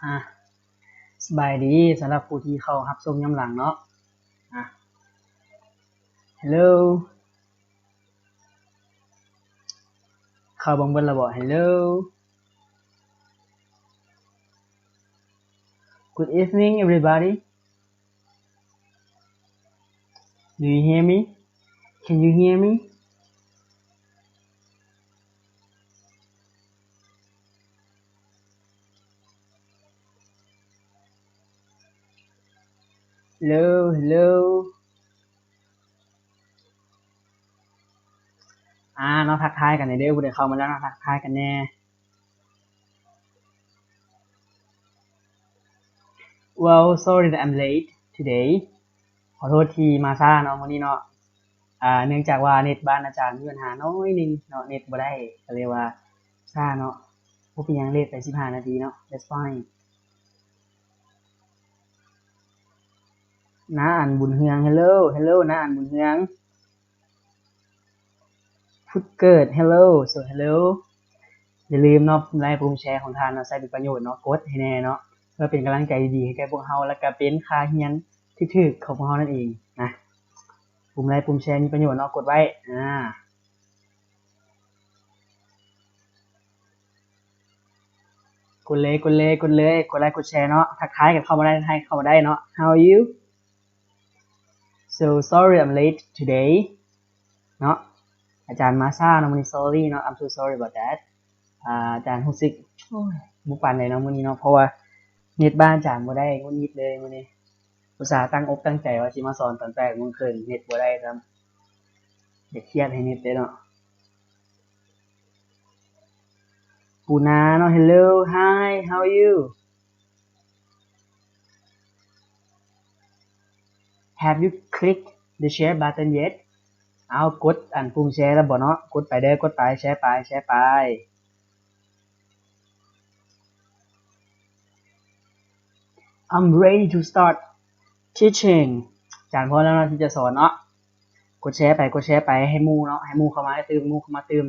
ອ່າ ສະບາຍດີສຳລັບຜູ້ທີ່ເຂົ້າຮັບຊົມຍ້ອນຫຼັງເນາະ. ອ່າ Hello ເຂົ້າເບິ່ງເບິດແລ້ວບໍ່? Hello, good evening everybody. Do you hear me? Can you hear me? Hello, hello. ອ່າ ເນາະ ທັກທາຍກັນແດ່ເດີ ຜູ້ໃດເຂົ້າມາແລ້ວເນາະ ທັກທາຍກັນແດ່. Well, sorry that I'm late today. ຂໍໂທດທີ່ມາຊ້າເນາະ ມື້ນີ້ເນາະ. ອ່າ ເນື່ອງຈາກວ່າເນັດບ້ານອາຈານມີບັນຫາໜ້ອຍໜຶ່ງເນາະ ເນັດບໍ່ໄດ້ ກໍເລີຍວ່າຊ້າເນາະ. ບໍ່ເປັນຫຍັງ ເລດໄປສິບຫ້ານາທີເນາະ that's fine. ນ້າອັນບຸນເຮືອງ Hello, hello ນ້າອັນບຸນເຮືອງ. ພຸດເກີດ Hello, so hello. ຢ່າລືມເນາະ ປຸ່ມໄລ ປຸ່ມແຊຂອງທ່ານເນາະ ໃຊ້ເປັນປະໂຫຍດເນາະ ກົດໃຫ້ແດ່ເນາະ ເພື່ອເປັນກຳລັງໃຈດີໆໃຫ້ແກ່ພວກເຮົາ ແລະກະເປັນຄ່າຮຽນຖືກໆຂອງພວກເຮົານັ້ນເອງນະ. ປຸ່ມໄລ ປຸ່ມແຊມີປະໂຫຍດເນາະ ກົດໄວ້. ອ່າ ກົດເລີຍ ກົດເລີຍ ກົດເລີຍ ກົດໄລກົດແຊເນາະ. ທັກທາຍກັນເຂົ້າມາໄດ້ ທັກທາຍເຂົ້າມາໄດ້ເນາະ. How are you? So sorry I'm late today ເນາະ ອາຈານມາຊ້າເນາະ ມື້ນີ້ sorry ເນາະ I'm so sorry about that. ອາ ອາຈານຮູ້ສຶກ ໂອ້ຍ ບໍ່ປານໃດເນາະມື້ນີ້ເນາະ ເພາະວ່າເນັດບ້ານອາຈານບໍ່ໄດ້ ຫງຸດຫງິດເລີຍມື້ນີ້. ອຸດສ່າຕັ້ງອົກຕັ້ງໃຈວ່າຊິມາສອນຕອນແປດໂມງເຄິ່ງ ເນັດບໍ່ໄດ້ຊ້ຳ. ຢ່າຄຽດໃຫ້ເນັດເດ້ເນາະ. ປູນາເນາະ Hello, hi, how are you? Have you clicked the share button yet? ເອົາ ກົດອັນປຸ່ມແຊແລ້ວບໍ່ເນາະ? ກົດໄປເດີ ກົດໄປ ແຊໄປ ແຊໄປ. I'm ready to start teaching. ອາຈານພ້ອມແລ້ວເນາະທີ່ຈະສອນເນາະ. ກົດແຊໄປ ກົດແຊໄປ ໃຫ້ໝູ່ເນາະ ໃຫ້ໝູ່ເຂົ້າມາຕື່ມ ໝູ່ເຂົ້າມາຕື່ມ.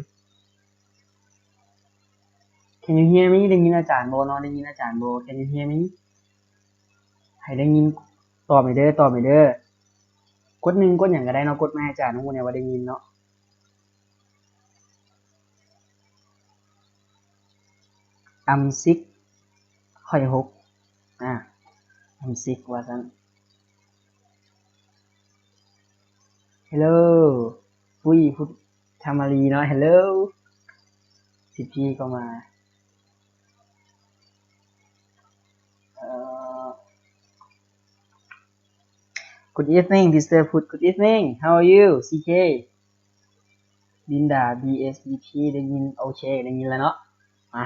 Can you hear me? ໄດ້ຍິນອາຈານບໍ່ເນາະ? ໄດ້ຍິນອາຈານບໍ່? Can you hear me? ໃຫ້ໄດ້ຍິນ ຕອບໃຫ້ເດີ ຕອບໃຫ້ເດີ. ກົດໜຶ່ງ ກົດຫຍັງກໍໄດ້ເນາະ ກົດມາໃຫ້ອາຈານຮູ້ແດ່ວ່າໄດ້ຍິນເນາະ. I'm sick ຂ້ອຍຫົກ ອາ I'm sick ວ່າຊັ້ນ. Hello ປຸ້ຍ ພຸດ ທຳມາລີເນາະ Hello ສິດທິກໍມາ. ເອີ Good evening Mister Food. Good evening. How are you? ຊີເຄ ລິນດາ BSBT ໄດ້ຍິນ ໂອເຄ ໄດ້ຍິນແລ້ວເນາະ. ມາ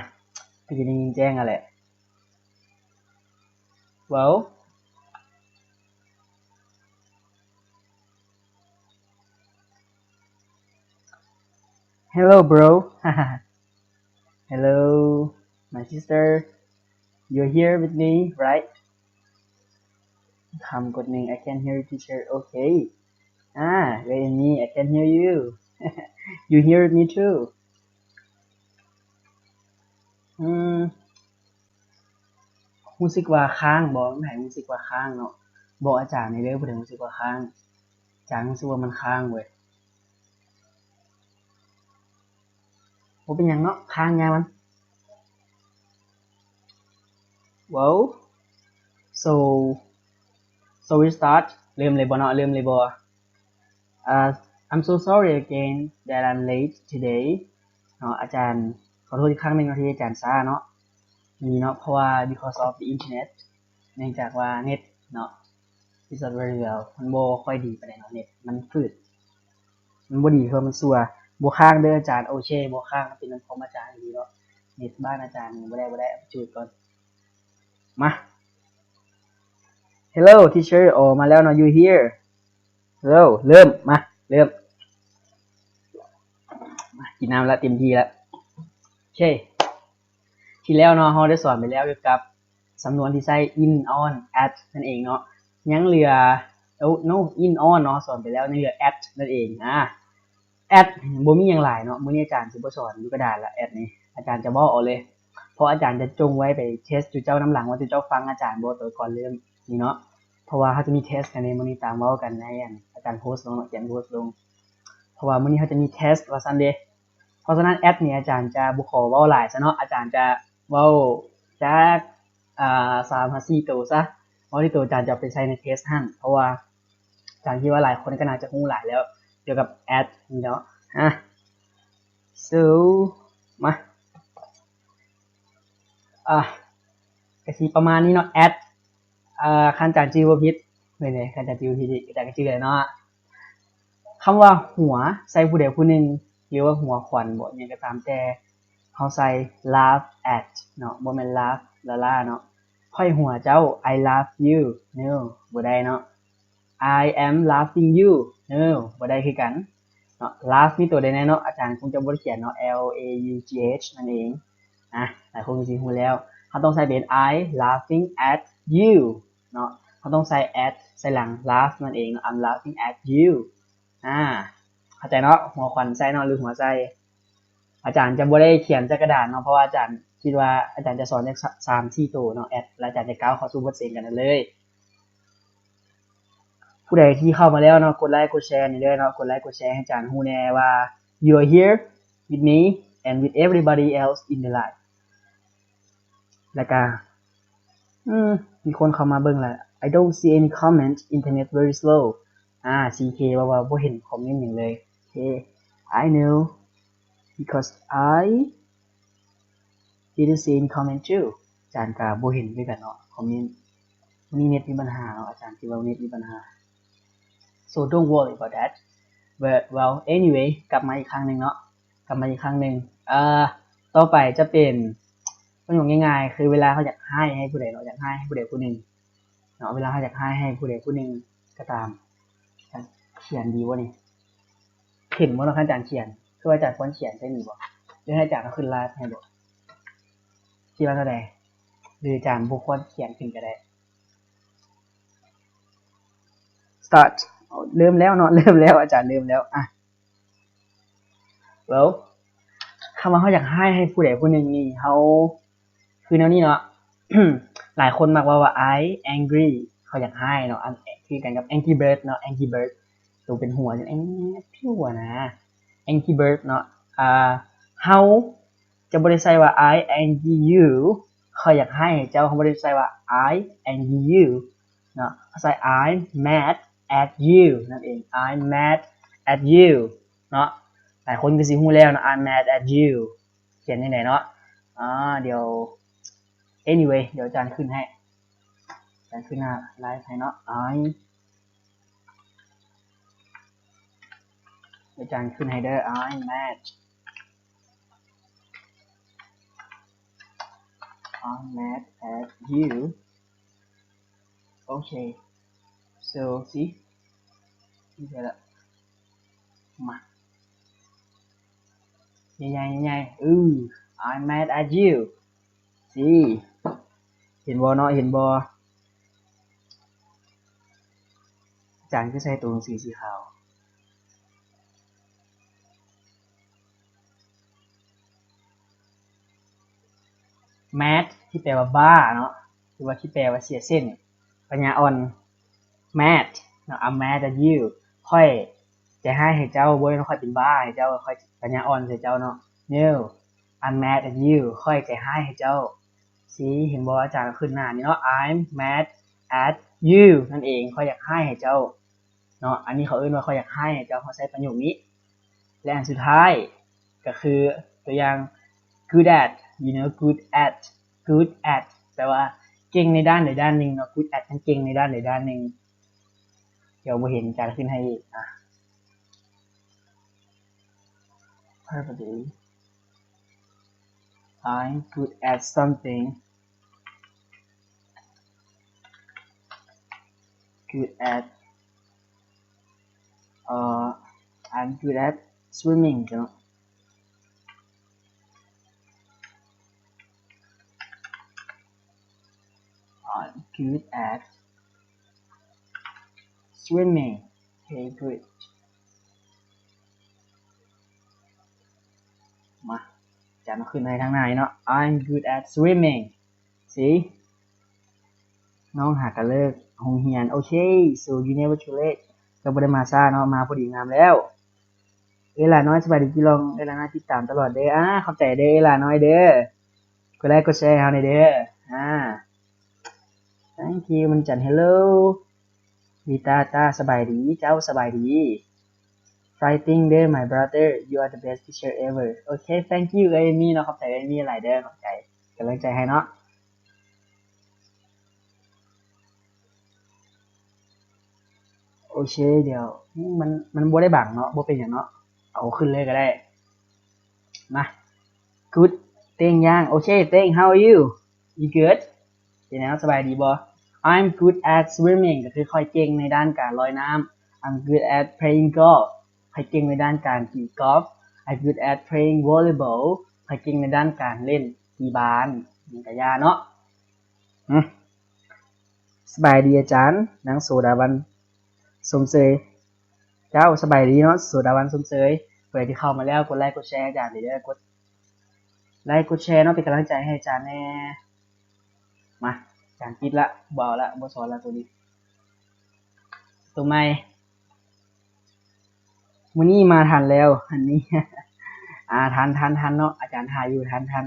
ຄືຊິໄດ້ຍິນແຈ້ງຫັ້ນແຫຼະ. Well, hello bro. Hello my sister. You're here with me, right? ຄຳກົດໜຶ່ງ I can hear you teacher. Okay. ອາ Ray and me, I can hear you. You hear me too. ອືມ ຮູ້ສຶກວ່າຄ້າງບໍ່? ໃຜຮູ້ສຶກວ່າຄ້າງເນາະ ບອກອາຈານແດ່ເດີ ຜູ້ໃດຮູ້ສຶກວ່າຄ້າງ. ອາຈານຮູ້ສຶກວ່າມັນຄ້າງເວີຍ. ບໍ່ເປັນຫຍັງເນາະ ຄ້າງຢ່າມັນ. Well, so, so we start. ເລີ່ມເລີຍບໍ່ເນາະ? ເລີ່ມເລີຍບໍ່? Uh, I'm so sorry again that I'm late today. ເນາະ ອາຈານຂໍໂທດອີກຄັ້ງໜຶ່ງເນາະ ທີ່ອາຈານຊ້າເນາະ ນີ້ເນາະ ເພາະວ່າ because of the internet ເນື່ອງຈາກວ່າເນັດເນາະ is not very well ມັນບໍ່ຄ່ອຍດີປານໃດເນາະ ເນັດມັນຝືດ ມັນບໍ່ດີ ເພາະມັນຊົ່ວ. ບໍ່ຄ້າງເດີອາຈານ. ໂອເຄ ບໍ່ຄ້າງ ເປັນນຳຄວາມອາຈານອີ່ຫຼີເນາະ. ເນັດບ້ານອາຈານນີ້ບໍ່ໄດ້ ບໍ່ໄດ້ ເອົາໄປຈູດກ່ອນ. ມາ Hello teacher. ໂອ ມາແລ້ວເນາະ You here? Hello. ເລີ່ມ ມາ ເລີ່ມ. ມາ ກິນນ້ຳລະ ເຕັມທີ່ລະ. ໂອເຄ ທີ່ແລ້ວເນາະ ເຮົາໄດ້ສອນໄປແລ້ວກ່ຽວກັບສຳນວນທີ່ໃຊ້ in, on, at ນັ້ນເອງເນາະ. ຍັງເຫຼືອ ໂອ no, in, on ເນາະ ສອນໄປແລ້ວ ຍັງເຫຼືອ at ນັ້ນເອງ. ອາ at ບໍ່ມີຫຍັງຫຼາຍເນາະ ມື້ນີ້ອາຈານຊິບໍ່ສອນຢູ່ກະດານລະ at ນີ້ ອາຈານຈະເວົ້າເອົາເລີຍ. ເພາະອາຈານຈະຈົ່ງໄວ້ໄປເທສຈຸເຈົ້ານຳຫຼັງວ່າຈຸເຈົ້າຟັງອາຈານບໍ່ ຕອນກ່ອນເລີ່ມນີ້ເນາະ. ເພາະວ່າເຮົາຈະມີເທສກັນໃນມື້ນີ້ຕາມເວົ້າກັນໃນ ອາ ອາຈານໂພສລົງເນາະ ຂຽນໂພສລົງ. ເພາະວ່າມື້ນີ້ເຮົາຈະມີເທສວ່າຊັ້ນເດ. ເພາະສະນັ້ນແອັດນີ້ອາຈານຈະບໍ່ຂໍເວົ້າຫຼາຍຊະເນາະ ອາຈານຈະເວົ້າຈັກ ອາ ສາມຫາສີ່ໂຕຊະ ເວົ້າທີ່ໂຕອາຈານຈະເອົາໄປໃຊ້ໃນເທສຫັ້ນ ເພາະວ່າອາຈານຄິດວ່າຫຼາຍຄົນກໍໜ້າຈະຮູ້ຫຼາຍແລ້ວກ່ຽວກັບແອັດນີ້ເນາະ. ອາ so ມາ ອາ ກະຊິປະມານນີ້ເນາະ ແອັດ ອາ ຄັນອາຈານຈື່ບໍ່ຜິດ ແມ່ນເດ ຄັນອາຈານຈື່ບໍ່ຜິດ ອາຈານກະຈື່ແລ້ວເນາະ. ຄຳວ່າຫົວໃສ່ຜູ້ໃດຜູ້ໜຶ່ງ ຫຼືວ່າຫົວຂວັນບໍ ຫຍັງກໍຕາມແຕ່ ເຮົາໃສ່ laugh at ເນາະ ບໍ່ແມ່ນ laugh ລ້າໆ ເນາະ. ຂ້ອຍຫົວເຈົ້າ I laugh you no ບໍ່ໄດ້ເນາະ. I am laughing you no ບໍ່ໄດ້ຄືກັນເນາະ. Laugh ມີໂຕໃດແດ່ເນາະ ອາຈານຄົງຈະບໍ່ໄດ້ຂຽນເນາະ L A U G H ນັ້ນເອງ. ອາ ຫຼາຍຄົນກໍຊິຮູ້ແລ້ວ ເຮົາຕ້ອງໃສ່ເປັນ I laughing at you ເນາະ ເຮົາຕ້ອງໃສ່ at ໃສ່ຫຼັງ laugh ນັ້ນເອງເນາະ I'm laughing at you. ອາ ເຂົ້າໃຈເນາະ ຫົວຂວັນໃສ່ເນາະ ຫຼືຫົວໃສ່. ອາຈານຈະບໍ່ໄດ້ຂຽນໃສ່ກະດານເນາະ ເພາະວ່າອາຈານຄິດວ່າອາຈານຈະສອນຈັກສາມສີ່ໂຕເນາະ ແອັດ ແລ້ວອາຈານຈະກ້າວເຂົ້າສູ່ບົດຮຽນກັນເລີຍ. ຜູ້ໃດທີ່ເຂົ້າມາແລ້ວເນາະ ກົດໄລກົດແຊໃຫ້ເດີເນາະ ກົດໄລກົດແຊໃຫ້ອາຈານຮູ້ແດ່ວ່າ you are here with me and with everybody else in the line. ແລ້ວກະ ອືມ ມີຄົນເຂົ້າມາເບິ່ງແລ້ວ I don't see any comment, internet very slow. ອາ ຊີເຄ ເວົ້າວ່າບໍ່ເຫັນຄອມເມັນຫຍັງເລີຍ. ໂອເຄ I know because I didn't see any comment too. ອາຈານກະບໍ່ເຫັນຄືກັນເນາະ ຄອມເມັນ. ມື້ນີ້ເນັດມີບັນຫາເນາະ ອາຈານຄິດວ່າເນັດມີບັນຫາ. So don't worry about that. But well, anyway ກັບມາອີກຄັ້ງໜຶ່ງເນາະ ກັບມາອີກຄັ້ງໜຶ່ງ. ເອີ ຕໍ່ໄປຈະເປັນປະໂຫຍກງ່າຍໆ ຄືເວລາເຮົາຢາກຮ້າຍໃຫ້ຜູ້ໃດເນາະ ຢາກຮ້າຍໃຫ້ຜູ້ໃດຜູ້ໜຶ່ງເນາະ ເວລາເຮົາຢາກຮ້າຍໃຫ້ຜູ້ໃດຜູ້ໜຶ່ງກໍຕາມ. ຂຽນດີບໍ່ນີ້? ເຫັນບໍ່ເນາະ ຄັນອາຈານຂຽນ ຄືວ່າອາຈານຄວນຂຽນໃສ່ນີ້ບໍ່ ຫຼືໃຫ້ອາຈານເອົາຂຶ້ນລາຍໃຫ້ບໍ່? ຄິດວ່າແນວໃດ? ຫຼືອາຈານບໍ່ຄວນຂຽນຂຶ້ນກໍໄດ້? Start ເລີ່ມແລ້ວເນາະ ເລີ່ມແລ້ວ ອາຈານເລີ່ມແລ້ວ. ອະ Well ຄຳວ່າເຮົາຢາກຮ້າຍໃຫ້ຜູ້ໃດຜູ້ໜຶ່ງນີ້ ເຮົາ ຄືແນວນີ້ເນາະ ຫຼາຍຄົນມັກເວົ້າວ່າ I angry ເຂົາຢາກຮ້າຍເນາະ ອັນ ຄືກັນກັບ Angry Bird ເນາະ Angry Bird ໂຕເປັນຫົວ ແອງ ຜິວນະ Angry Bird ເນາະ. ອາ ເຮົາຈະບໍ່ໄດ້ໃຊ້ວ່າ I angry you ຂ້ອຍຢາກຮ້າຍໃຫ້ເຈົ້າ ເຮົາບໍ່ໄດ້ໃຊ້ວ່າ I angry you ເນາະ ເຮົາໃຊ້ I'm mad at you ນັ້ນເອງ I'm mad at you ເນາະ. ຫຼາຍຄົນກໍຊິຮູ້ແລ້ວເນາະ I'm mad at you ຂຽນຈັ່ງໃດເນາະ. ອາ ດຽວ anyway ດຽວອາຈານຂຶ້ນໃຫ້ ອາຈານຂຶ້ນໜ້າໄລຟ໌ໃຫ້ເນາະ. I ດຽວອາຈານຂຶ້ນໃຫ້ເດີ I'm mad I'm mad at you. ໂອເຄ so see ນີ້ແຫຼະ ມາ ໃຫຍ່ໆ ໃຫຍ່ໆ ອື I'm mad at you. See ເຫັນບໍ່ເນາະ ເຫັນບໍ່? ອາຈານຄືໃສ່ໂຕໜັງສືສີຂາວ. Mad ທີ່ແປວ່າບ້າເນາະ ຫຼືວ່າທີ່ແປວ່າເສຍເສັ້ນ ປັນຍາອ່ອນ. Mad ເນາະ I'm mad at you ຂ້ອຍໃຈຮ້າຍໃຫ້ເຈົ້າ ບໍ່ແມ່ນຂ້ອຍເປັນບ້າໃຫ້ເຈົ້າ ຂ້ອຍປັນຍາອ່ອນໃສ່ເຈົ້າເນາະ. No I'm mad at you ຂ້ອຍໃຈຮ້າຍໃຫ້ເຈົ້າ. See ເຫັນບໍ່ ອາຈານເອົາຂຶ້ນໜ້ານີ້ເນາະ I'm mad at you ນັ້ນເອງ ຂ້ອຍຢາກຮ້າຍໃຫ້ເຈົ້າເນາະ. ອັນນີ້ເຂົາເອີ້ນວ່າຂ້ອຍຢາກຮ້າຍໃຫ້ເຈົ້າ ເຮົາໃຊ້ປະໂຫຍກນີ້. ແລະ ອັນສຸດທ້າຍກໍຄືຕົວຢ່າງ good at you know good at good at ແປວ່າເກັ່ງໃນດ້ານໃດດ້ານໜຶ່ງເນາະ good at ນັ້ນເກັ່ງໃນດ້ານໃດດ້ານໜຶ່ງ. ດຽວບໍ່ເຫັນ ອາຈານຂຶ້ນໃຫ້ອີກ ອະ perfectly I'm good at something. Good at uh I'm good at swimming ເນາະ. I'm good at swimming. Okay, good. ມາ ຈານເອົາຂຶ້ນໃຫ້ທາງໜ້າເນາະ. I'm good at swimming. See? ນ້ອງຫາກະເລີກໂຮງຮຽນ. Okay, so you never too late. ເຈົ້າບໍ່ໄດ້ມາຊ້າເນາະ, ມາພໍດີງາມແລ້ວ. ເອລານ້ອຍ ສະບາຍດີພີ່ນ້ອງ. ເອລານ້ອຍຕິດຕາມຕະຫຼອດເດີ້. ອາ ຂອບໃຈເດີ້ ເອລານ້ອຍເດີ້. ກົດໄລກົດແຊໃຫ້ເຮົາແດ່ເດີ້. ອາ Thank you ມັນຈັນ. Hello ລີຕາ ຕາ ສະບາຍດີ. ເຈົ້າສະບາຍດີ. Fighting ເດີ້ my brother, you are the best teacher ever. Okay, thank you ເອື້ອຍເອມີເນາະ. ຂອບໃຈເອື້ອຍເອມີຫຼາຍເດີ້. ຂອບໃຈກຳລັງໃຈໃຫ້ເນາະ. ໂອເຄ ດຽວ ມັນ ມັນບໍ່ໄດ້ບັງເນາະ, ບໍ່ເປັນຫຍັງເນາະ, ເອົາຂຶ້ນເລີຍກໍໄດ້. ມາ Good. ເຕັງ ຍັງ. ໂອເຄ ເຕັງ how are you? You good? ເປັນແນວ ສະບາຍດີບໍ່? I'm good at swimming ກໍຄືຂ້ອຍເກັ່ງໃນດ້ານການລອຍນ້ຳ. I'm good at playing golf ຂ້ອຍເກັ່ງໃນດ້ານການຕີກອຟ. I'm good at playing volleyball ຂ້ອຍເກັ່ງໃນດ້ານການຫຼິ້ນຕີບານ. ມັນກະຢ່າເນາະ. ຫຶ ສະບາຍດີອາຈານ ນາງໂສດາວັນ ຊົມເຊີຍ. ເຈົ້າສະບາຍດີເນາະ ໂສດາວັນ ຊົມເຊີຍ. ຜູ້ໃດທີ່ເຂົ້າມາແລ້ວ ກົດໄລກົດແຊໃຫ້ອາຈານເດີ້, ກົດໄລກົດແຊເນາະ ເປັນກຳລັງໃຈໃຫ້ອາຈານແດ່. ມາ ອາຈານປິດລະ ບໍ່ເອົາລະ ບໍ່ສອນລະໂຕນີ້. ໂຕໃໝ່ ມື້ນີ້ມາທັນແລ້ວ ອັນນີ້ ອາ ທັນ ທັນ ທັນເນາະ ອາຈານຖ້າຢູ່ ທັນ ທັນ.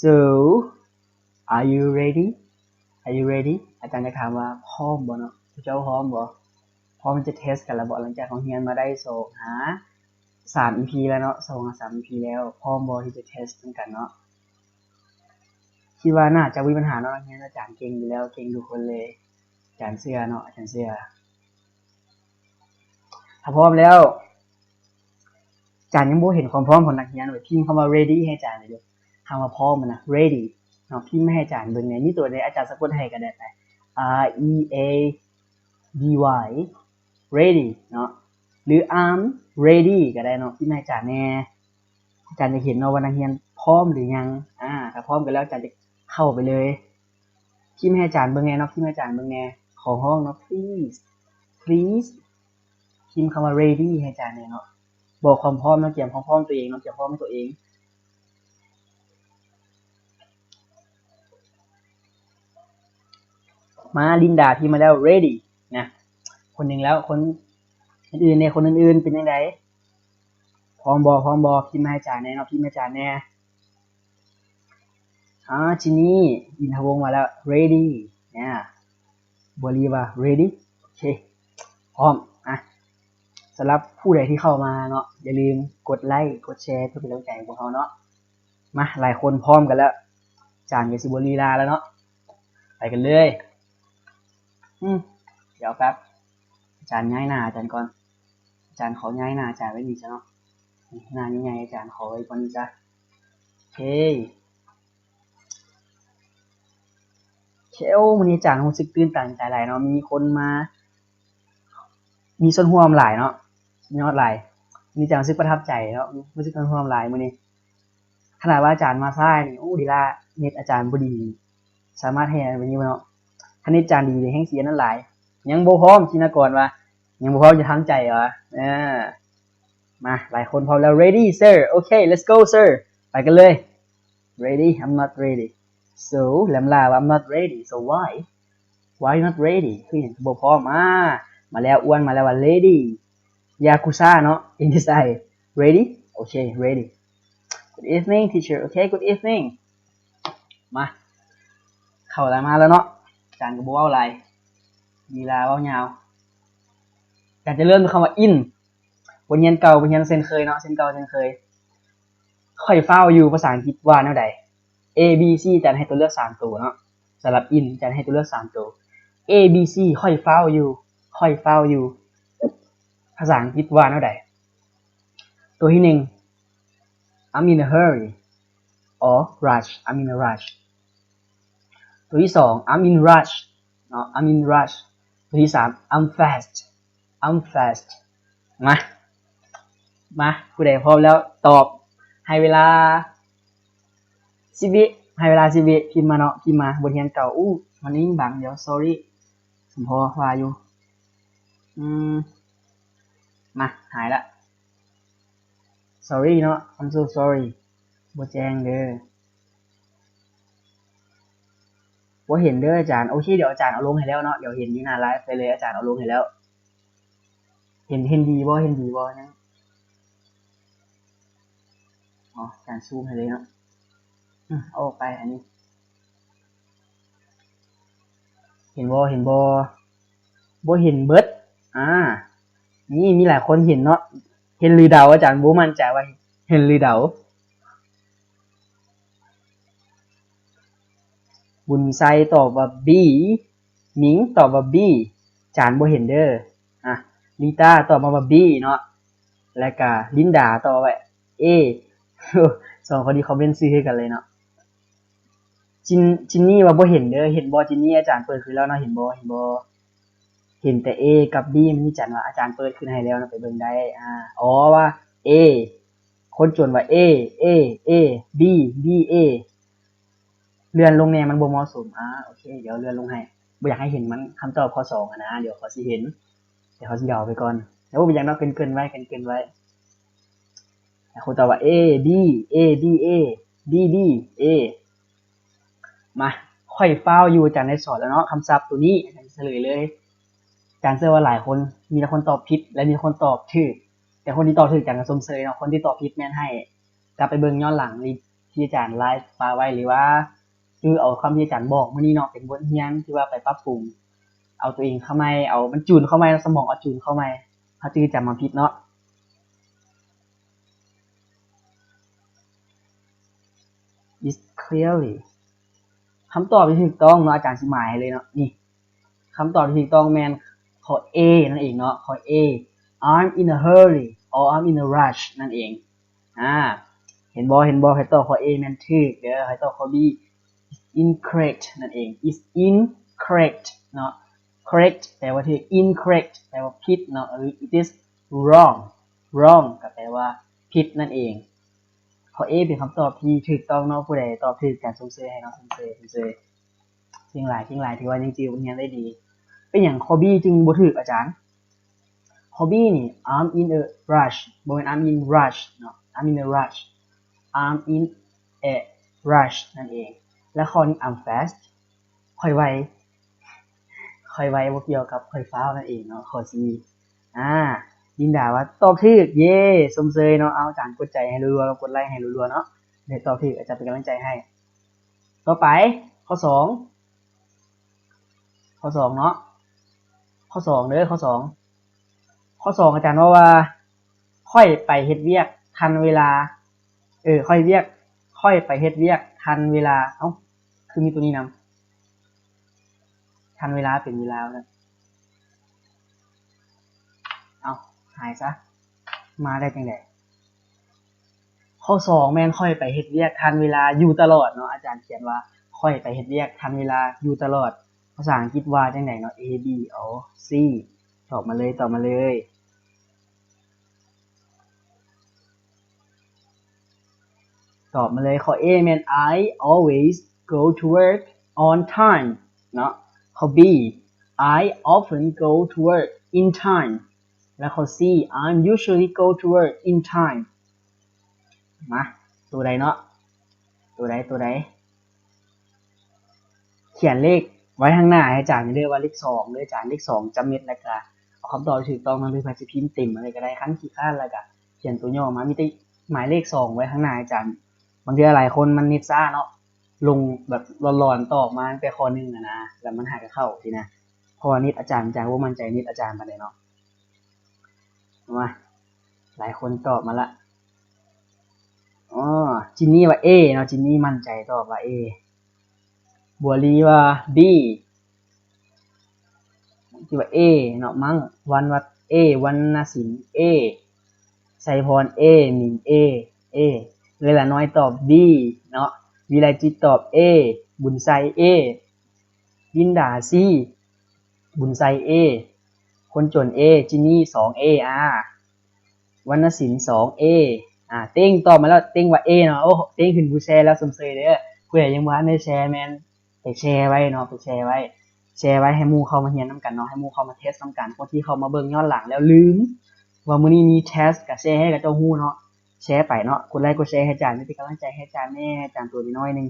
So are you ready? Are you ready? ອາຈານຢາກຖາມວ່າພ້ອມບໍ່ເນາະ? ເຈົ້າພ້ອມບໍ່? ພ້ອມທີ່ຈະເທສກັນແລ້ວບໍ່? ຫຼັງຈາກເຮົາຮຽນມາໄດ້ສອງຫາສາມອີພີແລ້ວເນາະ, ສອງຫາສາມອີພີແລ້ວ, ພ້ອມບໍ່ທີ່ຈະເທສນຳກັນເນາະ? ຄິດວ່າໜ້າຈະບໍ່ມີບັນຫາເນາະ, ນັກຮຽນອາຈານເກັ່ງຢູ່ແລ້ວ, ເກັ່ງທຸກຄົນເລີຍ, ອາຈານເຊື່ອເນາະ, ອາຈານເຊື່ອ. ຖ້າພ້ອມແລ້ວ ອາຈານຍັງບໍ່ເຫັນຄວາມພ້ອມຂອງນັກຮຽນເວີຍ, ພິມຄຳວ່າ ready ໃຫ້ອາຈານເລີຍເດີ້. ຄຳວ່າພ້ອມນະ ready ເນາະ, ພິມໃຫ້ອາຈານເບິ່ງແດ່. ມີຕົວໃດອາຈານສະກົດໃຫ້ກໍໄດ້ໄປ R E A D Y ready ເນາະ, ຫຼື I'm ready ກໍໄດ້ເນາະ, ພິມໃຫ້ອາຈານແດ່. ອາຈານຢາກເຫັນເນາະວ່ານັກຮຽນພ້ອມຫຼືຍັງ. ອາ ຖ້າພ້ອມກັນແລ້ວ ອາຈານຈະເຂົ້າໄປເລີຍ. ພິມໃຫ້ອາຈານເບິ່ງແດ່ເນາະ, ພິມໃຫ້ອາຈານເບິ່ງແດ່. ຂໍຮ້ອງເນາະ please please ພິມຄຳວ່າ ready ໃຫ້ອາຈານແດ່ເນາະ, ບອກຄວາມພ້ອມເນາະ, ກຽມຄວາມພ້ອມຕົວເອງເນາະ, ກຽມຄວາມພ້ອມໃຫ້ຕົວເອງ. ມາ ລິນດາພິມມາແລ້ວ ready ນະ. ຄົນໜຶ່ງແລ້ວ, ຄົນອື່ນໆເດ້, ຄົນອື່ນໆເປັນຈັ່ງໃດ? ພ້ອມບໍ່? ພ້ອມບໍ່? ພິມໃຫ້ອາຈານແດ່ເນາະ, ພິມໃຫ້ອາຈານແດ່. ອາ ຈີນີ ອິນທະວົງມາແລ້ວ ready ນະ. ບົວລີວ່າ ready ໂອເຄ ພ້ອມ. ອາ ສຳລັບຜູ້ໃດທີ່ເຂົ້າມາເນາະ, ຢ່າລືມກົດໄລ ກົດແຊ ເພື່ອເປັນກຳລັງໃຈໃຫ້ພວກເຮົາເນາະ. ມາ ຫຼາຍຄົນພ້ອມກັນແລ້ວ, ອາຈານກໍຊິບໍ່ລີລາແລ້ວເນາະ, ໄປກັນເລີຍ. ອືມ ດຽວແປັບ ອາຈານຍ້າຍໜ້າອາຈານກ່ອນ, ອາຈານຂໍຍ້າຍໜ້າອາຈານໄວ້ນີ້ຊະເນາະ, ໜ້າໃຫຍ່ໆ ອາຈານຂໍໄວ້ບ່ອນນີ້ຊະ. ໂອເຄ ໂອເຄ ໂອ້ ມື້ນີ້ອາຈານຮູ້ສຶກຕື່ນຕັນໃຈຫຼາຍເນາະ, ມີຄົນມາ ມີສ່ວນຮ່ວມຫຼາຍເນາະ, ຍອດຫຼາຍ. ມື້ນີ້ອາຈານຮູ້ສຶກປະທັບໃຈເນາະ, ຮູ້ສຶກສ່ວນຮ່ວມຫຼາຍມື້ນີ້. ຂະໜາດວ່າອາຈານມາຊ້ານີ້ ໂອ້ ດີລາ ເນັດອາຈານບໍ່ດີ ສາມາດເຮັດອັນນີ້ບໍ່ເນາະ? ຄັນເນັດອາຈານດີແຮງຊິອັນນັ້ນຫຼາຍ. ຍັງບໍ່ພ້ອມ ຊິນະກອນວ່າ ຍັງບໍ່ພ້ອມ ຈະທຳໃຈວ່າ. ເອີ ມາ ຫຼາຍຄົນພ້ອມແລ້ວ ready sir. Okay, let's go sir. ໄປກັນເລີຍ. Ready? I'm not ready. So ແຫຼມລາວວ່າ I'm not ready. So why? Why not ready? ຄືຫຍັງບໍ່ພ້ອມ? ອາ ມາແລ້ວ ອ້ວນມາແລ້ວວ່າ ready. ຢາກູຊາເນາະ ເອັນເອສໄອ ready? Okay, ready. Good evening teacher. Okay, good evening. ມາ ເຂົ້າລະມາແລ້ວເນາະ, ອາຈານກໍບໍ່ເວົ້າຫຼາຍ ລີລາເວົ້າຍາວ. ອາຈານຈະເລີ່ມດ້ວຍຄຳວ່າ in. ບົດຮຽນເກົ່າ ບົດຮຽນເຊັ່ນເຄີຍເນາະ, ເຊັ່ນເກົ່າເຊັ່ນເຄີຍ. ຂ້ອຍຟ້າວຢູ່ ພາສາອັງກິດວ່າແນວໃດ? A B C ອາຈານໃຫ້ຕົວເລືອກສາມໂຕເນາະ, ສຳລັບ in ອາຈານໃຫ້ຕົວເລືອກສາມໂຕ. A B C ຂ້ອຍຟ້າວຢູ່ ຂ້ອຍຟ້າວຢູ່ ພາສາອັງກິດວ່າແນວໃດ? ໂຕທີໜຶ່ງ I'm in a hurry or rush. I'm in a rush. ໂຕທີສອງ I'm in rush ເນາະ, I'm in rush. ໂຕທີສາມ I'm fast, I'm fast. ມາ ມາ ຜູ້ໃດພ້ອມແລ້ວຕອບ. ໃຫ້ເວລາສິບວິ ໃຫ້ເວລາສິບວິ ພິມມາເນາະ, ພິມມາ. ບົດຮຽນເກົ່າ. ອູ້ ມັນຍິງບັງ, ດຽວ sorry. ສົມພໍວ່າຢູ່. ອືມ ມາ ຫາຍລະ. sorry ເນາະ I'm so sorry ບໍ່ແຈ້ງເດີ ບໍ່ເຫັນເດີອາຈານ. ໂອເຄ ດຽວອາຈານເອົາລົງໃຫ້ແລ້ວເນາະ ດຽວເຫັນຢູ່ໜ້າໄລຟ໌ໄປເລີຍ ອາຈານເອົາລົງໃຫ້ແລ້ວ. ເຫັນ ເຫັນດີບໍ່ ເຫັນດີບໍ່ ຍັງ ອໍ ອາຈານຊູມໃຫ້ເລີຍເນາະ. ອືມ ເອົາອອກໄປອັນນີ້ ເຫັນບໍ່ ເຫັນບໍ່ ບໍ່ເຫັນເບິດ. ອາ ນີ້ມີຫຼາຍຄົນເຫັນເນາະ ເຫັນຫຼືເດົາ? ອາຈານບໍ່ໝັ້ນໃຈວ່າເຫັນຫຼືເດົາ. ບຸນໄຊຕອບວ່າ B ມິງຕອບວ່າ B ຈານບໍ່ເຫັນເດີ. ອາ ລີຕາຕອບມາວ່າ B ເນາະ ແລ້ວກະລິນດາຕອບວ່າ A ສອງຄົນນີ້ຄອມເມັນຊື່ຄືກັນເລີຍເນາະ. ຈິນ ຈິນນີ້ວ່າບໍ່ເຫັນເດີ ເຫັນບໍ່ຈິນນີ້? ອາຈານເປີດຄືນແລ້ວເນາະ ເຫັນບໍ່ ເຫັນບໍ່? ເຫັນແຕ່ A ກັບ B ມັນມີຈັນວ່າ ອາຈານເປີດຄືນໃຫ້ແລ້ວເນາະ ໄປເບິ່ງໄດ້. ອາ ອໍ ວ່າ A ຄົນຈົນວ່າ A A A B B A ເລື່ອນລົງແດ່ ມັນບໍ່ເໝາະສົມ. ອາ ໂອເຄ ດຽວເລື່ອນລົງໃຫ້ ບໍ່ຢາກໃຫ້ເຫັນມັນ ຄຳຕອບຂໍ້ສອງຫັ້ນນະ ດຽວເຂົາຊິເຫັນ ດຽວເຂົາຊິເດົາໄປກ່ອນ. ແຕ່ບໍ່ເປັນຫຍັງເນາະ ເກີນໆໄວ້ ເກີນໆໄວ້. ແລ້ວຄົນຕອບວ່າ A B A B A B B A ມາ ຂ້ອຍຟ້າວຢູ່ ອາຈານໄດ້ສອນແລ້ວເນາະ ຄຳສັບໂຕນີ້ ອາຈານສະເຫຼີຍເລີຍ. ອາຈານເຊື່ອວ່າຫຼາຍຄົນ ມີແຕ່ຄົນຕອບຜິດ ແລະ ມີຄົນຕອບຖືກ ແຕ່ຄົນທີ່ຕອບຖືກອາຈານກໍຊົມເຊີຍເນາະ ຄົນທີ່ຕອບຜິດແມ່ນໃຫ້ກັບໄປເບິ່ງຍ້ອນຫຼັງທີ່ອາຈານໄລຟ໌ປະໄວ້ ຫຼືວ່າຈື່ເອົາຄຳທີ່ອາຈານບອກມື້ນີ້ເນາະ ເປັນບົດຮຽນທີ່ວ່າໄປປັບປຸງ ເອົາຕົວເອງເຂົ້າໃໝ່ ເອົາມັນຈູນເຂົ້າໃໝ່ເນາະ ສະໝອງເອົາຈູນເຂົ້າໃໝ່ ເຮົາຈຶ່ງຈຳມາຜິດເນາະ. Is clearly ຄຳຕອບທີ່ຖືກຕ້ອງເນາະ ອາຈານຊິໝາຍໃຫ້ເລີຍເນາະ ນີ້ ຄຳຕອບທີ່ຖືກຕ້ອງແມ່ນຂໍ້ A ນັ້ນເອງເນາະ ຂໍ້ A I'm in a hurry or I'm in a rush ນັ້ນເອງ. ອາ ເຫັນບໍ່ ເຫັນບໍ່ ໃຜຕອບຂໍ້ A ແມ່ນຖືກເດີ ໃຜຕອບຂໍ້ B is incorrect ນັ້ນເອງ is incorrect ເນາະ. Correct ແປວ່າຖືກ incorrect ແປວ່າຜິດເນາະ ຫຼື it is wrong wrong ກໍແປວ່າຜິດນັ້ນເອງ. ຂໍ້ A ເປັນຄຳຕອບທີ່ຖືກຕ້ອງເນາະ ຜູ້ໃດຕອບຖືກ ອາຈານຊົມເຊີຍໃຫ້ເນາະ ຊົມເຊີຍ ຊົມເຊີຍ. ເກັ່ງຫຼາຍ ເກັ່ງຫຼາຍ ຖືວ່າຍັງຈື່ບົດຮຽນໄດ້ດີ. ເປັນຫຍັງຂໍ້ B ຈຶ່ງບໍ່ຖືກອາຈານ? ຂໍ້ B ນີ້ I'm in a rush ບໍ່ແມ່ນ I'm in rush ເນາະ I'm in a rush I'm in a rush ນັ້ນເອງ. ແລະ ຂໍ້ນີ້ I'm fast ຂ້ອຍໄວ ຂ້ອຍໄວ ບໍ່ກ່ຽວກັບຂ້ອຍຟ້າວນັ້ນເອງເນາະ ຂໍ້ C. ອາ ລິນດາວ່າຕອບຖືກ ເຢ້ ຊົມເຊີຍເນາະ. ເອົາ ອາຈານກົດໃຈໃຫ້ລັວໆ ກົດໄລໃຫ້ລັວໆເນາະ ໄດ້ຕອບຖືກ ອາຈານເປັນກຳລັງໃຈໃຫ້. ຕໍ່ໄປ ຂໍ້ສອງ ຂໍ້ສອງເນາະ ຂໍ້ສອງເດີ ຂໍ້ສອງ ຂໍ້ສອງ ອາຈານເວົ້າວ່າ ຂ້ອຍໄປເຮັດວຽກທັນເວລາ ເອີ ຂ້ອຍວຽກ ຂ້ອຍໄປເຮັດວຽກທັນເວລາ. ເອົ້າ ຄືມີໂຕນີ້ນຳ ທັນເວລາເປັນເວລາວ່າຊັ້ນ. ເອົ້າ ຫາຍຊະ ມາໄດ້ຈັ່ງໃດ? ຂໍ້ສອງແມ່ນຂ້ອຍໄປເຮັດວຽກທັນເວລາຢູ່ຕະຫຼອດເນາະ ອາຈານຂຽນວ່າຂ້ອຍໄປເຮັດວຽກທັນເວລາຢູ່ຕະຫຼອດ. ພາສາອັງກິດວ່າຈັ່ງໃດເນາະ? A B ເອົາ C ຕອບມາເລີຍ ຕອບມາເລີຍ ຕອບມາເລີຍ. ຂໍ້ A ແມ່ນ I always go to work on time ເນາະ. ຂໍ້ B I often go to work in time ແລະ ຂໍ້ C I'm usually go to work in time. ມາ ໂຕໃດເນາະ? ໂຕໃດ ໂຕໃດ? ຂຽນເລກໄວ້ທາງໜ້າໃຫ້ອາຈານເດີ ວ່າເລກສອງເດີອາຈານ ເລກສອງຈຳເມັດ ແລ້ວກະເອົາຄຳຕອບທີ່ຖືກຕ້ອງນຳ ຫຼື ໃຜຊິພິມເຕັມອະໄລກໍໄດ້. ຄັນຂີ້ຄ້ານແລ້ວກະຂຽນຕົວຫຍໍ້ມາ ມີແຕ່ໝາຍເລກສອງໄວ້ທາງໜ້າໃຫ້ອາຈານ. ບາງເທື່ອຫຼາຍຄົນມັນເນັດຊ້າເນາະ ລົງແບບຫຼອນໆ ຕອບມາຕັ້ງແຕ່ຂໍ້ໜຶ່ງຫັ້ນນະ ແລ້ວມັນຫາກໍເຂົ້າຊີ້ນະ. ເພາະວ່າເນັດອາຈານ ອາຈານບໍ່ໝັ້ນໃຈເນັດອາຈານປານໃດເນາະ. ມາ ຫຼາຍຄົນຕອບມາລະ. ອໍ ຈິນນີ້ວ່າ A ເນາະ ຈິນນີ້ໝັ້ນໃຈຕອບວ່າ A. ບົວລີວ່າ B ຄິດວ່າ A ເນາະ ມັ້ງ. ວັນວ່າ A ວັນນະສິນ A ໄຊພອນ A ມິງ A A. ເອື້ອຍຫຼານ້ອຍຕອບ B ເນາະ. ວິໄລຈິດຕອບ A ບຸນໄຊ A. ລິນດາ C ບຸນໄຊ A. ຄົນຈົນ A. ຈິນນີ້ ສອງ A ອາ. ວັນນະສິນ ສອງ A ອາ. ເຕັງຕອບມາແລ້ວ ເຕັງວ່າ A ເນາະ. ໂອ້ ເຕັງຂຶ້ນຜູ້ແຊແລ້ວ ຊົມເຊີຍເດີ. ຜູ້ໃດຍັງບໍ່ທັນໄດ້ແຊແມ່ນໄປແຊໄວ້ເນາະ ໄປແຊໄວ້ ແຊໄວ້ໃຫ້ໝູ່ເຂົ້າມາຮຽນນຳກັນເນາະ ໃຫ້ໝູ່ເຂົ້າມາເທສນຳກັນ. ຄົນທີ່ເຂົ້າມາເບິ່ງຍ້ອນຫຼັງແລ້ວລືມວ່າມື້ນີ້ມີເທສ ກະແຊໃຫ້ເຂົາເຈົ້າຮູ້ເນາະ. ແຊໄປເນາະ, ກົດໄລກົດແຊໃຫ້ອາຈານ ເປັນກຳລັງໃຈໃຫ້ອາຈານແດ່, ອາຈານຕົວນ້ອຍໆໜຶ່ງ.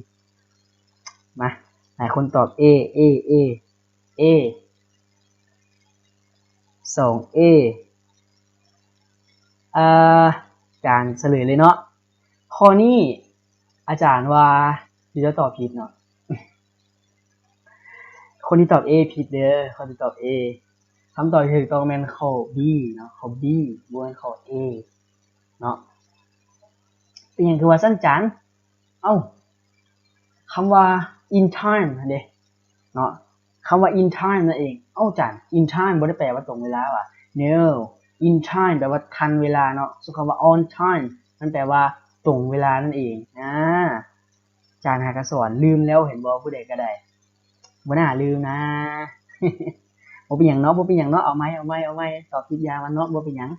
ມາ, ຫຼາຍຄົນຕອບ A A A A ສອງ A. ອາຈານສະເຫຼີຍເລີຍເນາະ. ຂໍ້ນີ້ອາຈານວ່າ ເຈົ້າຕອບຜິດເນາະ. ຄົນທີ່ຕອບ A ຜິດເດີ, ຄົນທີ່ຕອບ A. ຄຳຕອບທີ່ຖືກຕ້ອງແມ່ນຂໍ້ B ເນາະ, ຂໍ້ B ບໍ່ແມ່ນຂໍ້ A ເນາະ. ເປັນຫຍັງຄືວ່າຊັ້ນຈານ? ເອົ້າ, ຄຳວ່າ in time ຫັ້ນເດເນາະ, ຄຳວ່າ in time ນັ້ນເອງ. ເອົ້າ ຈານ, in time ບໍ່ໄດ້ແປວ່າຕົງເວລາຫວາ? No, in time ແປວ່າທັນເວລາເນາະ. ສ່ວນຄຳວ່າ on time ມັນແປວ່າຕົງເວລານັ້ນເອງ. ອາ ຈານຫາກະສອນລືມແລ້ວ ເຫັນບໍ່? ຜູ້ໃດກໍໄດ້ ບໍ່ໜ້າລືມນາ. ບໍ່ເປັນຫຍັງເນາະ, ບໍ່ເປັນຫຍັງເນາະ, ເອົາໃໝ່ ເອົາໃໝ່ ເອົາໃໝ່, ຕອບຜິດຢ່າມັນເນາະ, ບໍ່ເປັນຫຍັງ.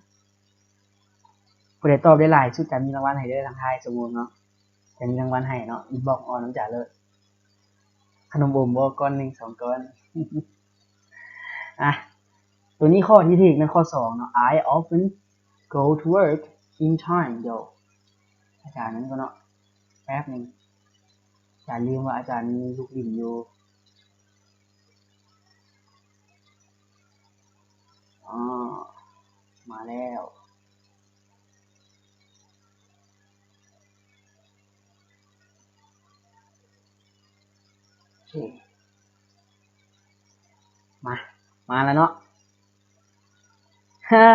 ຜູ້ໃດຕອບໄດ້ຫຼາຍສຸດຈະມີລາງວັນໃຫ້ເດີ, ທາງທ້າຍຊົ່ວໂມງເນາະ ຈະມີລາງວັນໃຫ້ເນາະ, inbox ເອົານຳຈານໂລດ. ຂະໜົມອົມບໍ່ ກ້ອນໜຶ່ງສອງກ້ອນ. ອາ ຕົວນີ້ຂໍ້ທີ່ຖືກແມ່ນຂໍ້ສອງເນາະ. I often go to work in time. ດຽວອາຈານນັ້ນກ່ອນເນາະ ແປັບໜຶ່ງ. ອາຈານລືມວ່າອາຈານມີລູກຫຼິ້ນຢູ່. ອໍ ມາແລ້ວ. ໂອເຄ ມາ ມາແລ້ວເນາະ. ຮາ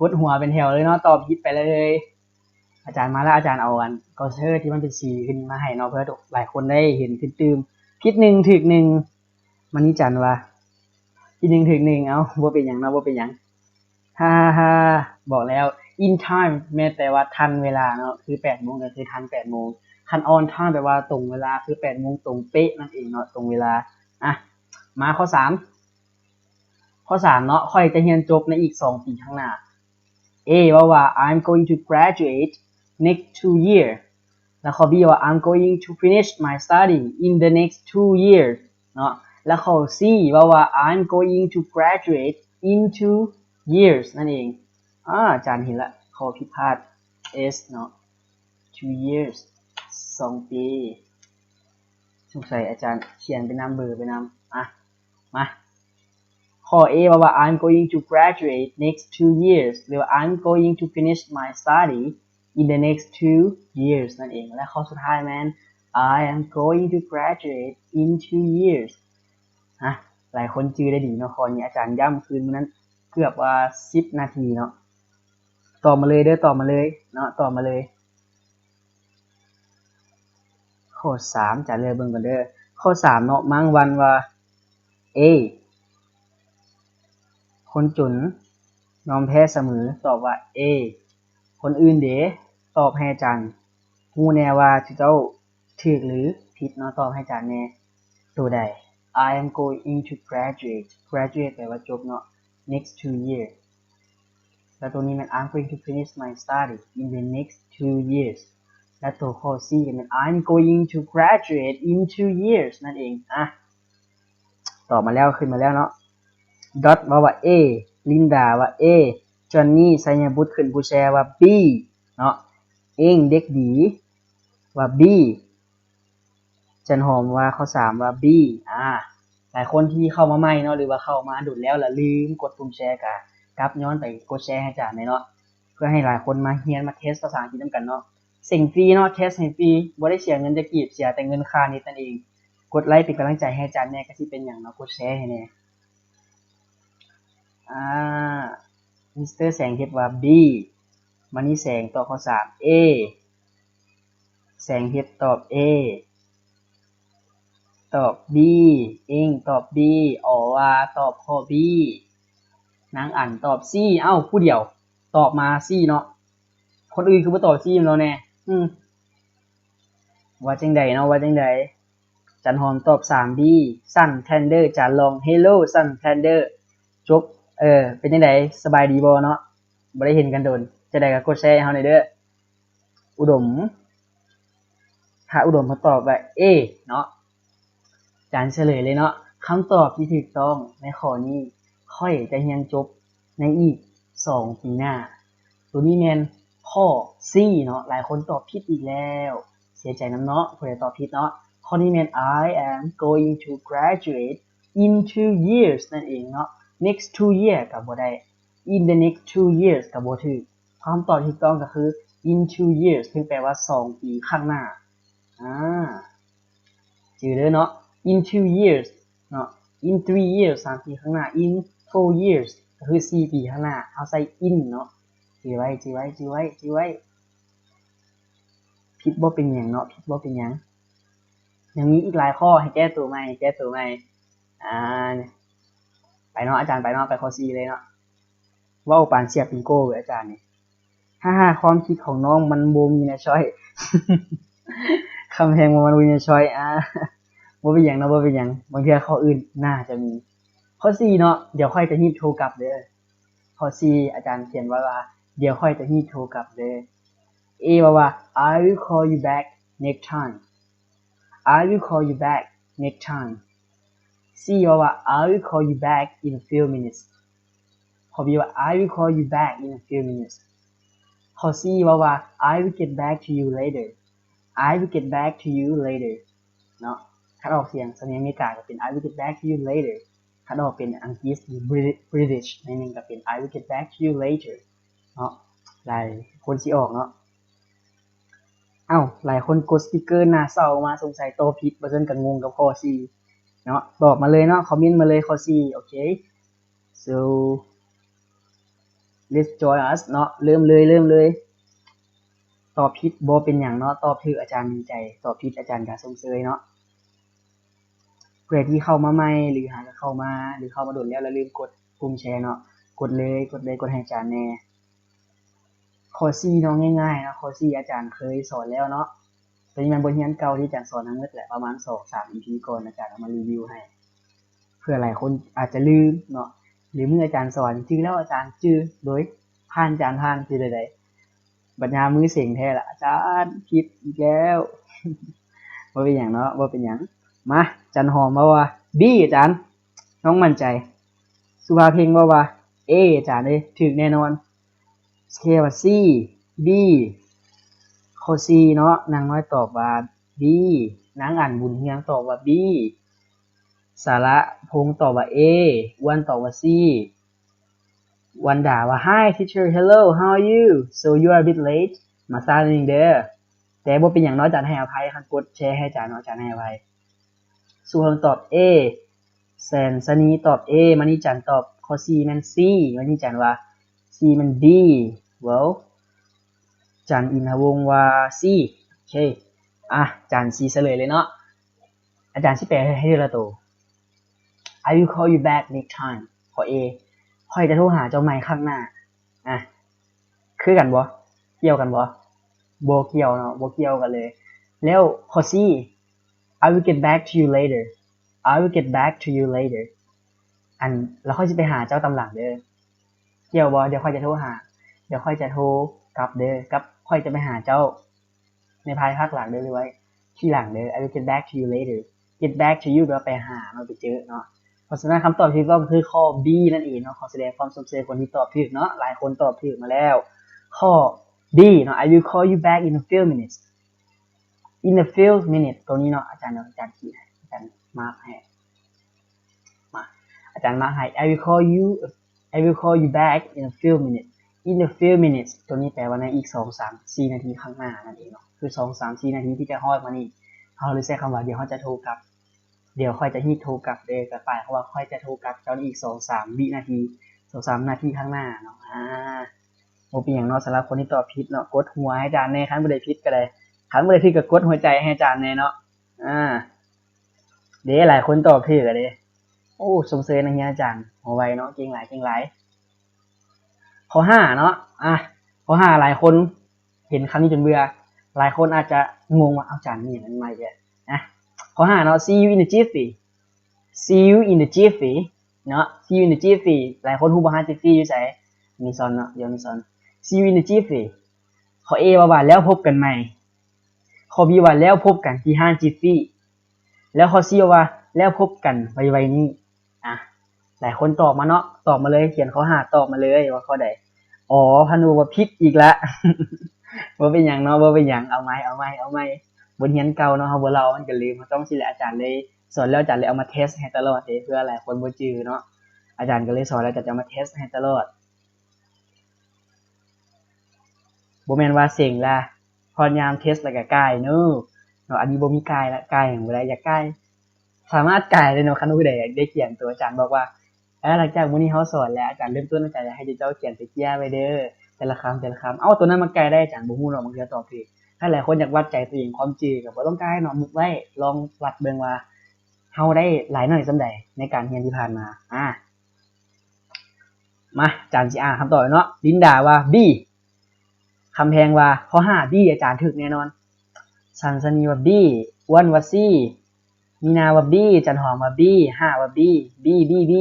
ກົດຫົວເປັນແຖວເລີຍເນາະ, ຕອບຜິດໄປເລີຍ. ອາຈານມາແລ້ວ, ອາຈານເອົາອັນ cursor ທີ່ມັນເປັນສີຂຶ້ນມາໃຫ້ເນາະ ເພື່ອຫຼາຍຄົນໄດ້ເຫັນຕື່ມໆ. ຜິດໜຶ່ງ ຖືກໜຶ່ງ. ມະນີຈັນວ່າ ຜິດໜຶ່ງ ຖືກໜຶ່ງ. ເອົ້າ ບໍ່ເປັນຫຍັງເນາະ, ບໍ່ເປັນຫຍັງ. ຮາໆ ບອກແລ້ວ in time ແມ່ນແປວ່າທັນເວລາເນາະ, ຄືແປດໂມງກໍຄືທັນແປດໂມງ. ຄັນ on time ແປວ່າຕົງເວລາ, ຄືແປດໂມງຕົງເປະນັ້ນເອງເນາະ, ຕົງເວລາ. ອະ ມາຂໍ້ສາມ. ຂໍ້ສາມເນາະ, ຂ້ອຍຈະຮຽນຈົບໃນອີກສອງປີຂ້າງໜ້າ. A ເວົ້າວ່າ I'm going to graduate next two year. ແລ້ວຂໍ້ B ວ່າ I'm going to finish my study in the next two years ເນາະ. ແລ້ວຂໍ້ C ເວົ້າວ່າ I'm going to graduate in two years ນັ້ນເອງ. ອາ ອາຈານເຫັນລະ ຂໍ້ຜິດພາດ S ເນາະ, two years ສອງປີ. ສົງໄສອາຈານຂຽນໄປນຳ ເບີໄປນຳ. ອະ ມາ ຂໍ້ A ເວົ້າວ່າ I'm going to graduate next two years ຫຼືວ່າ I'm going to finish my study in the next two years ນັ້ນເອງ. ແລະ ຂໍ້ສຸດທ້າຍແມ່ນ I am going to graduate in two years. ຮະ ຫຼາຍຄົນຈື່ໄດ້ດີເນາະ, ຂໍ້ນີ້ອາຈານຢ້ຳຄືນມື້ນັ້ນເກືອບວ່າສິບນາທີເນາະ. ຕອບມາເລີຍເດີ, ຕອບມາເລີຍເນາະ, ຕອບມາເລີຍ. ຂໍ້ສາມ ຈະເລືອກເບິ່ງກ່ອນເດີ. ຂໍ້ສາມເນາະ, ມັງວັນວ່າ A ຄົນຈົນຍອມແພ້ສະເໝີ, ຕອບວ່າ A. ຄົນອື່ນເດ? ຕອບໃຫ້ອາຈານຮູ້ແດ່ວ່າເຈົ້າຖືກຫຼືຜິດເນາະ, ຕອບໃຫ້ອາຈານແດ່. ໂຕໃດ? I am going to graduate. Graduate ແປວ່າຈົບເນາະ, next two year. ແລ້ວໂຕນີ້ແມ່ນ I'm going to finish my study in the next two years. ແລະໂຕຂໍ້ C ກໍແມ່ນ I'm going to graduate in two years ນັ້ນເອງ. ອະ ຕອບມາແລ້ວ, ຂຶ້ນມາແລ້ວເນາະ. Dot ເວົ້າວ່າ A, Linda ວ່າ A, Johnny ໄຊຍະບຸດ ຂຶ້ນຜູ້ແຊວ່າ B ເນາະ, ເອງເດັກດີວ່າ B. ຈັນຫອມວ່າຂໍ້ສາມວ່າ B. ອາ ຫຼາຍຄົນທີ່ເຂົ້າມາໃໝ່ເນາະ ຫຼືວ່າເຂົ້າມາດົນແລ້ວ ລະລືມກົດປຸ່ມແຊ ກະກັບຍ້ອນໄປກົດແຊໃຫ້ອາຈານແດ່ເນາະ ເພື່ອໃຫ້ຫຼາຍຄົນມາຮຽນມາເທສພາສາອັງກິດນຳກັນເນາະ. ເສັງຟຣີເນາະ, ເທສໃຫ້ຟຣີ, ບໍ່ໄດ້ເສຍເງິນຈັກກີບ, ເສຍແຕ່ເງິນຄ່າເນັດນັ້ນເອງ. ກົດໄລເປັນກຳລັງໃຈໃຫ້ອາຈານແດ່ ກະຊິເປັນຫຍັງເນາະ, ກົດແຊໃຫ້ແດ່. ອາ ມິສເຕີແສງເຮັດວ່າ B. ມະນີແສງຕອບຂໍ້ສາມ A. ແສງເຮັດຕອບ A. ຕອບ B. ເອງຕອບ B. ອໍວ່າຕອບຂໍ້ B. ນາງອັນຕອບ C. ເອົ້າ ຜູ້ດຽວຕອບມາ C ເນາະ, ຄົນອື່ນຄືບໍ່ຕອບ C ນຳລາວແດ່? ອືມ ວ່າຈັ່ງໃດເນາະ, ວ່າຈັ່ງໃດ? ຈັນຫອມຕອບສາມ B. ສັນແທນເດີ ຈານລອງ ເຮໂລ ສັນແທນເດີ. ຈົບ ເອີ ເປັນຈັ່ງໃດ? ສະບາຍດີບໍ່ເນາະ? ບໍ່ໄດ້ເຫັນກັນດົນ. ຈັ່ງໃດກໍກົດແຊໃຫ້ເຮົາແດ່ເດີ. ອຸດົມ ພະອຸດົມເພິ່ນຕອບວ່າ A ເນາະ. ຈານສະເຫຼີຍເລີຍເນາະ. ຄຳຕອບທີ່ຖືກຕ້ອງໃນຂໍ້ນີ້ ຂ້ອຍຈະຮຽນຈົບໃນອີກສອງປີໜ້າ. ໂຕນີ້ແມ່ນ ຂໍ້ C ເນາະ ຫຼາຍຄົນຕອບຜິດອີກແລ້ວ ເສຍໃຈນຳເນາະ ຜູ້ໃດຕອບຜິດເນາະ. ຂໍ້ນີ້ແມ່ນ I am going to graduate in two years ນັ້ນເອງເນາະ. Next two year ກໍບໍ່ໄດ້ In the next two years ກໍບໍ່ຖືກ. ຄຳຕອບທີ່ຖືກຕ້ອງກໍຄື In two years ຊຶ່ງແປວ່າສອງປີຂ້າງໜ້າ. ອາ ຈື່ເດີເນາະ In two years ເນາະ In three years ສາມປີຂ້າງໜ້າ In four years ກໍຄືສີ່ປີຂ້າງໜ້າ ເຮົາໃສ່ In ເນາະ. ຈື່ໄວ້ ຈື່ໄວ້ ຈື່ໄວ້ ຈື່ໄວ້. ຜິດບໍ່ເປັນຫຍັງເນາະ ຜິດບໍ່ເປັນຫຍັງ. ຍັງມີອີກຫຼາຍຂໍ້ໃຫ້ແກ້ໂຕໃໝ່ ແກ້ໂຕໃໝ່. ອາ ໄປເນາະ ອາຈານ ໄປເນາະ ໄປຂໍ້ສີ່ເລີຍເນາະ. ເວົ້າປານເສຍປິງໂກ້ເວີຍອາຈານນີ້. ຮາໆ ຄວາມຄິດຂອງນ້ອງມັນບໍ່ມີໃນຊ້ອຍ. ຄຳແພງບໍ່ ມັນບໍ່ມີໃນຊ້ອຍ. ອາ ບໍ່ເປັນຫຍັງເນາະ ບໍ່ເປັນຫຍັງ. ບາງເທື່ອຂໍ້ອື່ນໜ້າຈະມີ. ຂໍ້ສີ່ເນາະ ດຽວຂ້ອຍຈະຮີບໂທກັບເດີ. ຂໍ້ສີ່ ອາຈານຂຽນໄວ້ວ່າ ດຽວຂ້ອຍຈະຮີບໂທກັບເດີ. A ເວົ້າວ່າ I will call you back next time. I will call you back next time. C ເວົ້າວ່າ I will call you back in a few minutes. ຂໍ້ B ວ່າ I will call you back in a few minutes. ຂໍ້ C ເວົ້າວ່າ I will get back to you later. I will get back to you later ເນາະ. ຄັນອອກສຽງສຳນຽງອາເມລິກາກໍເປັນ I will get back to you later. ຄັນອອກເປັນອັງກິດ ຫຼື British ໜ້ອຍໜຶ່ງກໍເປັນ I will get back to you later ເນາະ. ຫຼາຍຄົນຊິອອກເນາະ. ເອົ້າ ຫຼາຍຄົນກົດສະຕິກເກີໜ້າເສົ້າອອກມາ ສົງໄສຕອບຜິດ ບໍ່ຊັ້ນກໍງົງກັບຂໍ້ສີ່ເນາະ. ຕອບມາເລີຍເນາະ ຄອມເມັນມາເລີຍຂໍ້ສີ່. ໂອເຄ so let's join us ເນາະ. ເລີ່ມເລີຍ ເລີ່ມເລີຍ. ຕອບຜິດບໍ່ເປັນຫຍັງເນາະ ຕອບຖືກອາຈານດີໃຈ ຕອບຜິດອາຈານກໍຊົມເຊີຍເນາະ. ຜູ້ໃດທີ່ເຂົ້າມາໃໝ່ ຫຼືຫາກໍເຂົ້າມາ ຫຼືເຂົ້າມາດົນແລ້ວ ແລ້ວລືມກົດປຸ່ມແຊເນາະ ກົດເລີຍ ກົດເລີຍ ກົດໃຫ້ອາຈານແດ່. ຂໍ້ສີ່ເນາະ ງ່າຍໆເນາະ ຂໍ້ສີ່ອາຈານເຄີຍສອນແລ້ວເນາະ. ຕົວນີ້ແມ່ນບົດຮຽນເກົ່າທີ່ອາຈານສອນທັງໝົດແຫຼະ ປະມານສອງສາມອີພີກ່ອນ ອາຈານເອົາມາຣີວິວໃຫ້ ເພື່ອຫຼາຍຄົນອາດຈະລືມເນາະ ຫຼືມື້ອາຈານສອນຈື່ແລ້ວອາຈານຈື່ໂດຍຜ່ານ ອາຈານຜ່ານ ຊິໄດ້ໃດ. ບັດຍາມມື້ເສັງແທ້ລະ ອາຈານຜິດອີກແລ້ວ. ບໍ່ເປັນຫຍັງເນາະ ບໍ່ເປັນຫຍັງ. ມາ ຈັນຫອມເວົ້າວ່າ B ອາຈານ ນ້ອງໝັ້ນໃຈ. ສຸພາເພັງເວົ້າວ່າ A ອາຈານເອີຍ ຖືກແນ່ນອນ. ເຄວ່າ C B ຂໍ້ C ເນາະ ນາງນ້ອຍຕອບວ່າ B ນາງອັນບຸນເຮືອງຕອບວ່າ B ສາລະພົງຕອບວ່າ A ອ້ວນຕອບວ່າ C ວັນດາວ່າ Hi teacher, hello, how are you? So you are a bit late. ມາຊ້າໜ້ອຍໜຶ່ງເດີ ແຕ່ບໍ່ເປັນຫຍັງເນາະ ອາຈານໃຫ້ອະໄພ. ຄັນກົດແຊໃຫ້ອາຈານເນາະ ອາຈານໃຫ້ອະໄພ. ສຸພາພົງຕອບ A ແສນຊະນີຕອບ A ມະນີຈັນຕອບຂໍ້ C ແມ່ນ C ມະນີຈັນວ່າ C ແມ່ນ D. ເວົ້າ ຈັນອິນທະວົງວ່າ C. ໂອເຄ ອາ ອາຈານຊິສະເຫຼີຍເລີຍເນາະ ອາຈານຊິແປໃຫ້ເທື່ອລະໂຕ. I will call you back next time. ຂໍ້ A ຂ້ອຍຈະໂທຫາເຈົ້າໃໝ່ຄັ້ງໜ້າ. ອາ ຄືກັນບໍ່? ກ່ຽວກັນບໍ່? ບໍ່ກ່ຽວເນາະ ບໍ່ກ່ຽວກັນເລີຍ. ແລ້ວຂໍ້ C I will get back to you later. I will get back to you later. ອັນ ແລ້ວຂ້ອຍຊິໄປຫາເຈົ້າຕາມຫຼັງເດີ. ກ່ຽວບໍ່? ດຽວຂ້ອຍຈະໂທຫາ ດຽວຂ້ອຍຈະໂທກັບເດີ ກັບຂ້ອຍຈະໄປຫາເຈົ້າໃນພາຍພາກຫຼັງເດີ ຫຼືວ່າທີຫຼັງເດີ. I will get back to you later. Get back to you ແປວ່າໄປຫາເນາະ ໄປເຈີເນາະ. ເພາະສະນັ້ນຄຳຕອບທີ່ຖືກຕ້ອງຄືຂໍ້ B ນັ້ນເອງເນາະ. ຂໍສະແດງຄວາມຊົມເຊີຍຄົນທີ່ຕອບຖືກເນາະ ຫຼາຍຄົນຕອບຖືກມາແລ້ວ. ຂໍ້ B ເນາະ I will call you back in a few minutes. In a few minutes ໂຕນີ້ເນາະ ອາຈານ ອາຈານຂີດໃຫ້ ອາຈານມາກໃຫ້ ມາ ອາຈານມາກໃຫ້ I will call you I will call you back in a few minutes. In a few minutes ໂຕນີ້ແປວ່າໃນອີກສອງສາມສີ່ນາທີຂ້າງໜ້ານັ້ນເອງເນາະ ຄືສອງສາມສີ່ນາທີທີ່ຈະຮອດມານີ້ ເຮົາເລີຍໃຊ້ຄຳວ່າ ດຽວຂ້ອຍຈະໂທກັບ ດຽວຂ້ອຍຈະຮີບໂທກັບເດີ ກໍໝາຍຄວາມວ່າຂ້ອຍຈະໂທກັບເຈົ້າໃນອີກສອງສາມວິນາທີ ສອງສາມນາທີຂ້າງໜ້າເນາະ. ອາ ບໍ່ເປັນຫຍັງເນາະ ສຳລັບຄົນທີ່ຕອບຜິດເນາະ ກົດຫົວໃຫ້ອາຈານແດ່ ຄັນຜູ້ໃດຜິດກໍໄດ້ ຄັນຜູ້ໃດຖືກກໍກົດຫົວໃຈໃຫ້ອາຈານແດ່ເນາະ. ອາ ເດ້ ຫຼາຍຄົນຕອບຖືກແລ້ວເດ້. ໂອ້ ຊົມເຊີຍນັກຮຽນອາຈານ ຫົວໄວເນາະ ເກັ່ງຫຼາຍ ເກັ່ງຫຼາຍ. ຂໍ້ຫ້າເນາະ ອາ ຂໍ້ຫ້າຫຼາຍຄົນເຫັນຄຳນີ້ຈົນເບື່ອ ຫຼາຍຄົນອາດຈະງົງວ່າ ອາຈານ ນີ້ມັນໃໝ່ແທ້ນະ. ຂໍ້ຫ້າເນາະ See you in a jiffy. See you in a jiffy ເນາະ See you in a jiffy ຫຼາຍຄົນຮູ້ບໍ່ຮ້ານ Jiffy ຢູ່ໃສ? Amazon ເນາະ ຢູ່ Amazon. See you in a jiffy. ຂໍ້ A ເວົ້າວ່າ ແລ້ວພົບກັນໃໝ່. ຂໍ້ B ວ່າ ແລ້ວພົບກັນທີ່ຮ້ານ Jiffy. ແລ້ວຂໍ້ C ເວົ້າວ່າ ແລ້ວພົບກັນໄວໆນີ້. ອາ ຫຼາຍຄົນຕອບມາເນາະ ຕອບມາເລີຍ ຂຽນຂໍ້ຫ້າຕອບມາເລີຍວ່າຂໍ້ໃດ. ອໍ ພານຸວ່າຜິດອີກລະ. ບໍ່ເປັນຫຍັງເນາະ ບໍ່ເປັນຫຍັງ ເອົາໃໝ່ ເອົາໃໝ່ ເອົາໃໝ່. ບົດຮຽນເກົ່າເນາະ ເຮົາບໍ່ເລົ່າ ມັນກໍລືມ. ມັນຕ້ອງຊີ້ແຫຼະ ອາຈານເລີຍສອນແລ້ວ ອາຈານເລີຍເອົາມາເທສໃຫ້ຕະຫຼອດເດ້ ເພື່ອຫຼາຍຄົນບໍ່ຈື່ເນາະ. ອາຈານກໍເລີຍສອນແລ້ວ ອາຈານຈະເອົາມາເທສໃຫ້ຕະຫຼອດ. ບໍ່ແມ່ນວ່າເສັງລະ ພອດຍາມເທສແລ້ວກໍກ່າຍເນາະ ເນາະ. ອັນນີ້ບໍ່ມີກ່າຍລະ ກ່າຍຫຍັງບໍ່ໄດ້ ຢາກກ່າຍ ສາມາດກ່າຍໄດ້ເນາະ. ຄັນຜູ້ໃດຢາກໄດ້ຂຽນໂຕ ອາຈານບອກວ່າ ເອີ ຫຼັງຈາກມື້ນີ້ເຮົາສອນແລ້ວ ອາຈານເລີ່ມຕົ້ນ ອາຈານຢາກໃຫ້ເຈົ້າຂຽນເປັນເຈ້ຍໄວ້ເດີ ແຕ່ລະຄຳ ແຕ່ລະຄຳ. ເອົ້າ ໂຕນັ້ນມັນກ່າຍໄດ້ ອາຈານບໍ່ຮູ້ເນາະ ບາງເທື່ອຕອບຜິດ. ຄັນຫຼາຍຄົນຢາກວັດໃຈຕົວເອງຄວາມຈື່ ກໍບໍ່ຕ້ອງກ່າຍເນາະ ໝົກໄວ້ ລອງວັດເບິ່ງວ່າເຮົາໄດ້ຫຼາຍໜ້ອຍສ່ຳໃດໃນການຮຽນທີ່ຜ່ານມາ. ອາ ມາ ອາຈານຊິອ່ານຄຳຕອບເນາະ. ລິນດາວ່າ B. ຄຳແພງວ່າ ຂໍ້ຫ້າ B ອາຈານຖືກແນ່ນອນ. ສັນສະນີວ່າ B. ອ້ວນວ່າ C. ມີນາວ່າ B. ຈັນຫອມວ່າ B. ຫ້າວ່າ B. B B B.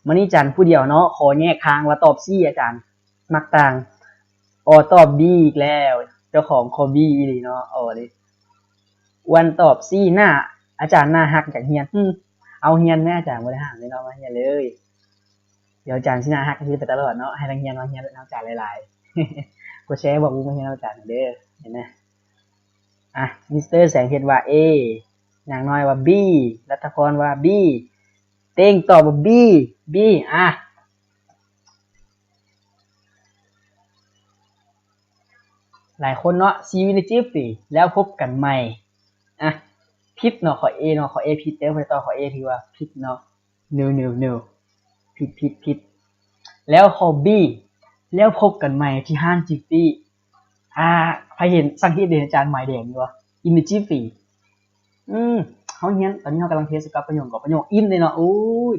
ມື້ນີ້ຈັນຜູ້ດຽວເນາະ ຂໍແຍກທາງວ່າຕອບ C ອາຈານມັກຕ່າງ. ອໍ ຕອບ B ອີກແລ້ວ ເຈົ້າຂອງຂໍ້ B ອີ່ຫຼີເນາະ ອໍເດ້. ອ້ວນຕອບ C. ໜ້າ ອາຈານໜ້າຮັກ ຢາກຮຽນ. ເອົາຮຽນແມ້ ອາຈານບໍ່ໄດ້ຫ້າມເດ້ເນາະ ມາຮຽນເລີຍ. ດຽວອາຈານຊິໜ້າຮັກຄືໄປຕະຫຼອດເນາະ ໃຫ້ນັກຮຽນມາຮຽນນຳອາຈານຫຼາຍໆ. ກົດແຊບອກໝູ່ມາຮຽນນຳອາຈານເດີ ເຫັນນະ. ອ່ະ ມິສເຕີແສງເພັດວ່າ A. ນາງນ້ອຍວ່າ B. ລັດຖະພອນວ່າ B. ເຕັງຕອບວ່າ B. B. ອ່ະ ຫຼາຍຄົນເນາະ See you in the jiffy ແລ້ວພົບກັນໃໝ່. ອ່ະ ຜິດເນາະ ຂໍ້ A ເນາະ ຂໍ້ A ຜິດເດີ. ຜູ້ໃດຕອບຂໍ້ A ຖືວ່າຜິດເນາະ. No no no ຜິດ ຜິດ ຜິດ. ແລ້ວຂໍ້ B ແລ້ວພົບກັນໃໝ່ທີ່ຮ້ານຈິຟຟີ. ອ່າ ໃຜເຫັນ ສັງເກດເຫັນອາຈານໝາຍແດງຢູ່ບໍ່? In the jiffy. ອືມ ເຮົາຮຽນ ຕອນນີ້ເຮົາກຳລັງເທສກັບປະໂຫຍກ ກັບປະໂຫຍກ in ເດ້ເນາະ. ໂອ້ຍ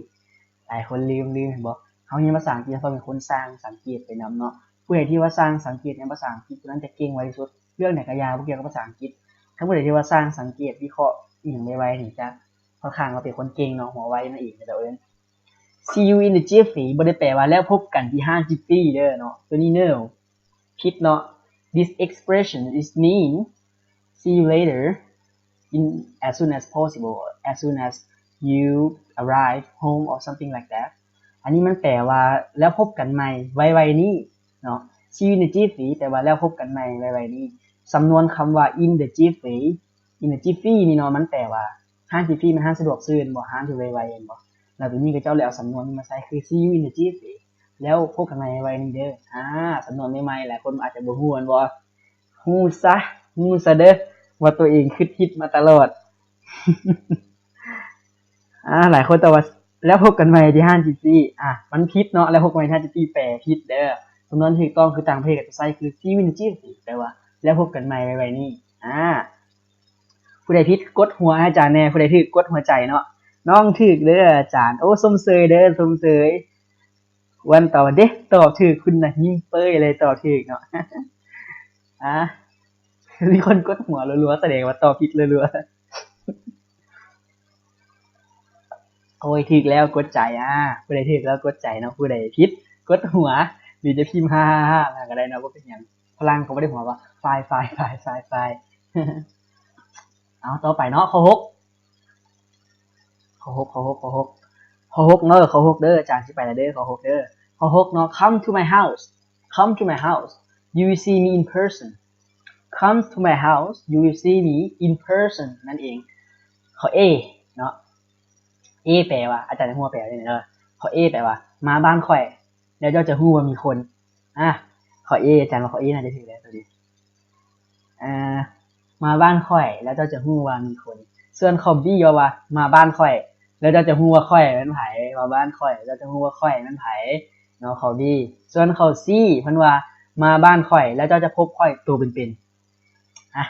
ຫຼາຍຄົນລືມ ລືມ ເຫັນບໍ່? ເຮົາຮຽນພາສາອັງກິດ ເຮົາຕ້ອງເປັນຄົນຊ່າງສັງເກດໄປນຳເນາະ. ຜູ້ໃດທີ່ວ່າຊ່າງສັງເກດໃນພາສາອັງກິດ ຜູ້ນັ້ນຈະເກັ່ງໄວທີ່ສຸດ. ເລື່ອງໃດກໍຢ່າ ບໍ່ກ່ຽວກັບພາສາອັງກິດ. ຖ້າຜູ້ໃດທີ່ວ່າຊ່າງສັງເກດ ວິເຄາະອີ່ຫຍັງໄວໆ ນີ້ ຈະ ຂ້ອນຂ້າງວ່າເປັນຄົນເກັ່ງເນາະ ຫົວໄວນັ້ນເອງ ເຂົາເຈົ້າເອີ້ນ. See you in the jiffy ບໍ່ໄດ້ແປວ່າແລ້ວພົບກັນທີ່ຮ້ານຈິຟຟີເດີເນາະ ຕົວນີ້ no ຜິດເນາະ. This expression is mean see you later in as soon as possible, as soon as you arrive home or something like that. ອັນນີ້ມັນແປວ່າແລ້ວພົບກັນໃໝ່ໄວໆນີ້ເນາະ. See you in the jiffy ແປວ່າແລ້ວພົບກັນໃໝ່ໄວໆນີ້. ສຳນວນຄຳວ່າ in the jiffy in the jiffy ນີ້ເນາະ ມັນແປວ່າ ຮ້ານຈິຟຟີແມ່ນຮ້ານສະດວກຊື້ແມ່ນບໍ່? ຮ້ານທີ່ໄວໆແມ່ນບໍ່? ແລ້ວເดี๋ຍວນີ້ເຂົາເຈົ້າເລີຍເອົາສຳນວນນີ້ມາໃຊ້ ຄື see you in the jiffy ແລ້ວພົບກັນໃໝ່ໄວໆນີ້ເດີ. ອ່າ ສຳນວນໃໝ່ໆ ຫຼາຍຄົນອາດຈະບໍ່ຮູ້ແມ່ນບໍ່? ຮູ້ຊະ ຮູ້ຊະເດີວ່າຕົວເອງຄິດຜິດມາຕະຫຼອດ. ອ່າ ຫຼາຍຄົນຕອບວ່າ ແລ້ວພົບກັນໃໝ່ທີ່ຮ້ານຈິຟຟີ. ອ່າ ມັນຜິດເນາະ ແລ້ວພົບກັນໃໝ່ທີ່ຮ້ານຈິຟຟີ ແປຜິດເດີ. ສຳນວນທີ່ຖືກຕ້ອງຄືຕ່າງປະເທດເຂົາຈະໃຊ້ຄື see you in the jiffy ແປວ່າ ແລ້ວພົບກັນໃໝ່ໄວໆນີ້. ອ່າ ຜູ້ໃດຜິດກົດຫົວໃຫ້ອາຈານແດ່ ຜູ້ໃດຖືກກົດຫົວໃຈເນາະ. ນ້ອງຖືກເດີອາຈານ. ໂອ້ ຊົມເຊີຍເດີ ຊົມເຊີຍ. ອ້ວນຕອບວ່າ ເດ້ ຕອບຖືກ ຄຸນນະຍິ້ມເປີ້ຍເລີຍ ຕອບຖືກເນາະ. ອ່າ ມີຄົນກົດຫົວລັວໆ ສະແດງວ່າຕອບຜິດລັວໆ. ໂອ້ຍ ຖືກແລ້ວກົດໃຈ. ອ່າ ຜູ້ໃດຖືກແລ້ວກົດໃຈເນາະ ຜູ້ໃດຜິດກົດຫົວ ຫຼືຈະພິມ ຫ້າຫ້າຫ້າ ມາກໍໄດ້ເນາະ ບໍ່ເປັນຫຍັງ. ຝຣັ່ງເຂົາບໍ່ໄດ້ຫົວວ່າ ຟາຍ ຟາຍ ຟາຍ ຟາຍ ຟາຍ. ເອົາ ຕໍ່ໄປເນາະ ຂໍ້ຫົກ ຂໍ້ຫົກ ຂໍ້ຫົກ ຂໍ້ຫົກ ຂໍ້ຫົກເນາະ ຂໍ້ຫົກເດີ. ອາຈານຊິໄປແລ້ວເດີ ຂໍ້ຫົກເດີ ຂໍ້ຫົກເນາະ. Come to my house, come to my house, you will see me in person. Come to my house, you will see me in person ນັ້ນເອງ. ຂໍ້ A ເນາະ A ແປວ່າ ອາຈານຈະຮູ້ວ່າແປວ່າຈັ່ງໃດເດີ. ຂໍ້ A ແປວ່າ ມາບ້ານຂ້ອຍ ແລ້ວເຈົ້າຈະຮູ້ວ່າມີຄົນ. ອ່າ ຂໍ້ A ອາຈານວ່າຂໍ້ A ໜ້າຈະຖືກແລ້ວຕົວນີ້. ອ່າ ມາບ້ານຂ້ອຍ ແລ້ວເຈົ້າຈະຮູ້ວ່າມີຄົນ. ສ່ວນຂໍ້ B ເວົ້າວ່າ ມາບ້ານຂ້ອຍ ແລ້ວເຈົ້າຈະຮູ້ວ່າຂ້ອຍແມ່ນໃຜ. ມາບ້ານຂ້ອຍ ແລ້ວເຈົ້າຈະຮູ້ວ່າຂ້ອຍແມ່ນໃຜເນາະ ຂໍ້ B. ສ່ວນຂໍ້ C ເພິ່ນວ່າ ມາບ້ານຂ້ອຍ ແລ້ວເຈົ້າຈະພົບຂ້ອຍໂຕເປັນໆ. ອ່ະ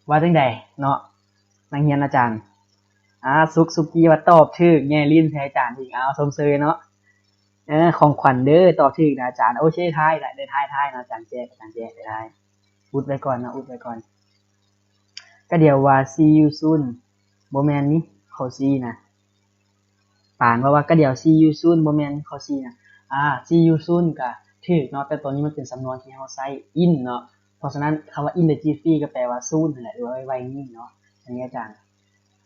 ວ່າຈັ່ງໃດເນາະ ນັກຮຽນອາຈານ? ອ່າ ສຸກສຸກີວ່າຕອບຖືກ ແຍ່ຫຼິ້ນໃສ່ອາຈານອີກ. ເອົາ ຊົມເຊີຍເນາະ. ເອີ ຂອງຂວັນເດີ ຕອບຖືກນະອາຈານ. ໂອເຄ ທາຍລະ ໄດ້ທາຍ ທາຍເນາະ ອາຈານແຈກ ອາຈານແຈກ ໄດ້ທາຍ. ອຸດໄວ້ກ່ອນເນາະ ອຸດໄວ້ກ່ອນ. ກະດຽວວ່າ see you soon ບໍ່ແມ່ນນີ້ ຂໍ້ C ນະ. ປານວ່າ ວ່າກະດຽວ see you soon ບໍ່ແມ່ນຂໍ້ C ນະ. ອ່າ see you soon ກະຖືກເນາະ ແຕ່ຕົວນີ້ມັນເປັນສຳນວນທີ່ເຮົາໃຊ້ in ເນາະ. ເພາະສະນັ້ນ ຄຳວ່າ in the jiffy ກໍແປວ່າ soon ຫັ້ນແຫຼະ ຫຼືວ່າໄວໆນີ້ເນາະ. ອັນນີ້ອາຈານ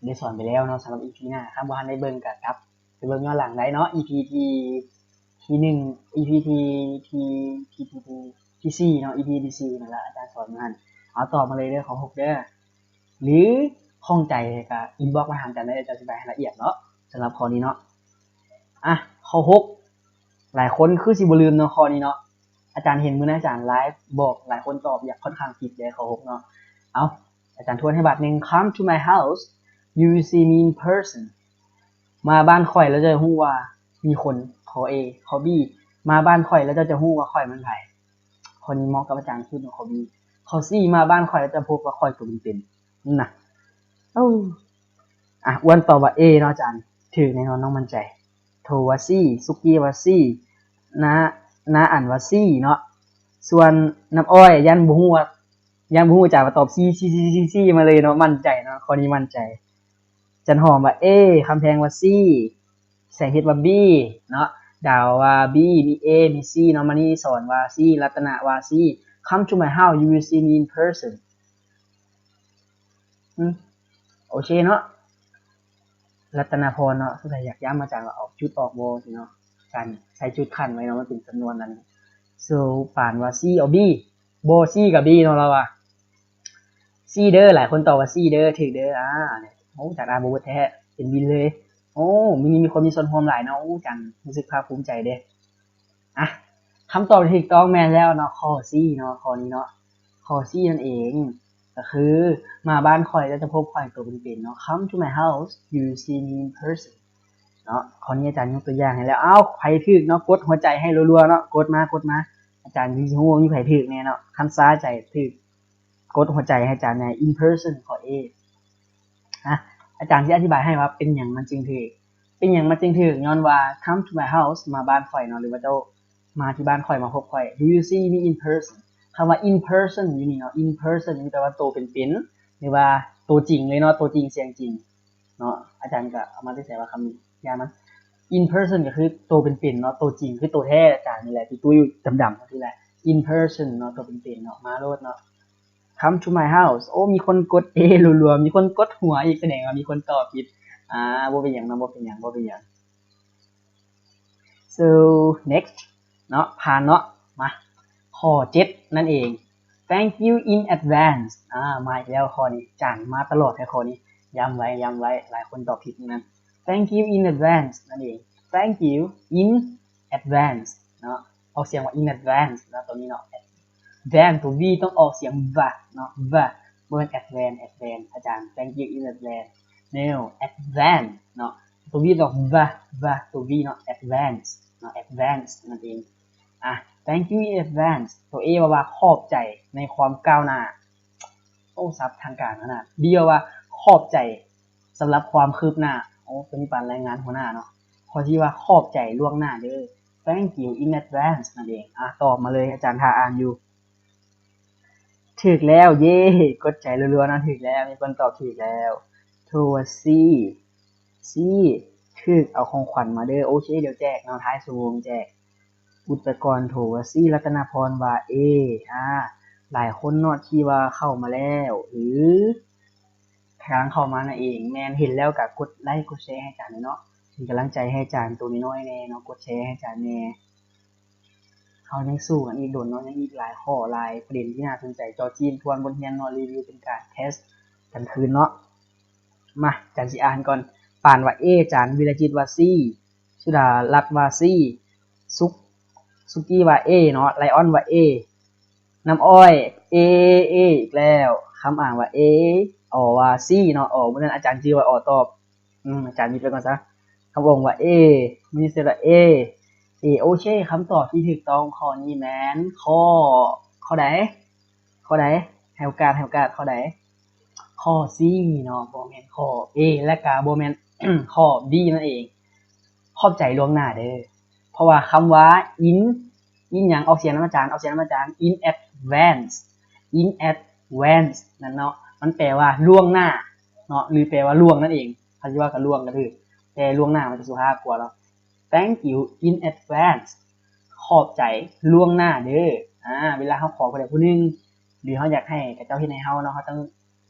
ໄດ້ສອນໄປແລ້ວເນາະ ສຳລັບ ອີພີ ໜ້າ. ຖ້າບໍ່ທັນໄດ້ເບິ່ງກໍກັບໄປເບິ່ງຍ້ອນຫຼັງໄດ້ເນາະ ອີພີ ທີ ທີໜຶ່ງ ອີພີທີ ທີ ທີ ທີ ທີສີ່ເນາະ ອີພີທີສີ່ນັ້ນລະ ອາຈານສອນຢູ່ຫັ້ນ. ເອົາ ຕອບມາເລີຍເດີ ຂໍ້ຫົກເດີ ຫຼື ຂ້ອງໃຈກໍອິນບັອກມາຖາມອາຈານໄດ້ ອາຈານອະທິບາຍໃຫ້ລະອຽດເນາະ ສຳລັບຂໍ້ນີ້ເນາະ. ອ່ະ ຂໍ້ຫົກ ຫຼາຍຄົນຄືຊິບໍ່ລືມເນາະ ຂໍ້ນີ້ເນາະ. ອາຈານເຫັນມື້ນັ້ນອາຈານໄລຟ໌ບອກ ຫຼາຍຄົນຕອບ ຢາກ ຄ່ອນຂ້າງຜິດເດ້ ຂໍ້ຫົກເນາະ. ເອົາ ອາຈານທວນໃຫ້ບາດໜຶ່ງ Come to my house, you will see me in person. ມາບ້ານຂ້ອຍແລ້ວເຈົ້າຈະຮູ້ວ່າມີຄົນ. ຂໍ້ A. ຂໍ້ B. ມາບ້ານຂ້ອຍແລ້ວເຈົ້າຈະຮູ້ວ່າຂ້ອຍແມ່ນໃຜ. ຂໍ້ນີ້ເໝາະກັບອາຈານສຸດເນາະ ຂໍ້ B. ຂໍ້ C. ມາບ້ານຂ້ອຍແລ້ວເຈົ້າພົບວ່າຂ້ອຍໂຕເປັນໆ ນະ. ເອົາ ອ່ະ ອ້ວນຕອບວ່າ A ເນາະອາຈານ. ຖືກແນ່ນອນ ນ້ອງໝັ້ນໃຈ. ໂທວ່າ C, ສຸກີ້ວ່າ C, ນ້າ ນ້າອັນວ່າ C ເນາະ. ສ່ວນນ້ຳອ້ອຍຢ້ານບໍ່ຮູ້ວ່າ ຢ້ານບໍ່ຮູ້ ອາຈານວ່າຕອບ C C C C C ມາເລີຍເນາະ ໝັ້ນໃຈເນາະ ຂໍ້ນີ້ໝັ້ນໃຈ. ຈັນຫອມວ່າ A, ຄຳແພງວ່າ C, ແສງເພັດວ່າ B ເນາະ, ດາວວ່າ B, ມີ A ມີ C ເນາະ, ມະນີສອນວ່າ C, ລັດຕະນະວ່າ C. Come to my house, you will see me in person. ອືມ ໂອເຄເນາະ. ລັດຕະນະພອນເນາະ ສົງໄສຢາກຢ້ຳອາຈານວ່າເອົາຈຸດອອກບໍ່ຊີ້ເນາະ, ອາຈານໃສ່ຈຸດຂັ້ນໄວ້ເນາະ ມັນເປັນຈຳນວນນັ້ນ. ໂຊ ປານວ່າ C ເອົາ B ບໍ່ C ກັບ B ເນາະ ລາວວ່າ C ເດີ. ຫຼາຍຄົນຕອບວ່າ C ເດີ ຖືກເດີ. ອ່າ ໂອ້ ອາຈານອ່ານບໍ່ເບິດແທ້ ເປັນວິນເລີຍ. ໂອ້ ມື້ນີ້ມີຄົນມີສ່ວນຮ່ວມຫຼາຍເນາະ. ໂອ້ ອາຈານຮູ້ສຶກພາກພູມໃຈເດ້. ອ່ະ ຄຳຕອບທີ່ຖືກຕ້ອງແມ່ນແລ້ວເນາະ ຂໍ້ C ເນາະ ຂໍ້ນີ້ເນາະ ຂໍ້ C ນັ້ນເອງ ກໍຄື ມາບ້ານຂ້ອຍແລ້ວຈະພົບຂ້ອຍໂຕເປັນໆເນາະ. Come to my house, you will see me in person ເນາະ. ຂໍ້ນີ້ອາຈານຍົກຕົວຢ່າງໃຫ້ແລ້ວ. ອ້າວ ໃຜຖືກເນາະ ກົດຫົວໃຈໃຫ້ລັວໆເນາະ ກົດມາ ກົດມາ. ອາຈານຊິຮູ້ວ່າມີໃຜຖືກແນ່ເນາະ. ຄັນຊາໃຈຖືກ ກົດຫົວໃຈໃຫ້ອາຈານແນ່. In person ຂໍ້ A. ອາ ອາຈານຊິອະທິບາຍໃຫ້ວ່າເປັນຫຍັງມັນຈຶ່ງຖືກ. ເປັນຫຍັງມັນຈຶ່ງຖືກ? ຍ້ອນວ່າ come to my house ມາບ້ານຂ້ອຍເນາະ ຫຼືວ່າເຈົ້າມາທີ່ບ້ານຂ້ອຍ ມາພົບຂ້ອຍ. Do you see me in person? ຄຳວ່າ in person ຢູ່ນີ້ເນາະ in person ນີ້ແປວ່າໂຕເປັນໆ ຫຼືວ່າໂຕຈິງເລີຍເນາະ ໂຕຈິງສຽງຈິງເນາະ. ອາຈານກໍເອົາມາແຕ່ໃສວ່າຄຳນີ້ ຢ່າມັນ in person ກໍຄືໂຕເປັນໆເນາະ ໂຕຈິງ ຄືໂຕແທ້ອາຈານນີ້ແຫຼະ ທີ່ຕຸ້ຍດຳໆ ນີ້ແຫຼະ in person ເນາະ ໂຕເປັນໆເນາະ ມາໂລດເນາະ. Come to my house. ໂອ້ ມີຄົນກົດ A ລັວໆ ມີຄົນກົດຫົວອີກ ສະແດງວ່າມີຄົນຕອບຜິດ. ອ່າ ບໍ່ເປັນຫຍັງເນາະ ບໍ່ເປັນຫຍັງ ບໍ່ເປັນຫຍັງ. So next ເນາະ ຜ່ານເນາະ. ມາ ຂໍ້ເຈັດນັ້ນເອງ Thank you in advance. ອ່າ ມາອີກແລ້ວຂໍ້ນີ້ ອາຈານມາຕະຫຼອດແທ້ຂໍ້ນີ້ ຢ້ຳໄວ້ ຢ້ຳໄວ້ ຫຼາຍຄົນຕອບຜິດນັ້ນ. Thank you in advance ນັ້ນເອງ Thank you in advance ເນາະ ອອກສຽງວ່າ in advance ເນາະ ຕົວນີ້ເນາະ. Van ຕົວ V ຕ້ອງອອກສຽງ V ເນາະ V ບໍ່ແມ່ນ advance advance ອາຈານ Thank you in advance. No, advance ເນາະ ຕົວ V ຕ້ອງ V V ຕົວ V ເນາະ advance ເນາະ advance ນັ້ນເອງ. ອ່ະ Thank you in advance ຕົວ A ເວົ້າວ່າຂອບໃຈໃນຄວາມກ້າວໜ້າ. ໂອ້ ສັບທາງການຂະໜາດ. B ເວົ້າວ່າຂອບໃຈສຳລັບຄວາມຄືບໜ້າ. ໂອ້ ຕົວນີ້ປານລາຍງານຫົວໜ້າເນາະ. ຂໍ້ C ວ່າຂອບໃຈລ່ວງໜ້າເດີ Thank you in advance ນັ້ນເອງ. ອ່ະ ຕອບມາເລີຍ ອາຈານຖ້າອ່ານຢູ່. ຖືກແລ້ວ ເຢ້ ກົດໃຈລັວໆເນາະ ຖືກແລ້ວ ມີຄົນຕອບຖືກແລ້ວ. ໂທວ່າ C C ຖືກ ເອົາຂອງຂວັນມາເດີ. ໂອເຄ ດຽວແຈກເນາະ ທ້າຍຊົ່ວໂມງແຈກ. ອຸດຕະກອນ ໂທວ່າ C ລັດຕະນະພອນວ່າ A. ອ່າ ຫຼາຍຄົນເນາະທີ່ວ່າເຂົ້າມາແລ້ວ ຫຼື ກຳລັງເຂົ້າມານັ້ນເອງ. ແມ່ນ ເຫັນແລ້ວກໍກົດໄລກົດແຊໃຫ້ອາຈານແດ່ເນາະ ເປັນກຳລັງໃຈໃຫ້ອາຈານໂຕນ້ອຍໆແດ່ເນາະ ກົດແຊໃຫ້ອາຈານແດ່. ເຮົາຍັງສູ້ກັນອີກດົນເນາະ ຍັງອີກຫຼາຍຂໍ້ຫຼາຍປະເດັນທີ່ໜ້າສົນໃຈ. ຈໍຈີນ ທວນບົດຮຽນເນາະ ຣີວິວເປັນການເທສກັນຄືນເນາະ. ມາ ອາຈານຊິອ່ານກ່ອນ. ປານວ່າ A ອາຈານ ວິລະຈິດວ່າ C ສຸດາລັດວ່າ C ສຸກ ສຸກີ້ວ່າ A ເນາະ ໄລອອນວ່າ A ນ້ຳອ້ອຍ A A ອີກແລ້ວ. ຄຳອ່ານວ່າ A ອໍວ່າ C ເນາະ ອໍ ມື້ນັ້ນອາຈານຈື່ວ່າ ອໍຕອບ. ອືມ ອາຈານຢຸດໄວ້ກ່ອນຊະ. ຄຳອົງວ່າ A ມີເສດວ່າ A A. ໂອເຄ ຄຳຕອບທີ່ຖືກຕ້ອງຂໍ້ນີ້ແມ່ນຂໍ້ ຂໍ້ໃດ? ຂໍ້ໃດ? ໃຫ້ໂອກາດ ໃຫ້ໂອກາດ ຂໍ້ໃດ? ຂໍ້ C ເນາະ ບໍ່ແມ່ນຂໍ້ A ແລະກະບໍ່ແມ່ນຂໍ້ B ນັ້ນເອງ. ຂອບໃຈລ່ວງໜ້າເດີ ເພາະວ່າຄຳວ່າ in in ຫຍັງ ອອກສຽງນຳອາຈານ ອອກສຽງນຳອາຈານ in advance in advance ນັ້ນເນາະ ມັນແປວ່າລ່ວງໜ້າເນາະ ຫຼື ແປວ່າລ່ວງນັ້ນເອງ. ເຮົາຊິວ່າກໍລ່ວງກໍຖືກ ແຕ່ລ່ວງໜ້າມັນຈະສຸພາບກວ່າເນາະ. Thank you in advance ຂອບໃຈລ່ວງໜ້າເດີ. ອາ ເວລາເຮົາຂໍຜູ້ໃດຜູ້ໜຶ່ງ ຫຼື ເຮົາຢາກໃຫ້ເຂົາເຈົ້າເຮັດໃຫ້ເຮົາເນາະ ເຮົາຕ້ອງ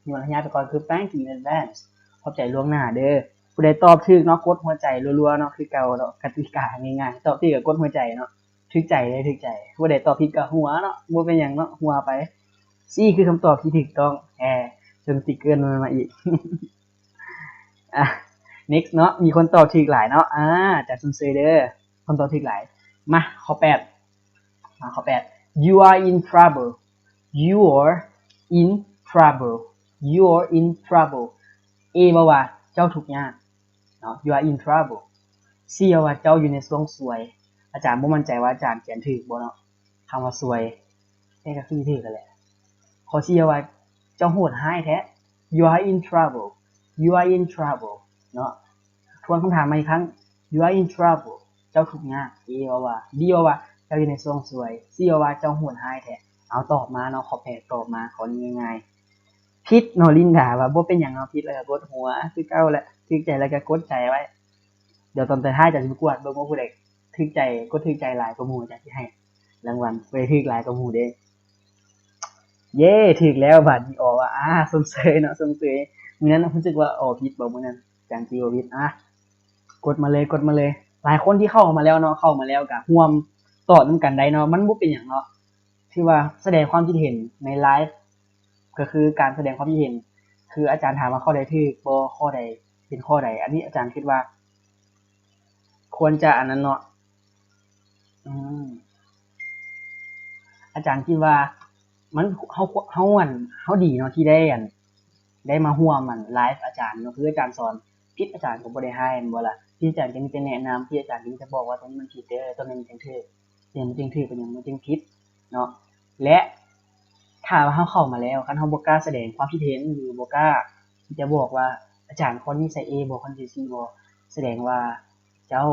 ຍວນໄລຍະໄປກ່ອນ ຄື Thank you in advance ຂອບໃຈລ່ວງໜ້າເດີ. ຜູ້ໃດຕອບຖືກເນາະ ກົດຫົວໃຈລັວໆເນາະ ຄືເກົ່າເນາະ ກະຕິກາງ່າຍໆ ຕອບຖືກກໍກົດຫົວໃຈເນາະ ຖືກໃຈເດ້ ຖືກໃຈ. ຜູ້ໃດຕອບຜິດກໍຫົວເນາະ ບໍ່ເປັນຫຍັງເນາະ ຫົວໄປ. C ຄືຄຳຕອບທີ່ຖືກຕ້ອງ. ແຮ ສົ່ງສະຕິກເກີມາອີກ. ອ່ະ next ເນາະ ມີຄົນຕອບຖືກຫຼາຍເນາະ. ອາ ຈາກຊົມເຊີຍເດີ ຄົນຕອບຖືກຫຼາຍ. ມາ ຂໍ້ແປດ ມາ ຂໍ້ແປດ You are in trouble. You're in trouble. You're in trouble. A ເວົ້າວ່າເຈົ້າທຸກຍາກເນາະ You are in trouble. C ເວົ້າວ່າເຈົ້າຢູ່ໃນຊ່ວງຊວຍ. ອາຈານບໍ່ໝັ້ນໃຈວ່າອາຈານຂຽນຖືກບໍ່ເນາະ ຄຳວ່າຊວຍ ແຕ່ກໍຄືຖືກຫັ້ນແຫຼະ. ຂໍ້ C ເວົ້າວ່າເຈົ້າໂຫດຮ້າຍແທ້ You are in trouble. You are in trouble ເນາະ. ທວນຄຳຖາມໃໝ່ອີກຄັ້ງ You are in trouble. ເຈົ້າທຸກຍາກ. A ເວົ້າວ່າ D ເວົ້າວ່າເຈົ້າຢູ່ໃນຊ່ວງຊວຍ. C ເວົ້າວ່າເຈົ້າໂຫດຮ້າຍແທ້. ເອົາ ຕອບມາເນາະ ຂໍ້ແປດຕອບມາ ຂໍ້ນີ້ງ່າຍໆ. ຜິດເນາະ ລິນດາວ່າບໍ່ເປັນຫຍັງເນາະ ຜິດແລ້ວກໍກົດຫົວຄືເກົ່າແຫຼະ ຖືກໃຈແລ້ວກໍກົດໃຈໄວ້. ດຽວຕອນທ້າຍຈະໄປກວດເບິ່ງວ່າຜູ້ໃດຖືກໃຈ ກົດຖືກໃຈຫຼາຍກວ່າໝູ່ ຈະຊິໃຫ້ລາງວັນ ຜູ້ໃດຖືກຫຼາຍກວ່າໝູ່ເດ້. ເຢ້ ຖືກແລ້ວບາດນີ້ ອໍ ວ່າ ອາ ຊົມເຊີຍເນາະ ຊົມເຊີຍ. ມື້ນັ້ນຮູ້ສຶກວ່າ ອໍ ຜິດບໍ່ມື້ນັ້ນ ຈານຕີບໍ່ຜິດ. ອາ ກົດມາເລີຍ ກົດມາເລີຍ. ຫຼາຍຄົນທີ່ເຂົ້າມາແລ້ວເນາະ ເຂົ້າມາແລ້ວກໍຮ່ວມຕອບນຳກັນໄດ້ເນາະ ມັນບໍ່ເປັນຫຍັງເນາະ. ຖືວ່າສະແດງຄວາມຄິດເຫັນໃນໄລຟ໌ ກໍຄືການສະແດງຄວາມຄິດເຫັນ ຄືອາຈານຖາມວ່າຂໍ້ໃດຖືກບໍ່ ຂໍ້ໃດເປັນຂໍ້ໃດ. ອັນນີ້ອາຈານຄິດວ່າຄວນຈະອັນນັ້ນເນາະ ອືມ ອາຈານຄິດວ່າມັນ ເຮົາ ເຮົາ ອັນ ເຮົາດີເນາະທີ່ໄດ້ ອັນ ໄດ້ມາຮ່ວມ ອັນ ໄລຟ໌ອາຈານເນາະ ຄືອາຈານສອນຜິດ ອາຈານກໍບໍ່ໄດ້ຮ້າຍແມ່ນບໍ່ລະ ທີ່ອາຈານກໍມີແຕ່ແນະນຳ ທີ່ອາຈານກໍມີແຕ່ບອກວ່າຕົວນີ້ມັນຜິດເດີ ຕົວນັ້ນມັນຈັ່ງຖືກ ເປັນຫຍັງມັນຈຶ່ງຖືກ ເປັນຫຍັງມັນຈຶ່ງຜິດເນາະ. ແລະ ຖ້າວ່າເຮົາເຂົ້າມາແລ້ວ ຄັນເຮົາບໍ່ກ້າສະແດງຄວາມຄິດເຫັນ ຫຼື ບໍ່ກ້າທີ່ຈະບອກວ່າ ອາຈານ ຂໍ້ນີ້ໃສ່ A ບໍ່ ຂ້ອນີ້ໃສ່ C ບໍ່ ສະແດງວ່າເຈົ້າ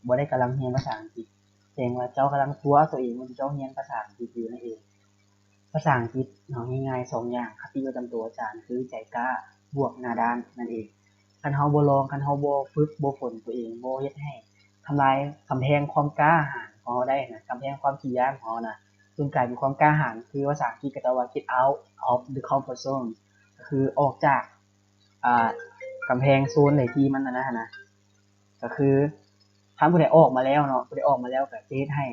ບໍ່ໄດ້ກຳລັງຮຽນພາສາອັງກິດ ສະແດງວ່າເຈົ້າກຳລັງຕົວະຕົວເອງວ່າເຈົ້າຮຽນພາສາອັງກິດຢູ່ນັ້ນເອງ. ພາສາອັງກິດເນາະ ງ່າຍໆສອງຢ່າງ ຄະຕິປະຈຳໂຕອາຈານ ຄືໃຈກ້າ ບວກໜ້າດ້ານນັ້ນເອງ. ຄັນເຮົາບໍ່ລອງ ຄັນເຮົາບໍ່ຝຶກ ບໍ່ຝົນຕົວເອງ ບໍ່ເຮັດໃຫ້ ທຳລາຍກຳແພງຄວາມກ້າຫານຂອງເຮົາໄດ້ນະ ກຳແພງຄວາມຂີ້ຢ້ານຂອງເຮົານະ ຈົນກາຍເປັນຄວາມກ້າຫານ ຄືພາສາອັງກິດເຂົາເຈົ້າວ່າ get out of the comfort zone ກໍຄືອອກຈາກ ອ່າ ກຳແພງໂຊນໃດທີ່ມັນອັນນັ້ນຫັ້ນນະ ກໍຄືຄັນຜູ້ໃດອອກມາແລ້ວເນາະ ຜູ້ໃດອອກມາແລ້ວກໍຈະເຮັດໃຫ້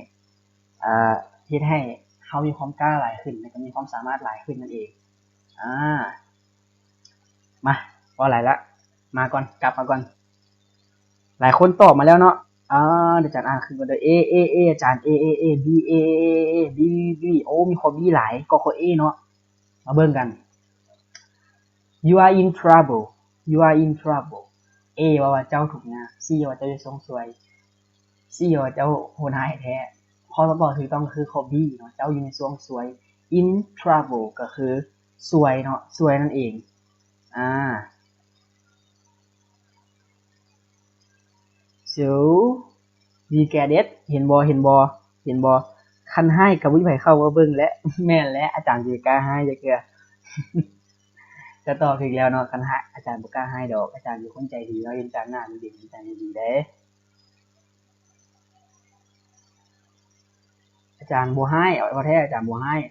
ອ່າ ເຮັດໃຫ້ເຮົາມີຄວາມກ້າຫຼາຍຂຶ້ນ ແລ້ວກໍມີຄວາມສາມາດຫຼາຍຂຶ້ນນັ້ນເອງ. ອ່າ ມາ ເວົ້າຫຼາຍລະ ມາກ່ອນ ກັບມາກ່ອນ. ຫຼາຍຄົນຕອບມາແລ້ວເນາະ ອ່າ ດຽວອາຈານອ່ານຄືນກ່ອນເດີ A A A ອາຈານ A A A B A A A B B B ໂອ້ ມີຂໍ້ B ຫຼາຍ ກໍຂໍ້ A ເນາະ. ມາເບິ່ງກັນ You are in trouble. You are in trouble. A ເວົ້າວ່າເຈົ້າທຸກຍາກ. C ເວົ້າວ່າເຈົ້າຢູ່ຊ່ວງຊວຍ. C ເວົ້າວ່າເຈົ້າໂຫດຮ້າຍແທ້. ຂໍ້ຕອບທີ່ຖືກຕ້ອງກໍຄືຂໍ້ B ເນາະ ເຈົ້າຢູ່ໃນຊ່ວງຊວຍ. In trouble ກໍຄືຊວຍເນາະ ຊວຍນັ້ນເອງ. ອ່າ So we get it. ເຫັນບໍ່ ເຫັນບໍ່ ເຫັນບໍ່? ຄັນຮ້າຍກໍບໍ່ມີໃຜເຂົ້າມາເບິ່ງແຫຼະ. ແມ່ນແຫຼະ ອາຈານຊິກ້າຮ້າຍຈັກເທື່ອ. ຈະຕອບຖືກແລ້ວເນາະ ຄັນຮ້າຍ ອາຈານບໍ່ກ້າຮ້າຍດອກ. ອາຈານເປັນຄົນໃຈດີເນາະ ເຫັນຈາກໜ້າດີໆ ເຫັນຈາກໜ້າດີເດ້. ອາຈານບໍ່ຮ້າຍ ເອົາ ເວົ້າແທ້ ອາຈານບໍ່ຮ້າຍ.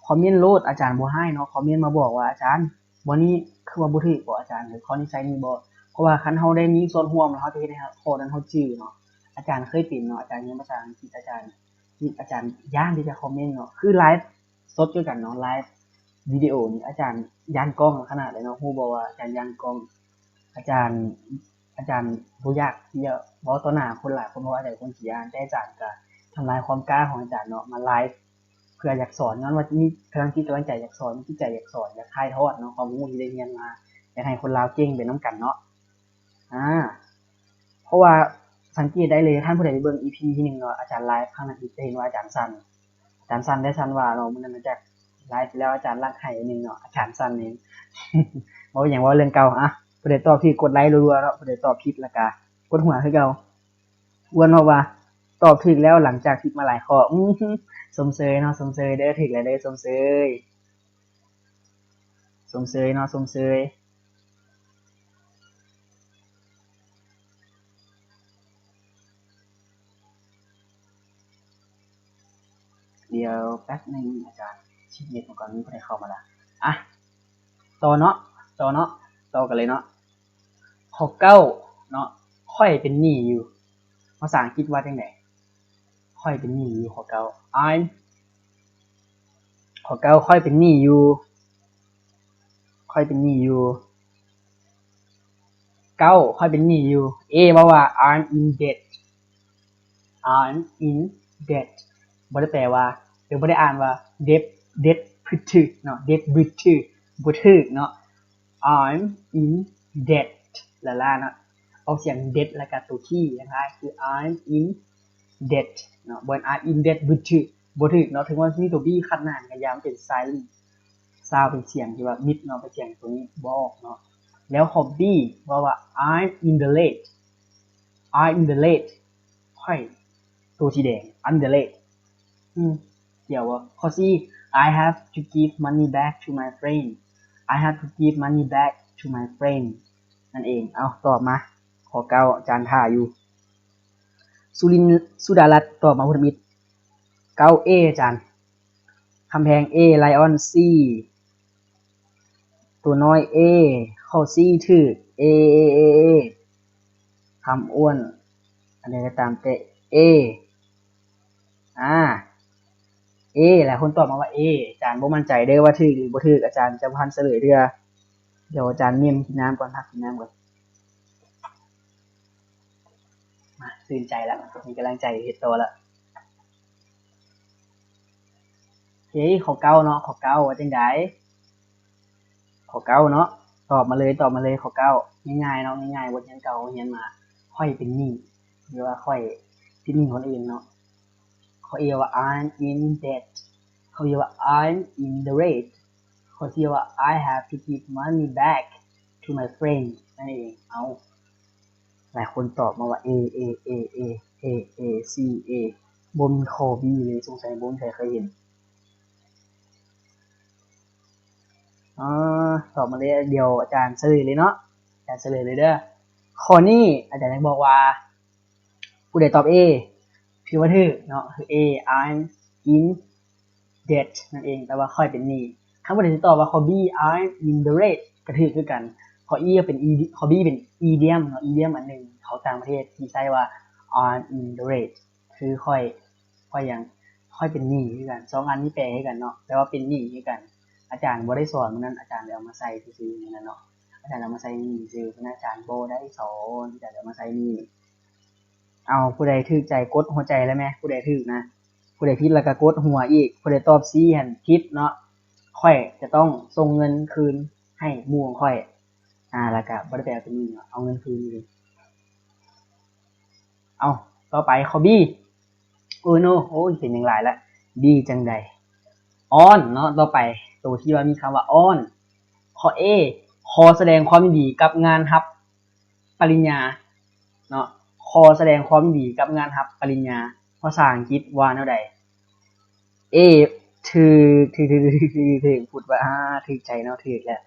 ຄອມເມັນໂລດ ອາຈານບໍ່ຮ້າຍເນາະ ຄອມເມັນມາບອກວ່າ ອາຈານ ບ່ອນນີ້ຄືວ່າບໍ່ຖືກບໍ ອາຈານ ຫຼື ຂໍ້ນີ້ໃສ່ນີ້ບໍ? ເພາະວ່າຄັນເຮົາໄດ້ມີສ່ວນຮ່ວມ ເຮົາຈະເຮັດໃຫ້ຂໍ້ນັ້ນເຮົາຈື່ເນາະ. ອາຈານເຄີຍເປັນເນາະ ອາຈານຮຽນພາສາອັງກິດ ອາຈານ ອາຈານຢ້ານທີ່ຈະຄອມເມັນເນາະ ຄືໄລຟ໌ສົດຄືກັນເນາະ ໄລຟ໌ວິດີໂອນີ້ ອາຈານຢ້ານກ້ອງຂະໜາດໃດເນາະ ຮູ້ບໍ່ວ່າອາຈານຢ້ານກ້ອງ? ອາຈານ ອາຈານບໍ່ຢາກທີ່ຈະເວົ້າຕໍ່ໜ້າຄົນຫຼາຍຄົນ ເພາະວ່າອາຈານເປັນຄົນຂີ້ຢ້ານ ແຕ່ອາຈານກະທຳລາຍຄວາມກ້າຂອງອາຈານເນາະ ມາໄລຟ໌ ເພື່ອຢາກສອນ ຍ້ອນວ່າມີກຳລັງຈິດກຳລັງໃຈຢາກສອນ ມີຈິດໃຈຢາກສອນ ຢາກຖ່າຍທອດເນາະ ຄວາມຮູ້ທີ່ໄດ້ຮຽນມາ ຢາກໃຫ້ຄົນລາວເກັ່ງໄປນຳກັນເນາະ. ອາ ເພາະວ່າສັງເກດໄດ້ເລີຍ ຄັນຜູ້ໃດໄປເບິ່ງອີພີທີໜຶ່ງເນາະ ອາຈານໄລຟ໌ຄັ້ງນັ້ນ ຈະເຫັນວ່າອາຈານສັ່ນ ອາຈານສັ່ນແທ້ສັ່ນຫວາເນາະ. ມື້ນັ້ນອາຈານໄລຟ໌ແລ້ວ ອາຈານລັກໄຫ້ໜຶ່ງເນາະ ອາຈານສັ່ນເອງ. ເວົ້າຫຍັງ ເວົ້າເລື່ອງເກົ່າ. ອາ ຜູ້ໃດຕອບຖືກກົດໄລລັວໆເນາະ ຜູ້ໃດຕອບຜິດແລ້ວກະກົດຫົວຄືເກົ່າ. ອ້ວນເວົ້າວ່າຕອບຖືກແລ້ວ ຫຼັງຈາກຜິດມາຫຼາຍຂໍ້. ອື ຊົມເຊີຍເນາະ ຊົມເຊີຍເດີ ຖືກແລ້ວເດີ ຊົມເຊີຍ ຊົມເຊີຍເນາະ ຊົມເຊີຍ. ດຽວແປັບໜຶ່ງ ອາຈານເຊັກເນັດມາກ່ອນ ມີຜູ້ໃດເຂົ້າມາລະ. ອ່ະ ຕໍ່ເນາະ ຕໍ່ເນາະ ຕໍ່ກັນເລີຍເນາະ. ຂໍ້ເກົ້າເນາະ ຂ້ອຍເປັນໜີ້ຢູ່. ພາສາອັງກິດວ່າຈັ່ງໃດ? ຂ້ອຍເປັນໜີ້ຢູ່. ຂໍ້ເກົ້າ I'm ຂໍ້ເກົ້າ ຂ້ອຍເປັນໜີ້ຢູ່. ຂ້ອຍເປັນໜີ້ຢູ່. ເກົ້າ ຂ້ອຍເປັນໜີ້ຢູ່. A ເວົ້າວ່າ I'm in debt. I'm in debt ບໍ່ໄດ້ແປວ່າ ຫຼື ບໍ່ໄດ້ອ່ານວ່າ debt debt ຜິດຖືກເນາະ debt ຜິດຖືກ ບໍ່ຖືກເນາະ. I'm in debt ລ້າໆເນາະ ອອກສຽງ debt ແລ້ວກະຕົວ t ຈັ່ງຊີ້ ຄື I'm in debt ເນາະ. ບໍ່ແມ່ນ I'm in debt ຜິດຖືກ ບໍ່ຖືກເນາະ. ເຖິງວ່າມີຕົວ b ຄັດໜ້າກໍຢ່າ ມັນເປັນ silent sound ເປັນສຽງທີ່ວ່າມິດເນາະ ເປັນສຽງຕົວນີ້ບໍ່ອອກເນາະ. ແລ້ວຂໍ້ b ເວົ້າວ່າ I'm in the red. I'm in the red ຂ້ອຍ ຕົວສີແດງ I'm in the red ອືມ ກ່ຽວບໍ່? ຂໍ້ສີ່ I have to give money back to my friend. I have to give money back to my friend ນັ້ນເອງ. ເອົາ ຕອບມາ ຂໍ້ເກົ້າ ອາຈານຖ້າຢູ່. ສຸລິນ ສຸດາລັດ ຕອບມາພຸດທຳອິດ ເກົ້າ A ອາຈານ. ຄຳແພງ A, lion C ຕົວນ້ອຍ A. ຂໍ້ C ຖືກ A A A A. ຄຳອ້ວນ ອັນໃດກໍຕາມແຕ່ A. ອາ A ຫຼາຍຄົນຕອບມາວ່າ A. ອາຈານບໍ່ໝັ້ນໃຈເດີວ່າຖືກຫຼືບໍ່ຖືກ ອາຈານຈະບໍ່ທັນສະເຫຼີຍເທື່ອ. ດຽວອາຈານເມມກິນນ້ຳກ່ອນ ພັກກິນນ້ຳກ່ອນ. ມາ ຊື່ນໃຈລະ ມີກຳລັງໃຈເຮັດຕໍ່ລະ. ໂອເຄ ຂໍ້ເກົ້າເນາະ ຂໍ້ເກົ້າວ່າຈັ່ງໃດ? ຂໍ້ເກົ້າເນາະ ຕອບມາເລີຍ ຕອບມາເລີຍ. ຂໍ້ເກົ້າ ງ່າຍໆເນາະ ງ່າຍໆ ບົດຮຽນເກົ່າເຮົາຮຽນມາ. ຂ້ອຍເປັນໜີ້ ຫຼືວ່າຂ້ອຍຕິດໜີ້ຄົນອື່ນເນາະ. ຂໍ້ A ວ່າ I'm in debt. ຂໍ້ B ວ່າ I'm in the red. ຂໍ້ C ວ່າ I have to give money back to my friend ນັ້ນເອງ. ເອົາ ຫຼາຍຄົນຕອບມາວ່າ A A A A A A C A ບໍ່ມີຂໍ້ B ເລີຍ ສົງໄສບໍ່ມີໃຜເຄີຍເຫັນ. ອາ ຕອບມາເລີຍ ດຽວອາຈານສະເຫຼີຍເລີຍເນາະ ອາຈານສະເຫຼີຍເລີຍເດີ. ຂໍ້ນີ້ອາຈານຢາກບອກວ່າ ຜູ້ໃດຕອບ A ຖືວ່າຖືກເນາະ ຄື A I'm in debt ນັ້ນເອງ ແປວ່າຂ້ອຍເປັນໜີ້. ຄັນຜູ້ໃດຊິຕອບວ່າຂໍ້ B I'm in the red ກໍຖືກຄືກັນ. ຂໍ້ E ກໍເປັນ E ຂໍ້ B ເປັນ idiom ເນາະ idiom ອັນໜຶ່ງຂອງຕ່າງປະເທດທີ່ໃຊ້ວ່າ I'm in the red ຄືຂ້ອຍ ຂ້ອຍຫຍັງ ຂ້ອຍເປັນໜີ້ຄືກັນ. ສອງອັນນີ້ແປຄືກັນເນາະ ແປວ່າເປັນໜີ້ຄືກັນ. ອາຈານບໍ່ໄດ້ສອນມື້ນັ້ນ ອາຈານເອົາມາໃສ່ຊື່ໆມື້ນັ້ນເນາະ ອາຈານເອົາມາໃສ່ໜີ້ຊື່ ເພາະນັ້ນອາຈານບໍ່ໄດ້ສອນ ອາຈານເອົາມາໃສ່ໜີ້. ເອົາ ຜູ້ໃດຖືກໃຈກົດຫົວໃຈແລ້ວແມ ຜູ້ໃດຖືກນະ. ຜູ້ໃດຜິດແລ້ວກໍກົດຫົວອີກ. ຜູ້ໃດຕອບ C ຫັ້ນຜິດເນາະ ຂ້ອຍຈະຕ້ອງສົ່ງເງິນຄືນໃຫ້ໝູ່ຂອງຂ້ອຍ ອາ ແລ້ວກໍບໍ່ໄດ້ໄປເອົາຕົວນີ້ເນາະ ເອົາເງິນຄືນຢູ່. ເອົາ ຕໍ່ໄປຂໍ້ B ໂອ້ no ໂອ້ຍ ເປັນຫຍັງຫຼາຍລະ B ຈັ່ງໃດ? On ເນາະ. ຕໍ່ໄປໂຕທີ່ວ່າມີຄຳວ່າ on. ຂໍ້ A ຂໍສະແດງຄວາມຍິນດີກັບງານຮັບ ປະລິນຍາເນາະ ຂໍສະແດງຄວາມຍິນດີກັບງານຮັບປະລິນຍາ. ພາສາອັງກິດວ່າແນວໃດ? A ຖືກ ຖືກ ຖືກ ຖືກ ຖືກ ພຸດວ່າ ອາ ຖືກໃຈເນາະ ຖືກແລ້ວ.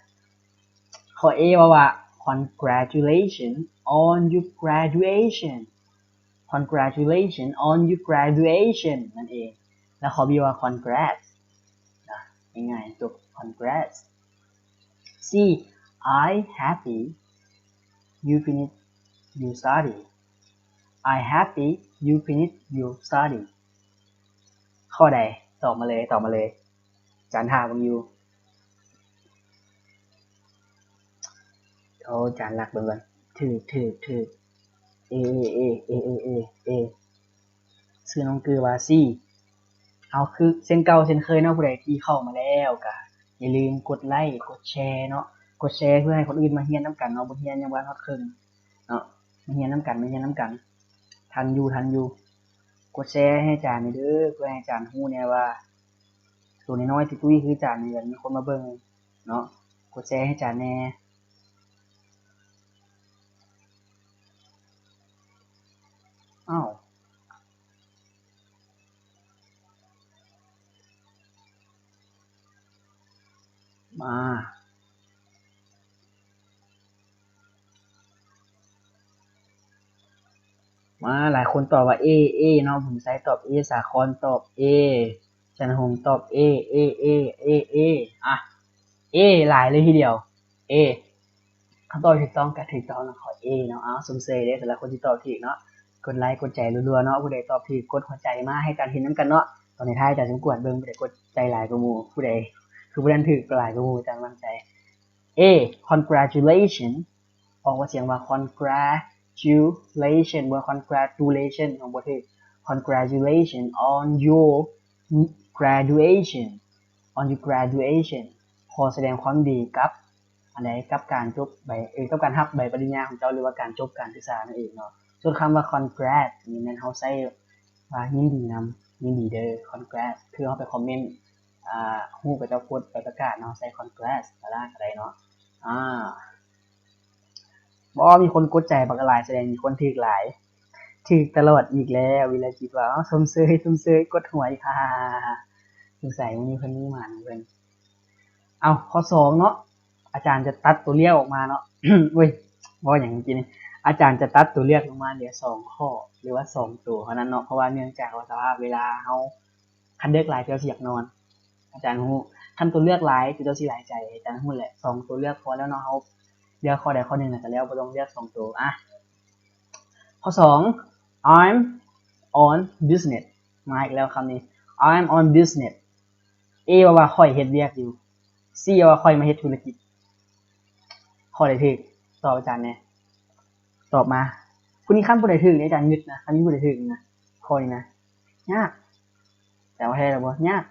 ຂໍ້ A ເວົ້າວ່າ congratulations on your graduation. Congratulations on your graduation ນັ້ນເອງ. ແລ້ວຂໍ້ B ວ່າ congrats ນະ ງ່າຍໆ ຈົບ congrats. C I happy you finish your study. I happy you finish your study. ຂໍ້ໃດ? ຕອບມາເລີຍ ຕອບມາເລີຍ ອາຈານຖ້າເບິ່ງຢູ່. ໂອ້ ອາຈານລັກເບິ່ງກ່ອນ. ຖືກ ຖືກ ຖືກ A A A A A A A. ຊື່ນ້ອງກືວ່າ C. ເອົາ ຄືເຊັ່ນເກົ່າເຊັ່ນເຄີຍເນາະ ຜູ້ໃດທີ່ເຂົ້າມາແລ້ວກະຢ່າລືມກົດໄລ ກົດແຊເນາະ ກົດແຊເພື່ອໃຫ້ຄົນອື່ນມາຮຽນນຳກັນເນາະ. ບົດຮຽນຍັງບໍ່ທັນຮອດເຄິ່ງເນາະ ມາຮຽນນຳກັນ ມາຮຽນນຳກັນ. ທັນຢູ່ ທັນຢູ່. ກົດແຊໃຫ້ອາຈານແດ່ເດີ ເພື່ອໃຫ້ອາຈານຮູ້ແດ່ວ່າ ໂຕນ້ອຍໆ ຕຸ້ຍໆ ຄືອາຈານນີ້ ມີຄົນມາເບິ່ງເນາະ. ກົດແຊໃຫ້ອາຈານແດ່. ອ້າວ ມາ ມາ ຫຼາຍຄົນຕອບວ່າ A A ເນາະ ບຸນໄຊຕອບ A ສາຄອນຕອບ A ຈັນຫົງຕອບ A A A A A ອະ A ຫຼາຍເລີຍທີດຽວ A. ຄຳຕອບທີ່ຖືກຕ້ອງກໍຖືກຕ້ອງເນາະ ຂໍ້ A ເນາະ. ເອົາ ຊົມເຊີຍເດ້ ສຳລັບຄົນທີ່ຕອບຖືກເນາະ ກົດໄລກົດໃຈລັວໆເນາະ. ຜູ້ໃດຕອບຖືກກົດຫົວໃຈມາໃຫ້ອາຈານເຫັນນຳກັນເນາະ. ຕອນທ້າຍອາຈານຊິກວດເບິ່ງ ຜູ້ໃດກົດໃຈຫຼາຍກວ່າໝູ່ ຜູ້ໃດຄືບໍ່ທັນຖືກຫຼາຍກວ່າໝູ່ ອາຈານໝັ້ນໃຈ. A, congratulation ອອກວ່າສຽງວ່າ congratulation ບໍ່ congratulation ເຮົາບໍ່ຖືກ. Congratulation on your graduation, on your graduation ຂໍສະແດງຄວາມຍິນດີກັບອັນໃດ ກັບການຈົບໃບ ເອີ ກັບການຮັບໃບປະລິນຍາຂອງເຈົ້າ ຫຼືວ່າການຈົບການສຶກສານັ້ນເອງເນາະ. ສ່ວນຄຳວ່າ congrats ນີ້ແມ່ນເຮົາໃຊ້ວ່າຍິນດີນຳ ຍິນດີເດີ congrats ຄືເຮົາໄປຄອມເມັນ ອ່າ ຮູບຂະເຈົ້າໂພສໃບປະກາດເນາະ ໃສ່ congrats ກະໄດ້ເນາະ. ອ່າ ບໍ່ ມີຄົນກົດໃຈບັກຫຼາຍ ສະແດງມີຄົນຖືກຫຼາຍ ຖືກຕະຫຼອດອີກແລ້ວ. ວິລະຈິດວ່າ ເອົ້າ ຊົມເຊີຍ ຊົມເຊີຍ ກົດຫົວອີກ ຮ່າໆໆ. ສົງໄສມື້ນີ້ເພິ່ນມີໝານຂອງເພິ່ນ. ເອົາ ຂໍ້ສອງເນາະ ອາຈານຈະຕັດຕົວເລືອກອອກມາເນາະ ໂອ້ຍ ເວົ້າຫຍັງເມື່ອກີ້ນີ້ ອາຈານຈະຕັດຕົວເລືອກລົງມາເຫຼືອສອງຂໍ້ ຫຼືວ່າສອງໂຕເທົ່ານັ້ນເນາະ ເພາະວ່າເນື່ອງຈາກວ່າສະພາບເວລາເຮົາ ຄັນເລືອກຫຼາຍເຈົ້າຊິຢາກນອນ. ອາຈານຮູ້ ຄັນຕົວເລືອກຫຼາຍເຈົ້າຊິຫຼາຍໃຈ ອາຈານຮູ້ແຫຼະ. ສອງຕົວເລືອກພໍແລ້ວເນາະ ເຮົາເລືອກຂໍ້ໃດຂໍ້ໜຶ່ງແລ້ວກໍແລ້ວ ບໍ່ຕ້ອງເລືອກສອງໂຕ. ອ່ະ ຂໍ້ສອງ I'm on business ມາອີກແລ້ວຄຳນີ້ I'm on business. A ເວົ້າວ່າ ຂ້ອຍເຮັດວຽກຢູ່. C ເວົ້າວ່າ ຂ້ອຍມາເຮັດທຸລະກິດ. ຂໍ້ໃດຖືກ? ຕອບອາຈານແດ່ ຕອບມາ. ຜູ້ນີ້ ຄັນຜູ້ໃດຖືກນີ້ ອາຈານຍຶດນະ ຄັນມີຜູ້ໃດຖືກນີ້ນະ ຂໍ້ນີ້ນະ ຍາກ. ແຕ່ວ່າແທ້ແລ້ວບໍ່? ຍາກ.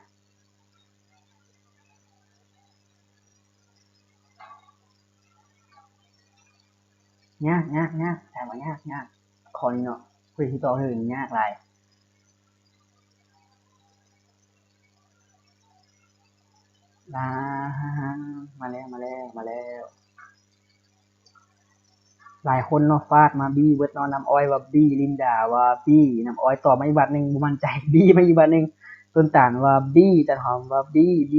ຍາກ ຍາກ ຍາກ ແຕ່ວ່າຍາກ ຍາກ ຂໍ້ນີ້ເນາະ. ຜູ້ທີ່ຕອບຖືກນີ້ຍາກຫຼາຍ. ລາ ມາແລ້ວ ມາແລ້ວ ມາແລ້ວ. ຫຼາຍຄົນເນາະ ຟາດມາ B ເບິດເນາະ. ນ້ຳອ້ອຍວ່າ B, ລິນດາວ່າ B, ນ້ຳອ້ອຍຕອບມາອີກບາດໜຶ່ງ ບໍ່ໝັ້ນໃຈ B ມາອີກບາດໜຶ່ງ. ຕົ້ນຕານວ່າ B, ຈັນຫອມວ່າ B, B.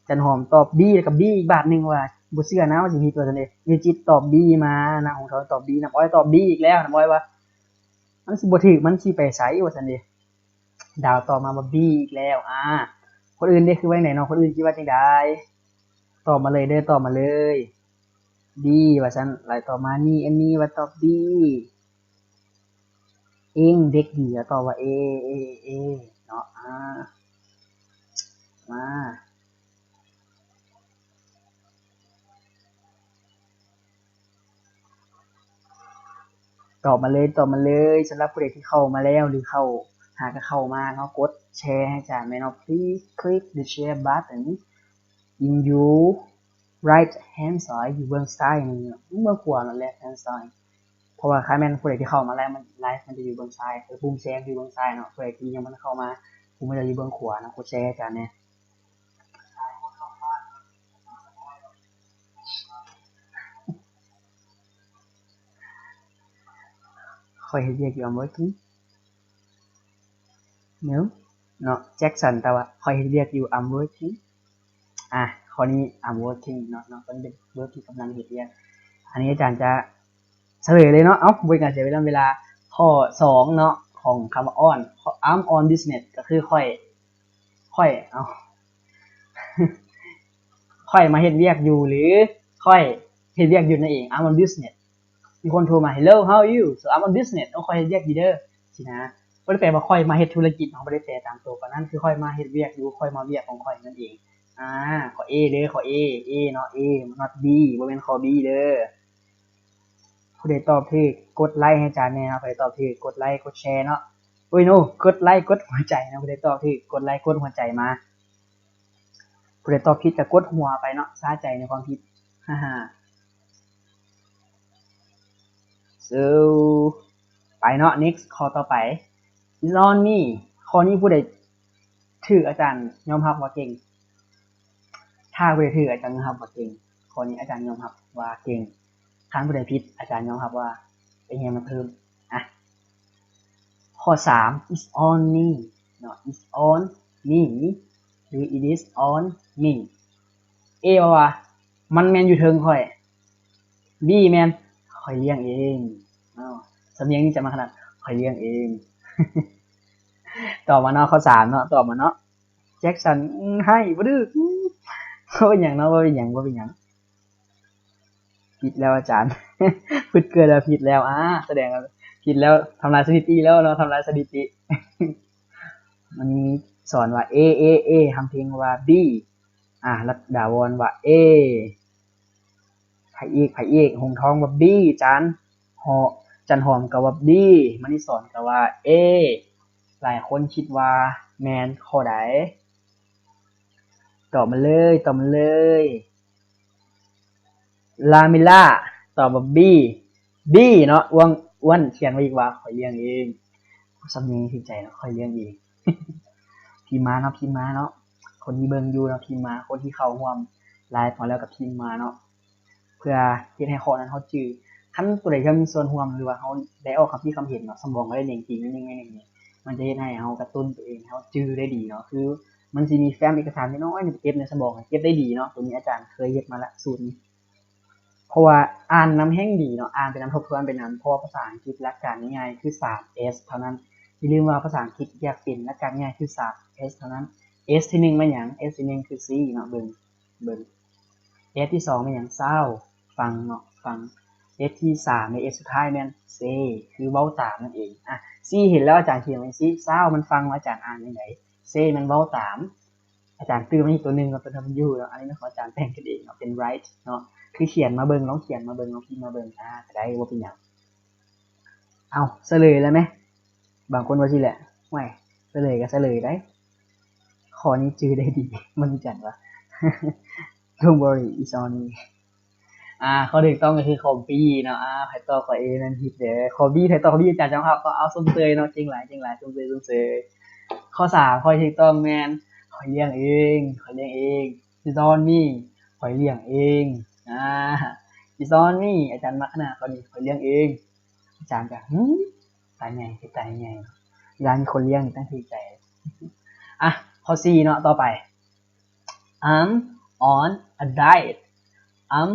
ຈັນຫອມຕອບ B ແລ້ວກໍ B ອີກບາດໜຶ່ງວ່າ ບໍ່ເຊື່ອນະວ່າຊິຜິດວ່າຊັ້ນເດ. ວິຈິດຕອບ B ມາ ນາຫົງທອງຕອບ B, ນ້ຳອ້ອຍຕອບ B ອີກແລ້ວ. ນ້ຳອ້ອຍວ່າ ມັນຊິບໍ່ຖືກ ມັນຊິໄປໃສວ່າຊັ້ນເດ. ດາວຕອບມາວ່າ B ອີກແລ້ວ. ອາ ຄົນອື່ນເດ ຄືວ່າຈັ່ງໃດເນາະ? ຄົນອື່ນຄິດວ່າຈັ່ງໃດ? ຕອບມາເລີຍເດີ ຕອບມາເລີຍ. B ວ່າຊັ້ນ. ຫຼາຍຕອບມາ ນີ້ ແອນນີ້ວ່າຕອບ B. ເອງເດັກດີກໍຕອບວ່າ A, A, A ເນາະ. ອາ ມາ ຕອບມາເລີຍ ຕອບມາເລີຍ. ສຳລັບຜູ້ໃດທີ່ເຂົ້າມາແລ້ວ ຫຼື ເຂົ້າ ຫາກໍເຂົ້າມາເນາະ ກົດແຊໃຫ້ອາຈານແດ່ເນາະ. Please click the share button in your right hand side ຢູ່ເບື້ອງຊ້າຍນີ້ ເບື້ອງຂວາເນາະ left hand side. ເພາະວ່າຄັນແມ່ນຜູ້ໃດທີ່ເຂົ້າມາແລ້ວ ມັນ ໄລຟ໌ມັນຈະຢູ່ເບື້ອງຊ້າຍ ເອີ ປຸ່ມແຊຢູ່ເບື້ອງຊ້າຍເນາະ. ຜູ້ໃດທີ່ຍັງບໍ່ທັນເຂົ້າມາ ປຸ່ມມັນຈະຢູ່ເບື້ອງຂວາເນາະ. ກົດແຊໃຫ້ອາຈານແດ່. ຂ້ອຍເຮັດວຽກຢູ່ I'm working. ເນາະ Jackson ຕອບວ່າ ຂ້ອຍເຮັດວຽກຢູ່ I'm working. ອາ ຂໍ້ນີ້ I'm working ເນາະ ເນາະ ເພິ່ນເປັນ verb ທີ່ກຳລັງເຮັດວຽກ. ອັນນີ້ອາຈານຈະສະເຫຼີຍເລີຍເນາະ. ເອົ້າ ບໍ່ເປັນການເສຍເວລາ ເວລາ. ຂໍ້ສອງເນາະ ຂອງຄຳວ່າ on I'm on business ກໍຄືຂ້ອຍ ຂ້ອຍ ເອົ້າ ຂ້ອຍມາເຮັດວຽກຢູ່ ຫຼື ຂ້ອຍເຮັດວຽກຢູ່ນັ້ນເອງ. I'm on business. ມີຄົນໂທມາ Hello, how are you? So I'm on business. ໂອ້ ຂ້ອຍເຮັດວຽກຢູ່ເດີ ຊີ້ນະ. ບໍ່ໄດ້ແປວ່າຂ້ອຍມາເຮັດທຸລະກິດເນາະ ບໍ່ໄດ້ແປຕາມໂຕປານນັ້ນ ຄືຂ້ອຍມາເຮັດວຽກຢູ່ ຂ້ອຍມາວຽກຂອງຂ້ອຍນັ້ນເອງ. ອາ ຂໍ້ A ເດີ ຂໍ້ A, A ເນາະ A, not B, ບໍ່ແມ່ນຂໍ້ B ເດີ. ຜູ້ໃດຕອບຖືກກົດໄລໃຫ້ອາຈານແດ່ເນາະ ຜູ້ໃດຕອບຖືກກົດໄລກົດແຊເນາະ. ໂອ້ຍ no ກົດໄລກົດຫົວໃຈເນາະ ຜູ້ໃດຕອບຖືກກົດໄລກົດຫົວໃຈມາ. ຜູ້ໃດຕອບຜິດກໍກົດຫົວໄປເນາະ ສະໃຈໃນຄວາມຜິດ ຮ່າໆ. So ໄປເນາະ next ຂໍ້ຕໍ່ໄປ. It's on me. ຂໍ້ນີ້ຜູ້ໃດຖືກອາຈານຍອມຮັບວ່າເກັ່ງ. ຖ້າຜູ້ໃດຖືກອາຈານຍອມຮັບວ່າເກັ່ງ. ຂໍ້ນີ້ອາຈານຍອມຮັບວ່າເກັ່ງ. ຄັນຜູ້ໃດຜິດ ອາຈານຍອມຮັບວ່າໄປຮຽນມາເພີ່ມ. ອ່ະ ຂໍ້ສາມ It's on me ເນາະ It's on me ຫຼື It is on me. A ເວົ້າວ່າ ມັນແມ່ນຢູ່ເທິງຂ້ອຍ. B ແມ່ນ ຂ້ອຍລ້ຽງເອງ. ອ້າວ ສຳນຽງນີ້ຈະມາຂະໜາດ ຂ້ອຍລ້ຽງເອງ. ຕອບມາເນາະ ຂໍ້ສາມເນາະ ຕອບມາເນາະ. Jackson ອື ໃຫ້ບໍ່ຖືກ. ບໍ່ເປັນຫຍັງເນາະ ບໍ່ເປັນຫຍັງ ບໍ່ເປັນຫຍັງ. ຜິດແລ້ວອາຈານ ຟຶດເກີດແລ້ວ ຜິດແລ້ວ ອາ ສະແດງວ່າຜິດແລ້ວ ທຳລາຍສະຖິຕິແລ້ວເນາະ ທຳລາຍສະຖິຕິ. ມັນມີສອນວ່າ A A A ຄຳເພັງວ່າ B ອາ ລັດດາວອນວ່າ A ພະເອກ ພະເອກ ຫົງທອງວ່າ B ຈານ ຫອ ຈັນຫອມກໍວ່າ B ມະນີສອນກໍວ່າ A. ຫຼາຍຄົນຄິດວ່າແມ່ນຂໍ້ໃດ? ຕອບມາເລີຍ ຕອບມາເລີຍ. ລາມິລາ ຕອບວ່າ B B ເນາະ ອ້ວນ ອ້ວນຂຽນມາອີກວ່າ ຂ້ອຍລ້ຽງເອງ. ສຳນຽງຖືກໃຈເນາະ ຂ້ອຍລ້ຽງເອງ. ພິມມາເນາະ ພິມມາເນາະ ຄົນທີ່ເບິ່ງຢູ່ເນາະ ພິມມາ ຄົນທີ່ເຂົ້າຮ່ວມໄລຟ໌ມາແລ້ວກໍພິມມາເນາະ ເພື່ອເຮັດໃຫ້ຂໍ້ນັ້ນເຮົາຈື່. ຄັນຜູ້ໃດທີ່ມີສ່ວນຮ່ວມ ຫຼືວ່າເຮົາໄດ້ອອກຄຳຄິດຄຳເຫັນເນາະ ສະໝອງກໍໄດ້ເລັ່ງຕີງໜ້ອຍໜຶ່ງ ໜ້ອຍໜຶ່ງນີ້ ມັນຈະເຮັດໃຫ້ເຮົາກະຕຸ້ນຕົວເອງ ເຮົາຈື່ໄດ້ດີເນາະ ຄືມັນຊິມີແຟ້ມເອກະສານນ້ອຍໆ ເກັບໃນສະໝອງ ເກັບໄດ້ດີເນາະ. ໂຕນີ້ອາຈານເຄີຍເຮັດມາລະ ສູດນີ້. ເພາະວ່າອ່ານນຳແຮ່ງດີເນາະ ອ່ານໄປນຳ ທົບທວນໄປນຳ ເພາະວ່າພາສາອັງກິດຫຼັກການງ່າຍໆຄືສາມ S ເທົ່ານັ້ນ. ຢ່າລືມວ່າພາສາອັງກິດແຍກເປັນຫຼັກການງ່າຍຄືສາມ S ເທົ່ານັ້ນ. S ທີໜຶ່ງແມ່ນຫຍັງ? S ທີໜຶ່ງຄື C ເນາະ ເບິ່ງ ເບິ່ງ. S ທີສອງແມ່ນຫຍັງ? Sound ຟັງເນາະ ຟັງ. S ທີສາມ ແລະ S ສຸດທ້າຍແມ່ນ Say ຄືເວົ້າຕາມນັ້ນເອງ. ອາ C ເຫັນແລ້ວອາຈານຂຽນໄວ້ C Sound ມັນຟັງ ອາຈານອ່ານຈັ່ງໃດ? Say ມັນເວົ້າຕາມ. ອາຈານຕື່ມມາອີກຕົວໜຶ່ງເນາະ ຕົວ W ເນາະ ອັນນີ້ເນາະ ຂອງອາຈານແຕ່ງຂຶ້ນເອງເນາະ ເປັນ Write ເນາະ ຄືຂຽນມາເບິ່ງ ລອງຂຽນມາເບິ່ງ ລອງພິມມາເບິ່ງ ອາ ກໍໄດ້ ບໍ່ເປັນຫຍັງ. ເອົ້າ ສະເຫຼີຍແລ້ວແມະ ບາງຄົນວ່າຊີ້ແຫຼະ ຫ້ວຍ ສະເຫຼີຍກໍສະເຫຼີຍໄດ໋ ຂໍ້ນີ້ຈື່ໄດ້ດີ ມັນຈັນວ່າ Don't worry, it's on me. ອາ ຂໍ້ຖືກຕ້ອງກໍຄືຂໍ້ B ເນາະ. ອາ ໃຜຕອບຂໍ້ A ແມ່ນຜິດເດີ. ຂໍ້ B ໃຜຕອບຂໍ້ B ອາຈານຈອມພາບກໍເອົາຊົມເຊີຍເນາະ ເກັ່ງຫຼາຍ ເກັ່ງຫຼາຍ ຊົມເຊີຍ ຊົມເຊີຍ. ຂໍ້ສາມ ຂໍ້ທີ່ຖືກຕ້ອງແມ່ນ ຂ້ອຍລ້ຽງເອງ ຂ້ອຍລ້ຽງເອງ. It's on me ຂ້ອຍລ້ຽງເອງ. ອາ It's on me ອາຈານມັກຂະໜາດຂໍ້ນີ້ ຂ້ອຍລ້ຽງເອງ. ອາຈານກໍ ຫື ຕາໃຫຍ່ ເປັນຕາໃຫຍ່ ເວລາມີຄົນລ້ຽງນີ້ຕ້ອງຖືກໃຈ. ອາ ຂໍ້ສີ່ເນາະ ຕໍ່ໄປ I'm on a diet. I'm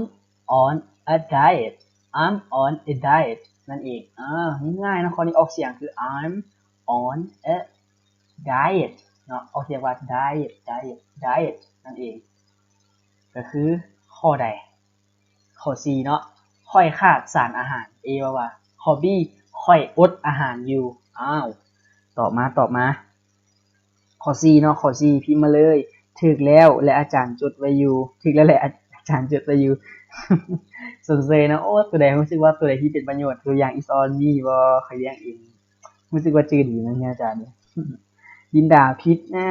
on a diet. I'm on a diet ນັ້ນເອງ. ອາ ງ່າຍໆເນາະ ຂໍ້ນີ້ອອກສຽງຄື I'm on a diet ເນາະ ອອກສຽງວ່າ diet diet diet ນັ້ນເອງ. ກໍຄືຂໍ້ໃດ? ຂໍ້ສີ່ເນາະ ຂ້ອຍຂາດສານອາຫານ. A ເວົ້າວ່າ ຂໍ້ B ຂ້ອຍອົດອາຫານຢູ່. ອ້າວ ຕອບມາ ຕອບມາ. ຂໍ້ສີ່ເນາະ ຂໍ້ສີ່ ພິມມາເລີຍ. ຖືກແລ້ວ ແລະ ອາຈານຈົດໄວ້ຢູ່. ຖືກແລ້ວ ແລະ ອາ ອາຈານຈົດໄວ້ຢູ່. ຊົມເຊີຍເນາະ. ໂອ້ ຕົວໃດຮູ້ສຶກວ່າຕົວໃດທີ່ເປັນປະໂຫຍດ ຕົວຢ່າງ It's on me ບໍ່ ຂ້ອຍລ້ຽງເອງ ຮູ້ສຶກວ່າຈື່ດີນະອາຈານ. ລິນດາ ຜິດນະ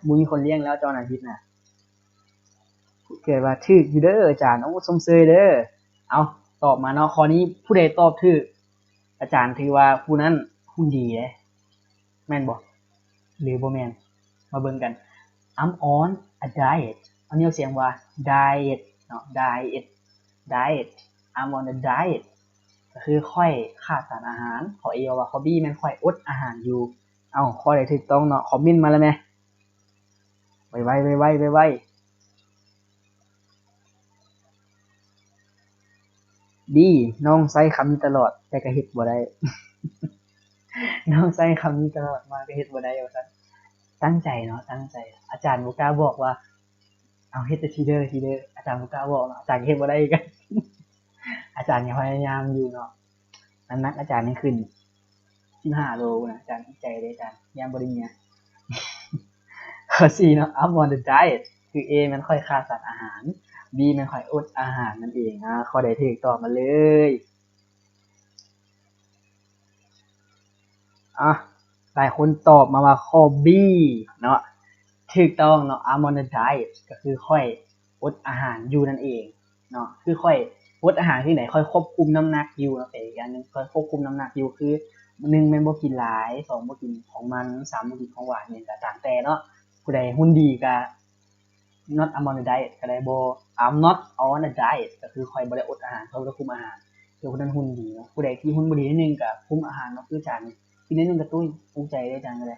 ບໍ່ມີຄົນລ້ຽງແລ້ວ ເຈົ້ານະຜິດນະ. ເກີດວ່າຖືກຢູ່ເດີອາຈານ. ໂອ້ ຊົມເຊີຍເດີ. ເອົາ ຕອບມາເນາະ ຂໍ້ນີ້ຜູ້ໃດຕອບຖືກ ອາຈານຖືວ່າຜູ້ນັ້ນຫຸ່ນດີເດ້ ແມ່ນບໍ່ ຫຼືບໍ່ແມ່ນ? ມາເບິ່ງກັນ. I'm on a diet ອັນນີ້ອອກສຽງວ່າ diet ເນາະ diet diet. I'm on a diet ກໍຄືຂ້ອຍຂາດສານອາຫານ. ຂໍ້ A ເວົ້າວ່າ ຂໍ້ B ແມ່ນຂ້ອຍອົດອາຫານຢູ່. ເອົ້າ ຂໍ້ໃດຖືກຕ້ອງເນາະ ຄອມເມັນມາແລ້ວແມະ ໄວໆ ໄວໆ ໄວໆ. D ນ້ອງໃຊ້ຄຳນີ້ຕະຫຼອດ ແຕ່ກໍເຮັດບໍ່ໄດ້. ນ້ອງໃຊ້ຄຳນີ້ຕະຫຼອດມາກໍເຮັດບໍ່ໄດ້ວ່າຊັ້ນ. ຕັ້ງໃຈເນາະ ຕັ້ງໃຈ. ອາຈານບໍ່ກ້າບອກວ່າ ເອົາ ເຮັດແຕ່ທີເດີ ທີເດີ ອາຈານບໍ່ກ້າບອກເນາະ ອາຈານກໍເຮັດບໍ່ໄດ້ຄືກັນ. ອາຈານຍັງພະຍາຍາມຢູ່ເນາະ. ນ້ຳໜັກອາຈານຍັງຂຶ້ນສິບຫ້າໂລພຸ້ນນະ ອາຈານ ດີໃຈເດ້ອາຈານ ຢ້ານບໍ່ໄດ້ເມຍ. ຂໍ້ສີ່ເນາະ I'm on a diet ຄື A ແມ່ນຂ້ອຍຂາດສານອາຫານ B ແມ່ນຂ້ອຍອົດອາຫານນັ້ນເອງ. ອາ ຂໍ້ໃດຖືກຕອບມາເລີຍ. ອາ ຫຼາຍຄົນຕອບມາວ່າຂໍ້ B ເນາະ ຖືກຕ້ອງເນາະ I'm on a diet ກໍຄືຂ້ອຍອົດອາຫານຢູ່ນັ້ນເອງເນາະ. ຄືຂ້ອຍອົດອາຫານຄືໃດ? ຂ້ອຍຄວບຄຸມນ້ຳໜັກຢູ່ເນາະ ແປອີກຢ່າງໜຶ່ງ ຂ້ອຍຄວບຄຸມນ້ຳໜັກຢູ່ ຄືໜຶ່ງແມ່ນບໍ່ກິນຫຼາຍ ສອງບໍ່ກິນຂອງມັນ ສາມບໍ່ກິນຂອງຫວານ ຫຍັງກໍຕາມແຕ່ເນາະ. ຜູ້ໃດຫຸ່ນດີກໍ not I'm on a diet ກໍໄດ້ ບໍ່ I'm not on a diet ກໍຄືຂ້ອຍບໍ່ໄດ້ອົດອາຫານ ຂ້ອຍບໍ່ໄດ້ຄຸມອາຫານ ຄືຜູ້ນັ້ນຫຸ່ນດີເນາະ. ຜູ້ໃດທີ່ຫຸ່ນບໍ່ດີໜ້ອຍໜຶ່ງກໍຄຸມອາຫານເນາະ ຄືຈານນີ້ ກິນໜ້ອຍໜຶ່ງກະຕຸ້ຍ ພູມໃຈເດ້ຈານກໍໄດ້.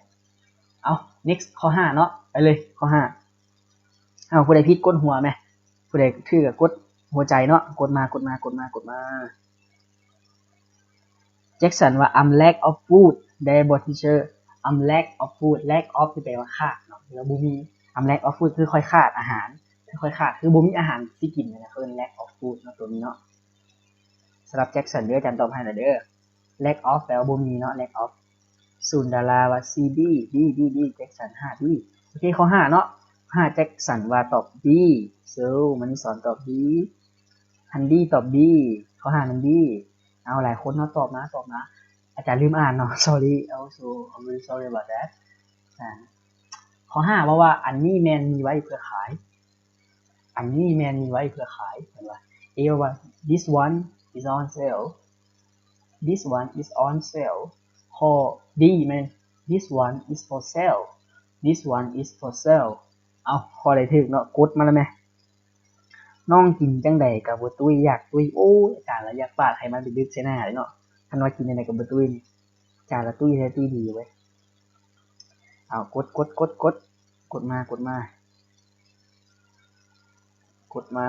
ເອົາ next ຂໍ້ຫ້າເນາະ ໄປເລີຍຂໍ້ຫ້າ. ເອົາ ຜູ້ໃດຜິດກົດຫົວແມະ ຜູ້ໃດຖືກກໍກົດຫົວໃຈເນາະ ກົດມາ ກົດມາ ກົດມາ ກົດມາ. Jackson ວ່າ I'm lack of food ໄດ້ບໍ່ teacher? I'm lack of food lack of ທີ່ແປວ່າຂາດເນາະ ຫຼືວ່າບໍ່ມີ. I'm lack of food ຄືຂ້ອຍຂາດອາຫານ ຄືຂ້ອຍຂາດ ຄືບໍ່ມີອາຫານຊິກິນນະ ເອີ້ນ lack of food ເນາະ ໂຕນີ້ເນາະ. ຳລັບແຈັກສັນເດີ ອາຈານຕອບໃຫ້ແລ້ວເດີ. lack of ແປວ່າບໍ່ມີເນາະ lack of. ສູນດາລາວ່າ C B B B B ແຈັກສັນ ຫ້າ B. ໂອເຄ ຂໍ້ ຫ້າ ເນາະ. ຫ້າ ແຈັກສັນວ່າຕອບ B. so ມະນີສອນຕອບ B. ອັນ D ຕອບ B. ຂໍ້ ຫ້າ ແມ່ນ B. ເອົາ ຫຼາຍຄົນເນາະ ຕອບມາ ຕອບມາ. ອາຈານລືມອ່ານເນາະ sorry. also I'm really sorry about that. ອາ ຂໍ້ ຫ້າ ເວົ້າວ່າ ອັນນີ້ແມ່ນມີໄວ້ເພື່ອຂາຍ. ອັນນີ້ແມ່ນມີໄວ້ເພື່ອຂາຍ ເຫັນບໍ່? A ເວົ້າວ່າ this one is on sale. this one is on sale. ຂໍ້ D ແມ່ນ this one is for sale. this one is for sale. ເອົາ ຂໍ້ໃດຖືກເນາະ ກົດມາແລ້ວແມ. ນ້ອງກິນຈັ່ງໃດກໍບໍ່ຕຸ້ຍ ຢາກຕຸ້ຍ. ໂອ້ຍ ອາຈານລະຢາກປາດໄຂມັນໄປດຶກໃສ່ໜ້າເດ້ເນາະ. ຄັນວ່າກິນຈັ່ງໃດກໍບໍ່ຕຸ້ຍນີ້ ອາຈານລະຕຸ້ຍແທ້ຕຸ້ຍດີເວີຍ. ເອົາ ກົດ ກົດ ກົດ ກົດ ກົດມາ ກົດມາ ກົດມາ.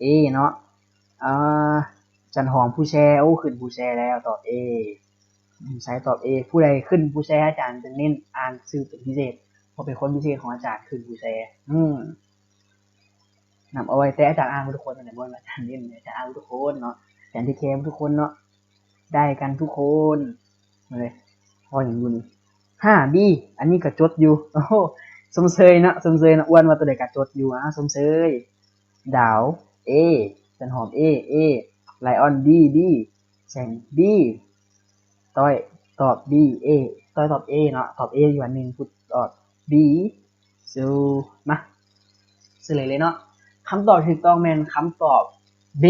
A ເນາະ. ອາ ຈັນຫອມຜູ້ແຊ ໂອ້ ຂຶ້ນຜູ້ແຊແລ້ວ ຕອບ A. ໃສຕອບ A. ຜູ້ໃດຂຶ້ນຜູ້ແຊ ອາຈານຈະເນັ້ນອ່ານຊື່ເປັນພິເສດ ເພາະເປັນຄົນພິເສດຂອງອາຈານ ຂຶ້ນຜູ້ແຊ. ອືມ ນຳເອົາໄວ້ ແຕ່ອາຈານອ່ານໝົດທຸກຄົນ ແຕ່ບໍ່ແມ່ນວ່າອາຈານເນັ້ນ ອາຈານອ່ານໝົດທຸກຄົນເນາະ ອາຈານເທກແຄໝົດທຸກຄົນເນາະ ໄດ້ກັນທຸກຄົນ. ເອີຍ ເວົ້າຫຍັງຢູ່ນີ້? ຫ້າ B. ອັນນີ້ກໍຈົດຢູ່. ໂອ້ໂຫ ຊົມເຊີຍເນາະ ຊົມເຊີຍເນາະ. ອ້ວນວ່າຕົວໃດກໍຈົດຢູ່. ອາ ຊົມເຊີຍ. ດາວ A. ຈັນຫອມ A A. ໄລອອນ B B. ແສງ B. ຕ້ອຍຕອບ B A. ຕ້ອຍຕອບ A ເນາະ ຕອບ A ຢູ່ອັນໜຶ່ງ ພຸດຕອບ B. so ມາ ສະເຫຼີຍເລີຍເນາະ. ຄຳຕອບທີ່ຖືກຕ້ອງແມ່ນຄຳຕອບ B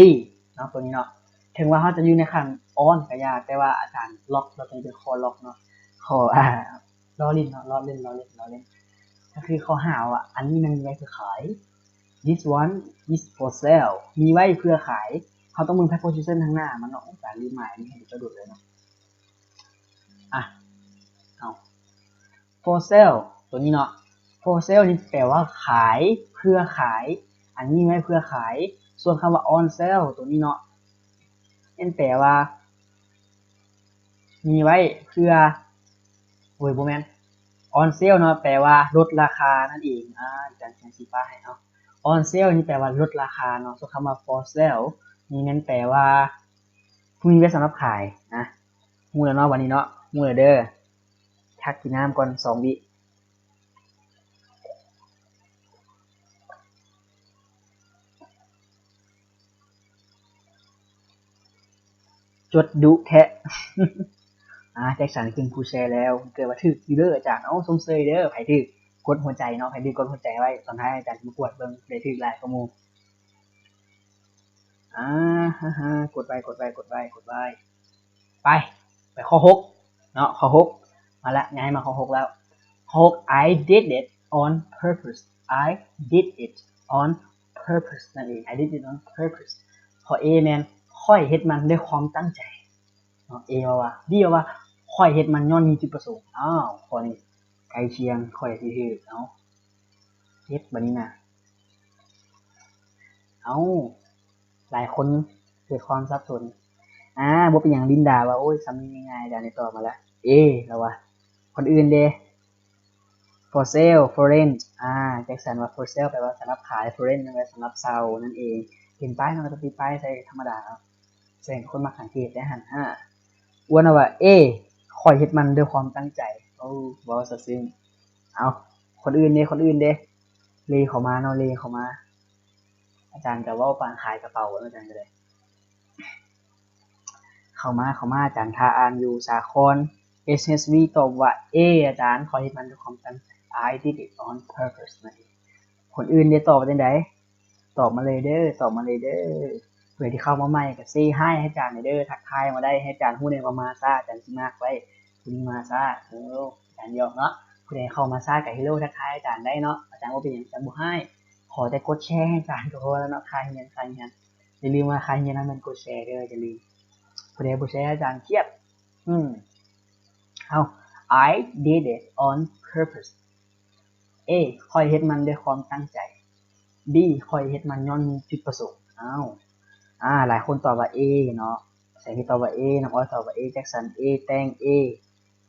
ເນາະ ຕົວນີ້ເນາະ. ເຖິງວ່າເຮົາຈະຢູ່ໃນຂັ້ນ on ກໍຢ່າ ແຕ່ວ່າອາຈານລັອກ ລະເປັນຂໍ້ລັອກເນາະ ຂໍ້ ອາ ລໍ້ຫຼິ້ນເນາະ ລໍ້ຫຼິ້ນ ລໍ້ຫຼິ້ນ ລໍ້ຫຼິ້ນ. ກໍຄືຂໍ້ ຫ້າ ວ່າ ອັນນີ້ແມ່ນມີໄວ້ເພື່ອຂາຍ. this one is for sale. ມີໄວ້ເພື່ອຂາຍ. ເຮົາຕ້ອງເບິ່ງ preposition ທາງໜ້າມັນເນາະ. ໂອ້ ອາຈານລືມໝາຍ ອັນນີ້ໃຫ້ເຈົ້າໂດດເລີຍເນາະ. ອະ ເອົາ for sale ຕົວນີ້ເນາະ for sale ນີ້ແປວ່າຂາຍ ເພື່ອຂາຍ. ອັນນີ້ໄວ້ເພື່ອຂາຍ. ສ່ວນຄຳວ່າ on sale ຕົວນີ້ເນາະ ແມ່ນແປວ່າມີໄວ້ເພື່ອ ໂອ້ຍ ບໍ່ແມ່ນ on sale ເນາະ ແປວ່າລົດລາຄານັ້ນເອງ. ອາ ອາຈານຂຽນສີຟ້າໃຫ້ເນາະ. on sale ນີ້ແປວ່າລົດລາຄາເນາະ. ສ່ວນຄຳວ່າ for sale ນີ້ແມ່ນແປວ່າຜູ້ມີໄວ້ສຳລັບຂາຍນະ. ຮູ້ແລ້ວເນາະ ບັດນີ້ເນາະ ຮູ້ແລ້ວເດີ. ພັກກິນນ້ຳກ່ອນສອງວິ. ຈົດດຸແທ້. ອາ ແຈັກສັນຂຶ້ນຜູ້ແຊແລ້ວ. ເກີດວ່າຖືກຢູ່ເດີອາຈານ. ເອົາ ຊົມເຊີຍເດີ. ໃຜຖືກກົດຫົວໃຈເນາະ ໃຜຖືກກົດຫົວໃຈໄວ້. ຕອນທ້າຍອາຈານຊິມາກວດເບິ່ງ ໃຜຖືກຫຼາຍກວ່າໝູ່. ອາ ຮະ ຮະ ກົດໄວ້ ກົດໄວ້ ກົດໄວ້ ກົດໄວ້. ໄປ ໄປຂໍ້ຫົກເນາະ ຂໍ້ຫົກ ມາລະ ຍ້າຍມາຂໍ້ຫົກແລ້ວ. ຂໍ້ຫົກ I did it on purpose. I did it on purpose ນັ້ນເອງ. I did it on purpose. ຂໍ້ A ແມ່ນ ຂ້ອຍເຮັດມັນດ້ວຍຄວາມຕັ້ງໃຈເນາະ. A ເວົ້າວ່າ B ເວົ້າວ່າ ຂ້ອຍເຮັດມັນຍ້ອນມີຈຸດປະສົງ. ອ້າວ ຂໍ້ນີ້ໃກ້ຄຽງ ຂ້ອຍຊິຖືກ. ເອົາ ເຮັດບັດນີ້ນະ. ເອົ້າ ຫຼາຍຄົນເກີດຄວາມສັບສົນ. ອາ ບໍ່ເປັນຫຍັງ ລິນດາວ່າ ໂອ້ຍ ສ່ຳນີ້ງ່າຍໆ ດາໄດ້ຕອບມາລະ. A ລາວວ່າ ຄົນອື່ນເດ? For sale, for rent. ອາ ແຈັກສັນວ່າ for sale ແປວ່າສຳລັບຂາຍ, for rent ແປວ່າສຳລັບເຊົ່ານັ້ນເອງ. ເຫັນປ້າຍເນາະ ກໍຕ້ອງຕິດປ້າຍໃສ່ທຳມະດາເນາະ. ສະແດງຄົນມັກສັງເກດໄດ້ຫັ້ນ. ອາ ອ້ວນວ່າ A ຂ້ອຍເຮັດມັນດ້ວຍຄວາມຕັ້ງໃຈ. ໂອ້ ເວົ້າຊະຊຶ້ງ. ເອົ້າ ຄົນອື່ນເດ ຄົນອື່ນເດ? ເລເຂົ້າມາເນາະ ເລເຂົ້າມາ. ອາຈານກໍເວົ້າປານຂາຍກະເປົາເນາະ ອາຈານກໍໄດ້. ເຂົ້າມາ ເຂົ້າມາ ອາຈານຖ້າອ່ານຢູ່. ສາຄອນ ເອສເອສວີ ຕອບວ່າ A ອາຈານ ຂ້ອຍເຮັດມັນດ້ວຍຄວາມຕັ້ງໃຈ. I did it on purpose ນັ້ນເອງ. ຄົນອື່ນເດ ຕອບວ່າຈັ່ງໃດ? ຕອບມາເລີຍເດີ ຕອບມາເລີຍເດີ. ຜູ້ໃດທີ່ເຂົ້າມາໃໝ່ກໍ say hi ໃຫ້ອາຈານແດ່ເດີ ທັກທາຍມາໄດ້ ໃຫ້ອາຈານຮູ້ແດ່ວ່າມາຊ້າ ອາຈານຊິມາກໄວ້ ຜູ້ນີ້ມາຊ້າ. ເອີ ອາຈານຫຍອກເນາະ. ຜູ້ໃດເຂົ້າມາຊ້າກໍ hello ທັກທາຍອາຈານໄດ້ເນາະ ອາຈານບໍ່ເປັນຫຍັງ ອາຈານບໍ່ຮ້າຍ. ຂໍແຕ່ກົດແຊໃຫ້ອາຈານກໍພໍແລ້ວເນາະ. ຄ່າຮຽນ ຄ່າຮຽນ ຢ່າລືມວ່າຄ່າຮຽນນຳແມ່ນກົດແຊເດີ ຢ່າລືມ. ຜູ້ໃດບໍ່ແຊອາຈານຄຽດ. ອືມ ເອົາ I did it on purpose. A ຂ້ອຍເຮັດມັນດ້ວຍຄວາມຕັ້ງໃຈ. B ຂ້ອຍເຮັດມັນຍ້ອນມີຈຸດປະສົງ. ອ້າວ ອາ ຫຼາຍຄົນຕອບວ່າ A ເນາະ. ແສງເດດຕອບວ່າ A, ນ້ຳອ້ອຍຕອບວ່າ A, ແຈັກສັນ A, ແຕງ A,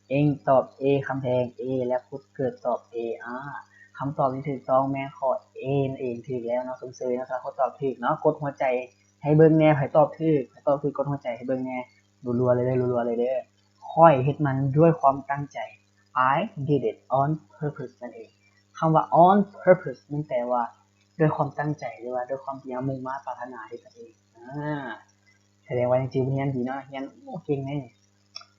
ເອັງຕອບ A, ຄຳແພງ A ແລະ ພຸດເກີດຕອບ A. ອາ ຄຳຕອບທີ່ຖືກຕ້ອງແມ່ນຂໍ້ A ນັ້ນເອງ. ຖືກແລ້ວເນາະ ຊົມເຊີຍເນາະ ສຳລັບຄົນຕອບຖືກເນາະ. ກົດຫົວໃຈ ໃຫ້ເບິ່ງແດ່ ໃຜຕອບຖືກ ໃຜຕອບຖືກກົດຫົວໃຈໃຫ້ເບິ່ງແດ່ ລັວໆເລີຍເດີ ລັວໆເລີຍເດີ. ຂ້ອຍເຮັດມັນດ້ວຍຄວາມຕັ້ງໃຈ I did it on purpose ນັ້ນເອງ. ຄຳວ່າ on purpose ມັນແປວ່າດ້ວຍຄວາມຕັ້ງໃຈ ຫຼືວ່າດ້ວຍຄວາມທີ່ເຮົາມຸ່ງມາດປາດຖະໜາເຮັດນັ້ນເອງ. ອາ ສະແດງວ່າຍັງຈື່ບົດຮຽນດີເນາະ ຮຽນ ໂອ້ ເກັ່ງເດ້.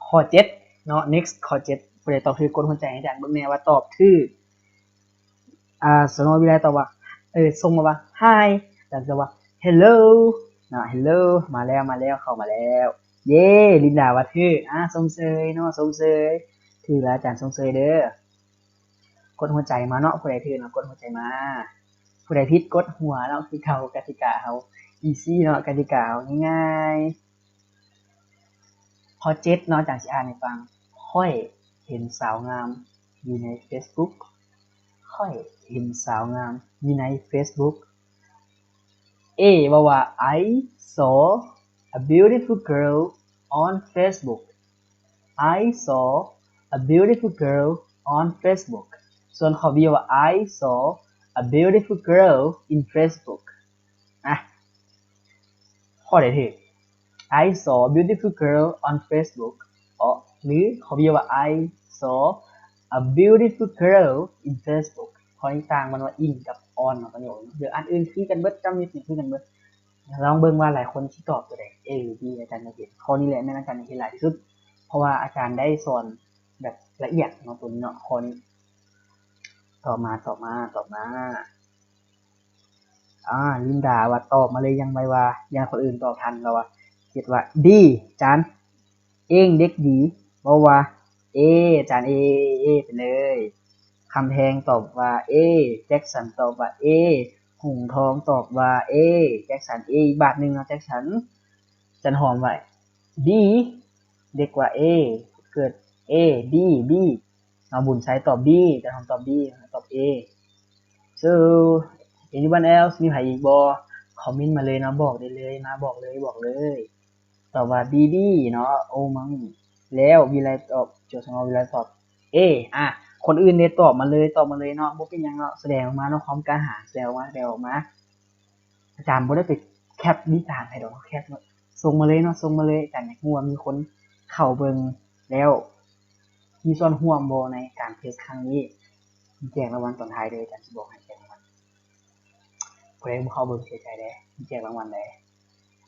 ຂໍ້ເຈັດເນາະ next ຂໍ້ເຈັດ ຜູ້ໃດຕອບຖືກກົດຫົວໃຈໃຫ້ອາຈານເບິ່ງແດ່ວ່າຕອບຖືກ. ອາ ສະໂນວິໄລຕອບວ່າ ເອີ ສົ່ງມາວ່າ Hi ອາຈານຕອບວ່າ Hello ເນາະ Hello ມາແລ້ວ ມາແລ້ວ ເຂົ້າມາແລ້ວ. ເຢ້ ລິນດາວ່າຖືກ ອາ ຊົມເຊີຍເນາະ ຊົມເຊີຍ ຖືກແລ້ວ ອາຈານຊົມເຊີຍເດີ. ກົດຫົວໃຈມາເນາະ ຜູ້ໃດຖືກເນາະ ກົດຫົວໃຈມາ ຜູ້ໃດຜິດກົດຫົວເນາະ ຄືເກົ່າ ກະຕິກາເຮົາ easy ເນາະ ກະຕິກາເຮົາງ່າຍໆ. ຂໍ້ເຈັດເນາະ ອາຈານຊິອ່ານໃຫ້ຟັງ. ຂ້ອຍເຫັນສາວງາມຢູ່ໃນ Facebook. ຂ້ອຍເຫັນສາວງາມຢູ່ໃນ Facebook. A ເວົ້າວ່າ I saw a beautiful girl on Facebook. I saw a beautiful girl on Facebook. ສ່ວນຂໍ້ B ວ່າ I saw a beautiful girl in Facebook. ອະ ຂໍ້ໃດຖືກ? I saw a beautiful girl on Facebook ເອາະ ຫຼື ຂໍ້ B ວ່າ I saw a beautiful girl in Facebook. ຂໍ້ນີ້ຕ່າງມັນວ່າ in ກັບ on ເນາະ ປະໂຫຍກ ຫຼື ອັນອື່ນຄືກັນເບິດ ຈຳນິດນີ້ຄືກັນເບິດ. ລອງເບິ່ງວ່າຫຼາຍຄົນຊິຕອບຕົວໃດ A ຫຼື B ອາຈານຢາກເຫັນ. ຂໍ້ນີ້ແຫຼະແມ່ນອາຈານຢາກເຫັນຫຼາຍທີ່ສຸດ ເພາະວ່າອາຈານໄດ້ສອນແບບລະອຽດເນາະ ຕົວນີ້ເນາະ ຂໍ້ນີ້. ຕອບມາ ຕອບມາ ຕອບມາ. ອາ ລິນດາວ່າຕອບມາເລີຍຢ່າງໄວວ່າ ຢ່າງຄົນອື່ນຕອບທັນ ລາວວ່າ ເຮັດວ່າ D ຈານ ເອງເດັກດີ ເວົ້າວ່າ A ຈານ A A ໄປເລີຍ. ຄຳແພງຕອບວ່າ A ແຈັກສັນຕອບວ່າ A ຫງທອງຕອບວ່າ A ແຈັກສັນ A ອີກບາດໜຶ່ງເນາະ ແຈັກສັນ. ຈັນຫອມວ່າ D ເດັກວ່າ A ເກີດ A B B ເນາະ ບຸນໄຊຕອບ B ຈັນຫອມຕອບ B ຕອບ A. So anyone else ມີໃຜອີກບໍ່? ຄອມເມັນມາເລີຍເນາະ ບອກໄດ້ເລີຍ ມາບອກເລີຍ ບອກເລີຍ. ຕອບວ່າ B B ເນາະ ໂອມັງ ແລ້ວວິໄລຕອບ ໂຈສະງອ ວິໄລຕອບ A. ອາ ຄົນອື່ນເດ ຕອບມາເລີຍ ຕອບມາເລີຍເນາະ ບໍ່ເປັນຫຍັງເນາະ ສະແດງອອກມາເນາະ ຄວາມກ້າຫານ ສະແດງອອກມາ ສະແດງອອກມາ. ອາຈານບໍ່ໄດ້ໄປແຄັບນິທານໃຫ້ດອກ ເຮົາແຄັບເນາະ ສົ່ງມາເລີຍເນາະ ສົ່ງມາເລີຍ. ອາຈານຢາກຮູ້ວ່າມີຄົນເຂົ້າເບິ່ງແລ້ວ ມີສ່ວນຮ່ວມບໍ່ໃນການເທສຄັ້ງນີ້? ແຈກລາງວັນຕອນທ້າຍເດີ ອາຈານຊິບອກໃຫ້ແຈກລາງວັນ. ຜູ້ໃດບໍ່ເຂົ້າເບິ່ງເສຍໃຈເດ້ ແຈກລາງວັນເດ້. ອ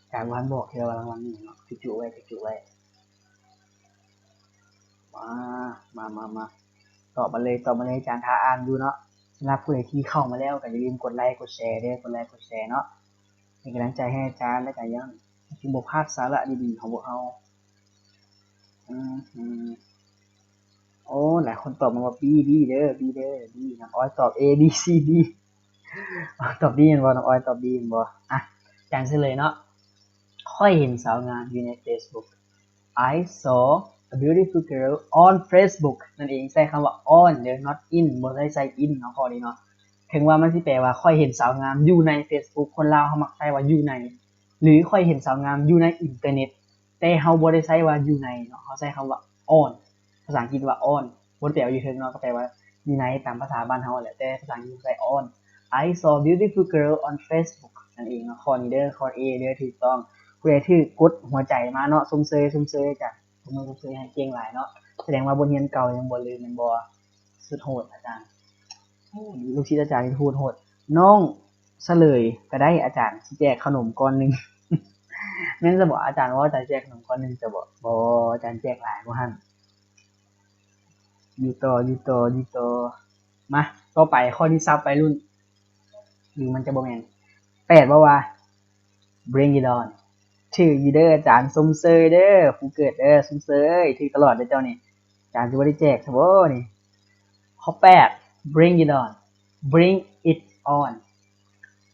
າຈານບໍ່ທັນບອກເທື່ອວ່າລາງວັນມີຫຍັງເນາະ ຈຸໆໄວ້ ຈຸໆໄວ້. ມາ ມາ ມາ ມາ ຕອບມາເລີຍ ຕອບມາເລີຍ ອາຈານຖ້າອ່ານຢູ່ເນາະ. ສຳລັບຜູ້ໃດທີ່ເຂົ້າມາແລ້ວກໍຢ່າລືມກົດໄລກົດແຊເດີ ກົດໄລກົດແຊເນາະ ເປັນກຳລັງໃຈໃຫ້ອາຈານ ແລະກໍຍັງຊິບໍ່ພາດສາລະດີໆຂອງພວກເຮົາ. ອືມ ໂອ້ ຫຼາຍຄົນຕອບມາວ່າ B B ເດີ B ເດີ B. ນ້ອງອອຍຕອບ A B C D ຕອບ B ແມ່ນບໍ່? ນ້ອງອອຍຕອບ B ແມ່ນບໍ່? ອະ ອາຈານສະເຫຼີຍເນາະ. ຂ້ອຍເຫັນສາວງາມຢູ່ໃນ Facebook. I saw a beautiful girl on Facebook ນັ້ນເອງ. ໃຊ້ຄຳວ່າ on ເດີ not in ບໍ່ໄດ້ໃຊ້ in ເນາະ ຂໍ້ນີ້ເນາະ. ເຖິງວ່າມັນຊິແປວ່າ ຂ້ອຍເຫັນສາວງາມຢູ່ໃນ Facebook ຄົນລາວເຮົາມັກໃຊ້ວ່າຢູ່ໃນ ຫຼື ຂ້ອຍເຫັນສາວງາມຢູ່ໃນອິນເຕີເນັດ ແຕ່ເຮົາບໍ່ໄດ້ໃຊ້ວ່າຢູ່ໃນເນາະ ເຮົາໃຊ້ຄຳວ່າ on ພາສາອັງກິດວ່າ on ບໍ່ໄດ້ແປວ່າຢູ່ເທິງເນາະ ກໍແປວ່າຢູ່ໃນຕາມພາສາບ້ານເຮົາຫັ້ນແຫຼະ ແຕ່ພາສາອັງກິດເຂົາໃຊ້ on. I saw beautiful girl on Facebook ນັ້ນເອງເນາະ. ຂໍ້ນີ້ເດີ ຂໍ້ A ເດີ ຖືກຕ້ອງ. ຜູ້ໃດຖືກກົດຫົວໃຈມາເນາະ ຊົມເຊີຍ ຊົມເຊີຍອາຈານ ຊົມເຊີຍໃຫ້ເກັ່ງຫຼາຍເນາະ ສະແດງວ່າບົດຮຽນເກົ່າຍັງບໍ່ລືມແມ່ນບໍ່? ສຸດໂຫດອາຈານ ລູກສິດອາຈານນີ້ໂຫດໆ. ນ້ອງສະເຫຼີຍກໍໄດ້ ອາຈານຊິແຈກຂະໜົມກ້ອນໜຶ່ງ. ແມ່ນຊະບໍ? ອາຈານເວົ້າອາຈານແຈກຂະໜົມກ້ອນໜຶ່ງຊະບໍ? ບໍ່ ອາຈານແຈກຫຼາຍກວ່າຫັ້ນ. ຢູ່ຕໍ່ ຢູ່ຕໍ່ ຢູ່ຕໍ່. ມາ ຕໍ່ໄປຂໍ້ນີ້ສັບໄວລຸ້ນ ຫຼືມັນຈະບໍ່ແມ່ນ? ແປດເວົ້າວ່າ Bring it on. ຖືກຢູ່ເດີອາຈານ ຊົມເຊີຍເດີ ຜູ້ເກີດເດີ ຊົມເຊີຍ ຖືກຕະຫຼອດເດີເຈົ້ານີ້. ອາຈານຊິບໍ່ໄດ້ແຈກຊະບໍນີ້? ຂໍ້ແປດ Bring it on. Bring it on.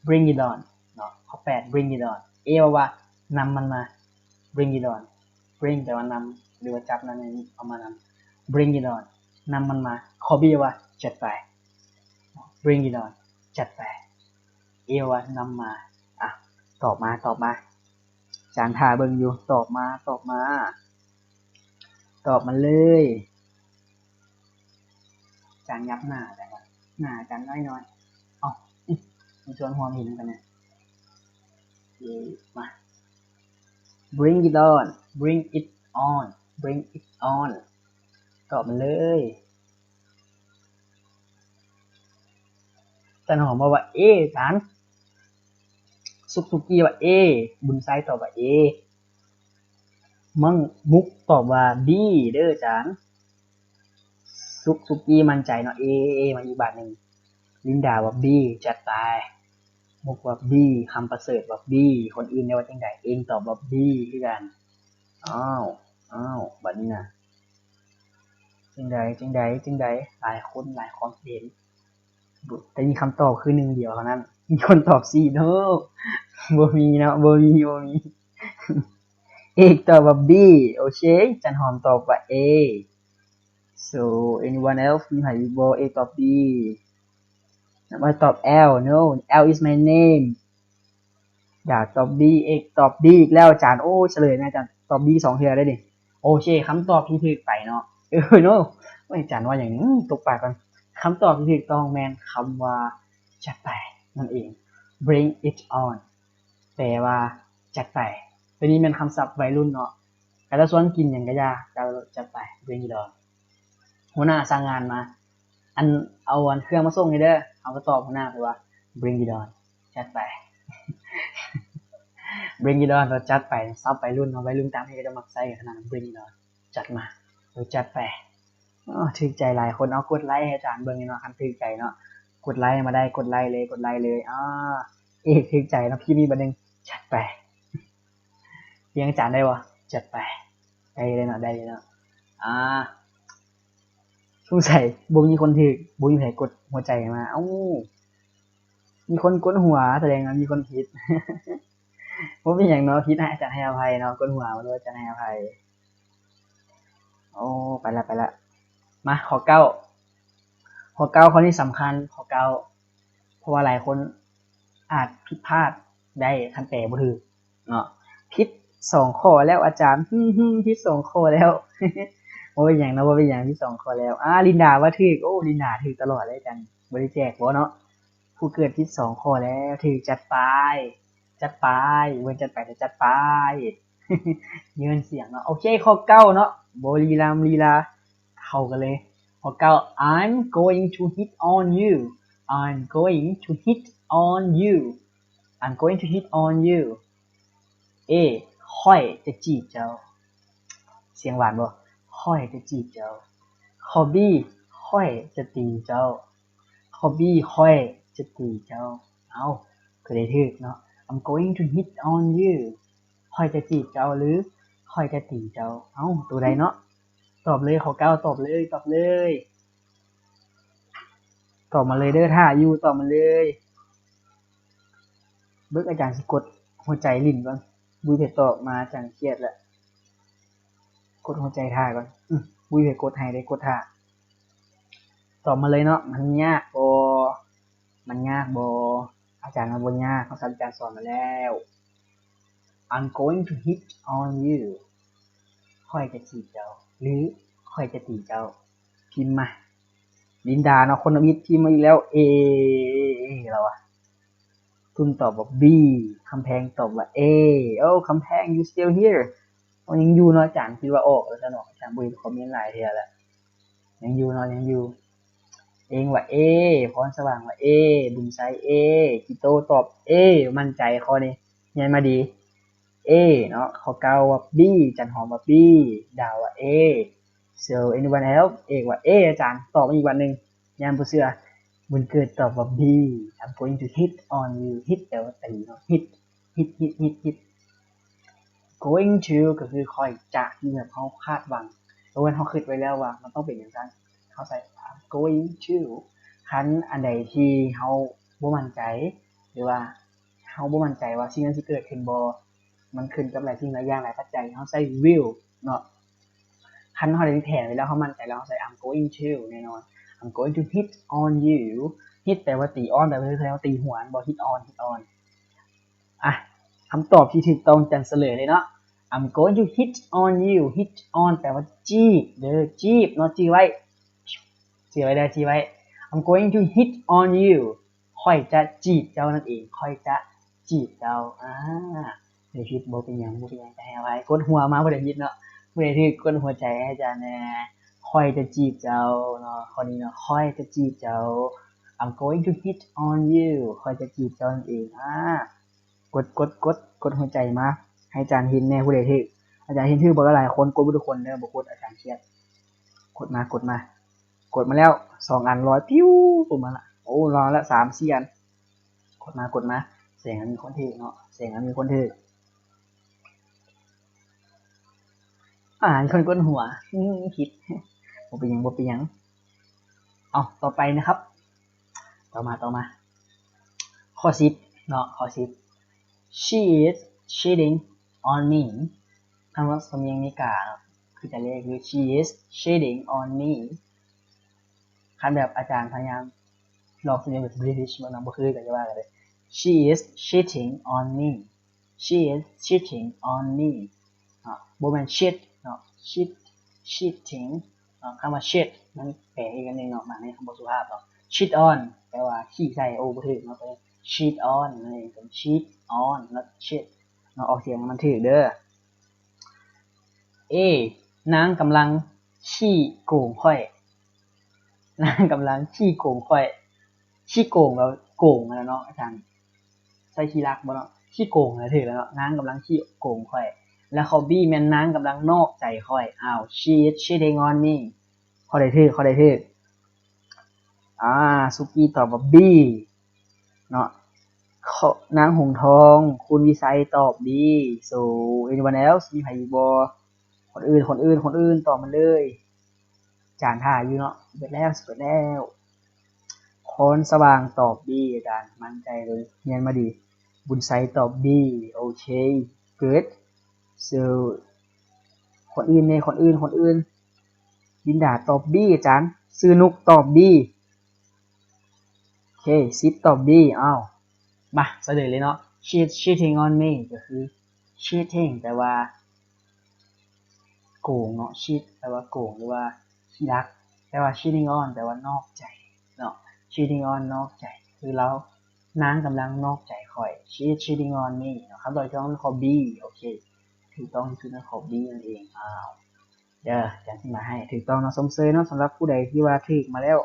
Bring it on ເນາະ. ຂໍ້ແປດ Bring it on. A ເວົ້າວ່າ ນຳມັນມາ. Bring it on. Bring ແປວ່ານຳ ຫຼືວ່າຈັບນຳ ເອົາມານຳ. Bring it on. ນຳມັນມາ. ຂໍ້ B ເວົ້າວ່າ ຈັດໄປ. Bring it on. ຈັດໄປ. A ວ່ານຳມາ. ອ່ະ ຕອບມາ ຕອບມາ. ອາຈານຖ້າເບິ່ງຢູ່. ຕອບມາ ຕອບມາ. ຕອບມາເລີຍ. ອາຈານຫຍັບໜ້າ ໜ້າອາຈານນ້ອຍໆ. ເອົ້າ ມີສ່ວນຮ່ວມເຫັນນຳກັນນະ. ມາ bring it on, bring it on, bring it on ຕອບມາເລີຍ. ຈັນຫອມບອກວ່າ A ຈານ. ສຸກສຸກີ້ວ່າ A. ບຸນໄຊຕອບວ່າ A. ມັງມຸກຕອບວ່າ B ເດີຈານ. ສຸກສຸກີ້ໝັ້ນໃຈເນາະ A A ມາອີກບາດໜຶ່ງ. ລິນດາວ່າ B ຈັດໄປ. ມຸກວ່າ B. ຄຳປະເສີດວ່າ B. ຄົນອື່ນໄດ້ວ່າຈັ່ງໃດ? ເອງຕອບວ່າ B ຄືກັນ. ອ້າວ ອ້າວ ບາດນີ້ນະ ຈັ່ງໃດ ຈັ່ງໃດ ຈັ່ງໃດ? ຫຼາຍຄົນຫຼາຍຄວາມຄິດເຫັນ. ແຕ່ມີຄຳຕອບຄືໜຶ່ງດຽວເທົ່ານັ້ນ. ມີຄົນຕອບ C ເນາະ? ບໍ່ມີເນາະ ບໍ່ມີ ບໍ່ມີ. ເອກຕອບວ່າ B. ໂອເຄ ຈັນຫອມຕອບວ່າ A. So anyone else ມີໃຜອີກບໍ່? ເອກຕອບ B. ນ້ຳອ້ອຍຕອບ L. No, L is my name. ດາຕອບ B. ເອກຕອບ B ອີກແລ້ວອາຈານ. ໂອ້ ສະເຫຼີຍແມ່ອາຈານ. ຕອບ B ສອງເທື່ອເລີຍນີ້. ໂອເຄ ຄຳຕອບທີ່ຖືກໄປເນາະ. ເອີ no ໂອ້ຍ ອາຈານວ່າຫຍັງ? ຕົກປາກກ່ອນ. ຄຳຕອບທີ່ຖືກຕ້ອງແມ່ນຄຳວ່າ ຈັດໄປ ນັ້ນເອງ. Bring it on ແປວ່າ ຈັດໄປ. ໂຕນີ້ແມ່ນຄຳສັບໄວລຸ້ນເນາະ. ກະຈະຊວນກິນຫຍັງກະຢ່າ ກະຈັດໄປ bring it on. ຫົວໜ້າສັ່ງງານມາ ອັນ ເອົາອັນເຄື່ອງມາສົ່ງໃຫ້ເດີ. ເຮົາກະຕອບຫົວໜ້າໄປວ່າ bring it on ຈັດໄປ. Bring it on ກໍຈັດໄປ. ສັບໄວລຸ້ນເນາະ ໄວລຸ້ນຕ່າງປະເທດເຂົາເຈົ້າມັກໃຊ້ກັນຂະໜາດ bring it on ຈັດມາ ເອີ ຈັດໄປ. ອໍ ຖືກໃຈຫຼາຍຄົນ. ເອົາກົດໄລໃຫ້ອາຈານເບິ່ງເນາະ ຄັນຖືກໃຈເນາະ. ກົດໄລມາໄດ້ ກົດໄລເລີຍ ກົດໄລເລີຍ. ອໍ ເອກຖືກໃຈເນາະ ພິມອີກບາດໜຶ່ງ ຈັດໄປ. ຮຽນອາຈານໄດ້ບໍ່? ຈັດໄປ. ໄດ້ເລີຍເນາະ ໄດ້ເລີຍເນາະ. ອ່າ ສົງໄສບໍ່ມີຄົນຖືກ ບໍ່ມີໃຜກົດຫົວໃຈມາ. ເອົ້າ ມີຄົນກົດຫົວ ສະແດງວ່າມີຄົນຜິດ. ບໍ່ເປັນຫຍັງເນາະ ຜິດໃຫ້ອາຈານໃຫ້ອະໄພເນາະ ກົດຫົວ ບໍ່ຮູ້ ອາຈານໃຫ້ອະໄພ. ໂອ້ ໄປລະ ໄປລະ. ມາ ຂໍ້ເກົ້າ ຂໍ້ເກົ້າ ຂໍ້ນີ້ສຳຄັນ ຂໍ້ເກົ້າ ເພາະວ່າຫຼາຍຄົນອາດຜິດພາດໄດ້ ຄັນແປບໍ່ຖືກເນາະ. ຜິດສອງຂໍ້ແລ້ວອາຈານ ຫຶ ຜິດສອງຂໍ້ແລ້ວ. ບໍ່ເປັນຫຍັງເນາະ ບໍ່ເປັນຫຍັງ ຜິດສອງຂໍ້ແລ້ວ. ອ່າ ລິນດາວ່າຖືກ. ໂອ້ ລິນດາຖືກຕະຫຼອດເລີຍ ອາຈານບໍ່ໄດ້ແຈກບໍ່ເນາະ. ຜູ້ເກີດຜິດສອງຂໍ້ແລ້ວ ຖືກຈັດໄປ ຈັດໄປ ເບິ່ງຈັດໄປ ຈັດໄປ. ເຍີນສຽງເນາະ. ໂອເຄ ຂໍ້ເກົ້າເນາະ ບໍ່ລີລາລີລາ ເຂົ້າກັນເລີຍ. ຂໍ້ເກົ້າ I'm going to hit on you. I'm going to hit on you. I'm going to hit on you. A ຂ້ອຍຈະຈີບເຈົ້າ. ສຽງຫວານບໍ່? ຂ້ອຍຈະຈີບເຈົ້າ. ຂໍ້ B ຂ້ອຍຈະຕີເຈົ້າ. ຂໍ້ B ຂ້ອຍຈະຕີເຈົ້າ. ເອົ້າ ຄືໄດ້ຖືກເນາະ. I'm going to hit on you. ຂ້ອຍຈະຈີບເຈົ້າ ຫຼື ຂ້ອຍຈະຕີເຈົ້າ. ເອົ້າ ໂຕໃດເນາະ? ຕອບເລີຍ ຂໍ້ເກົ້າ ຕອບເລີຍ ຕອບເລີຍ ຕອບມາເລີຍເດີ ຖ້າຢູ່ ຕອບມາເລີຍ. ເບິ່ງ ອາຈານຊິກົດຫົວໃຈຫຼິ້ນກ່ອນ. ບໍ່ມີໃຜຕອບມາ ອາຈານຄຽດແລ້ວ. ກົດຫົວໃຈຖ້າກ່ອນ. ອື ບໍ່ມີໃຜກົດໃຫ້ເດ້ ກົດຖ້າ. ຕອບມາເລີຍເນາະ. ມັນຍາກບໍ່? ມັນຍາກບໍ່? ອາຈານວ່າບໍ່ຍາກ ຄຳສັບອາຈານສອນມາແລ້ວ. I'm going to hit on you. ຂ້ອຍຈະຈີບເຈົ້າ ຫຼື ຂ້ອຍຈະຕີເຈົ້າ. ພິມມາ. ລິນດາເນາະ ຄົນທຳອິດ ພິມມາອີກແລ້ວ A ລາວວ່າ. ຕຸ້ນຕອບວ່າ B. ຄຳແພງຕອບວ່າ A. ໂອ້ ຄຳແພງ you still here? ເອົາ ຍັງຢູ່ເນາະ ອາຈານຄິດວ່າອອກແລ້ວຊະເນາະ ອາຈານບໍ່ເຫັນຄອມເມັນຫຼາຍເທື່ອແລ້ວ. ຍັງຢູ່ເນາະ ຍັງຢູ່. ເອງວ່າ A. ພອນສະຫວ່າງວ່າ A. ບຸນໄຊ A. ກິໂຕຕອບ A. ໝັ້ນໃຈຂໍ້ນີ້ ຮຽນມາດີ. A ເນາະ. ຂໍ້ເກົ້າວ່າ B. ຈັນຫອມວ່າ B. ດາວວ່າ A. So anyone else? ເອກວ່າ A ອາຈານ. ຕອບມາອີກບາດໜຶ່ງ ຢ້ານບໍ່ເຊື່ອ. ບຸນເກີດຕອບວ່າ B. I'm going to hit on you. Hit ແປວ່າຕີເນາະ. Hit hit hit hit hit. Going to ກໍຄືຂ້ອຍຈະ ທີ່ແບບເຮົາຄາດຫວັງ ຫຼືວ່າເຮົາຄິດໄວ້ແລ້ວວ່າມັນຕ້ອງເປັນຈັ່ງຊັ້ນ ເຮົາໃສ່ I'm going to. ຄັນອັນໃດທີ່ເຮົາບໍ່ໝັ້ນໃຈ ຫຼືວ່າເຮົາບໍ່ໝັ້ນໃຈວ່າສິ່ງນັ້ນຊິເກີດຂຶ້ນບໍ່ ມັນຂຶ້ນກັບຫຼາຍສິ່ງຫຼາຍຢ່າງ ຫຼາຍປັດໄຈ ເຮົາໃສ່ will ເນາະ. ຄັນເຮົາໄດ້ແຜນໄວ້ແລ້ວ ເຮົາໝັ້ນໃຈແລ້ວ ເຮົາໃສ່ I'm going to ແນ່ນອນ. I'm going to hit on you. Hit ແປວ່າຕີ on ແປວ່າ ຄືເຮົາຕີຫົວ ແມ່ນບໍ່? Hit on, hit on. ອ່ະ ຄຳຕອບທີ່ຖືກຕ້ອງ ຈັນສະເຫຼີຍເລີຍເນາະ. I'm going to hit on you. Hit on ແປວ່າຈີບເດີ ຈີບເນາະ ຈື່ໄວ້ ຈື່ໄວ້ເດີ ຈື່ໄວ້. I'm going to hit on you. ຂ້ອຍຈະຈີບເຈົ້ານັ້ນເອງ ຂ້ອຍຈະ ຈີບເຈົ້າ. ອາ ໄດ້ຜິດບໍ່ເປັນຫຍັງ ບໍ່ເປັນຫຍັງ ໃຫ້ອະໄພ. ກົດຫົວມາ ຜູ້ໃດຜິດເນາະ ຜູ້ໃດຖືກກົດຫົວໃຈໃຫ້ອາຈານແດ່. ຂ້ອຍຈະຈີບເຈົ້າເນາະ ຂໍ້ນີ້ເນາະ ຂ້ອຍຈະຈີບເຈົ້າ. I'm going to hit on you ຂ້ອຍຈະຈີບເຈົ້ານັ້ນເອງ. ອາ ກົດ ກົດ ກົດ ກົດຫົວໃຈມາໃຫ້ອາຈານເຫັນແດ່ ຜູ້ໃດຖືກ. ອາຈານເຫັນຖືກບໍ່ຫຼາຍຄົນ ກົດບໍ່ທຸກຄົນເດີ ບໍ່ກົດອາຈານຄຽດ. ກົດມາ ກົດມາ ກົດມາແລ້ວສອງອັນ ລອຍປິວມາລະ. ໂອ້ ລອຍລະສາມສີ່ອັນ. ກົດມາ ກົດມາ ແສງອັນມີຄົນຖືກເນາະ ແສງອັນມີຄົນຖືກ. ອາ ມີຄົນກົດຫົວ ອືມ ຜິດ ບໍ່ເປັນຫຍັງ ບໍ່ເປັນຫຍັງ. ເອົາ ຕໍ່ໄປນະຄັບ ຕໍ່ມາ ຕໍ່ມາ ຂໍ້ສິບເນາະ ຂໍ້ສິບ She is cheating on me. ຄຳວ່າສຳນຽງອາເມລິກາເນາະ ຄືຈະເລກ She is cheating on me. ຄັນແບບອາຈານພະຍາຍາມລອງສຳນຽງແບບ British ເບິ່ງນຳ ບໍ່ຄືກະຢ່າວ່າກັນເດີ. She is cheating on me. She is cheating on me ເນາະ ບໍ່ແມ່ນ cheat ເນາະ cheat cheating ເນາະ. ຄຳວ່າ cheat ມັນແປອີກອັນໜຶ່ງເນາະ ບາງທີຄຳບໍ່ສຸພາບເນາະ. Cheat on ແປວ່າຂີ້ໃສ່ ໂອ້ ບໍ່ຖືກເນາະ cheat on ນັ້ນເອງ ເປັນ cheat on not cheat ເນາະ. ອອກສຽງໃຫ້ມັນຖືກເດີ. A ນາງກຳລັງຂີ້ໂກງຂ້ອຍ. ນາງກຳລັງຂີ້ໂກງຂ້ອຍ. ຂີ້ໂກງ ແປວ່າໂກງຫັ້ນລະເນາະອາຈານ ໃສ່ຂີ້ລັກບໍ່ເນາະ ຂີ້ໂກງຫັ້ນລະຖືກແລ້ວເນາະ. ນາງກຳລັງຂີ້ໂກງຂ້ອຍ ແລ້ວຂໍ້ B ແມ່ນນາງກຳລັງນອກໃຈຂ້ອຍ. ອ້າວ She is cheating on me. ຂໍ້ໃດຖືກ ຂໍ້ໃດຖືກ? ອາ ສຸກີຕອບວ່າ B ເນາະ. ນາງຫົງທອງ ຄຸນວິໄຊຕອບ B. So anyone else ມີໃຜອີກບໍ່? ຄົນອື່ນ ຄົນອື່ນ ຄົນອື່ນຕອບມາເລີຍ ອາຈານຖ້າຢູ່ເນາະ. ສິບເອັດແລ້ວ ສິບເອັດແລ້ວ. ຄອນສະຫວ່າງຕອບ B ອາຈານໝັ້ນໃຈເລີຍ ຮຽນມາດີ. ບຸນໄຊຕອບ B. ໂອເຄ good. So ຄົນອື່ນແດ່ ຄົນອື່ນ ຄົນອື່ນ. ລິນດາຕອບ B ອາຈານ. ຊື່ນຸກຕອບ B. ໂອເຄ ສິບຕອບ B. ອ້າວ ມາສະເຫຼີຍເລີຍເນາະ. She's cheating on me ກໍຄື cheating ແປວ່າໂກງເນາະ cheat ແປວ່າໂກງ ຫຼືວ່າຂີ້ລັກ. ແປວ່າ cheating on ແປວ່ານອກໃຈເນາະ cheating on ນອກໃຈ ຄືລາວ ນາງກຳລັງນອກໃຈຂ້ອຍ. She's cheating on me ເນາະ. ຄຳຕອບທີ່ຖືກຕ້ອງແມ່ນຂໍ້ B. ໂອເຄ ຖືກຕ້ອງທີ່ສຸດແມ່ນຂໍ້ B ນັ້ນເອງ. ອ້າວ ເດີ ອາຈານຊິມາໃຫ້ຖືກຕ້ອງເນາະ ຊົມເຊີຍເນາະ ສຳລັບຜູ້ໃດທີ່ວ່າຖືກມາແລ້ວ.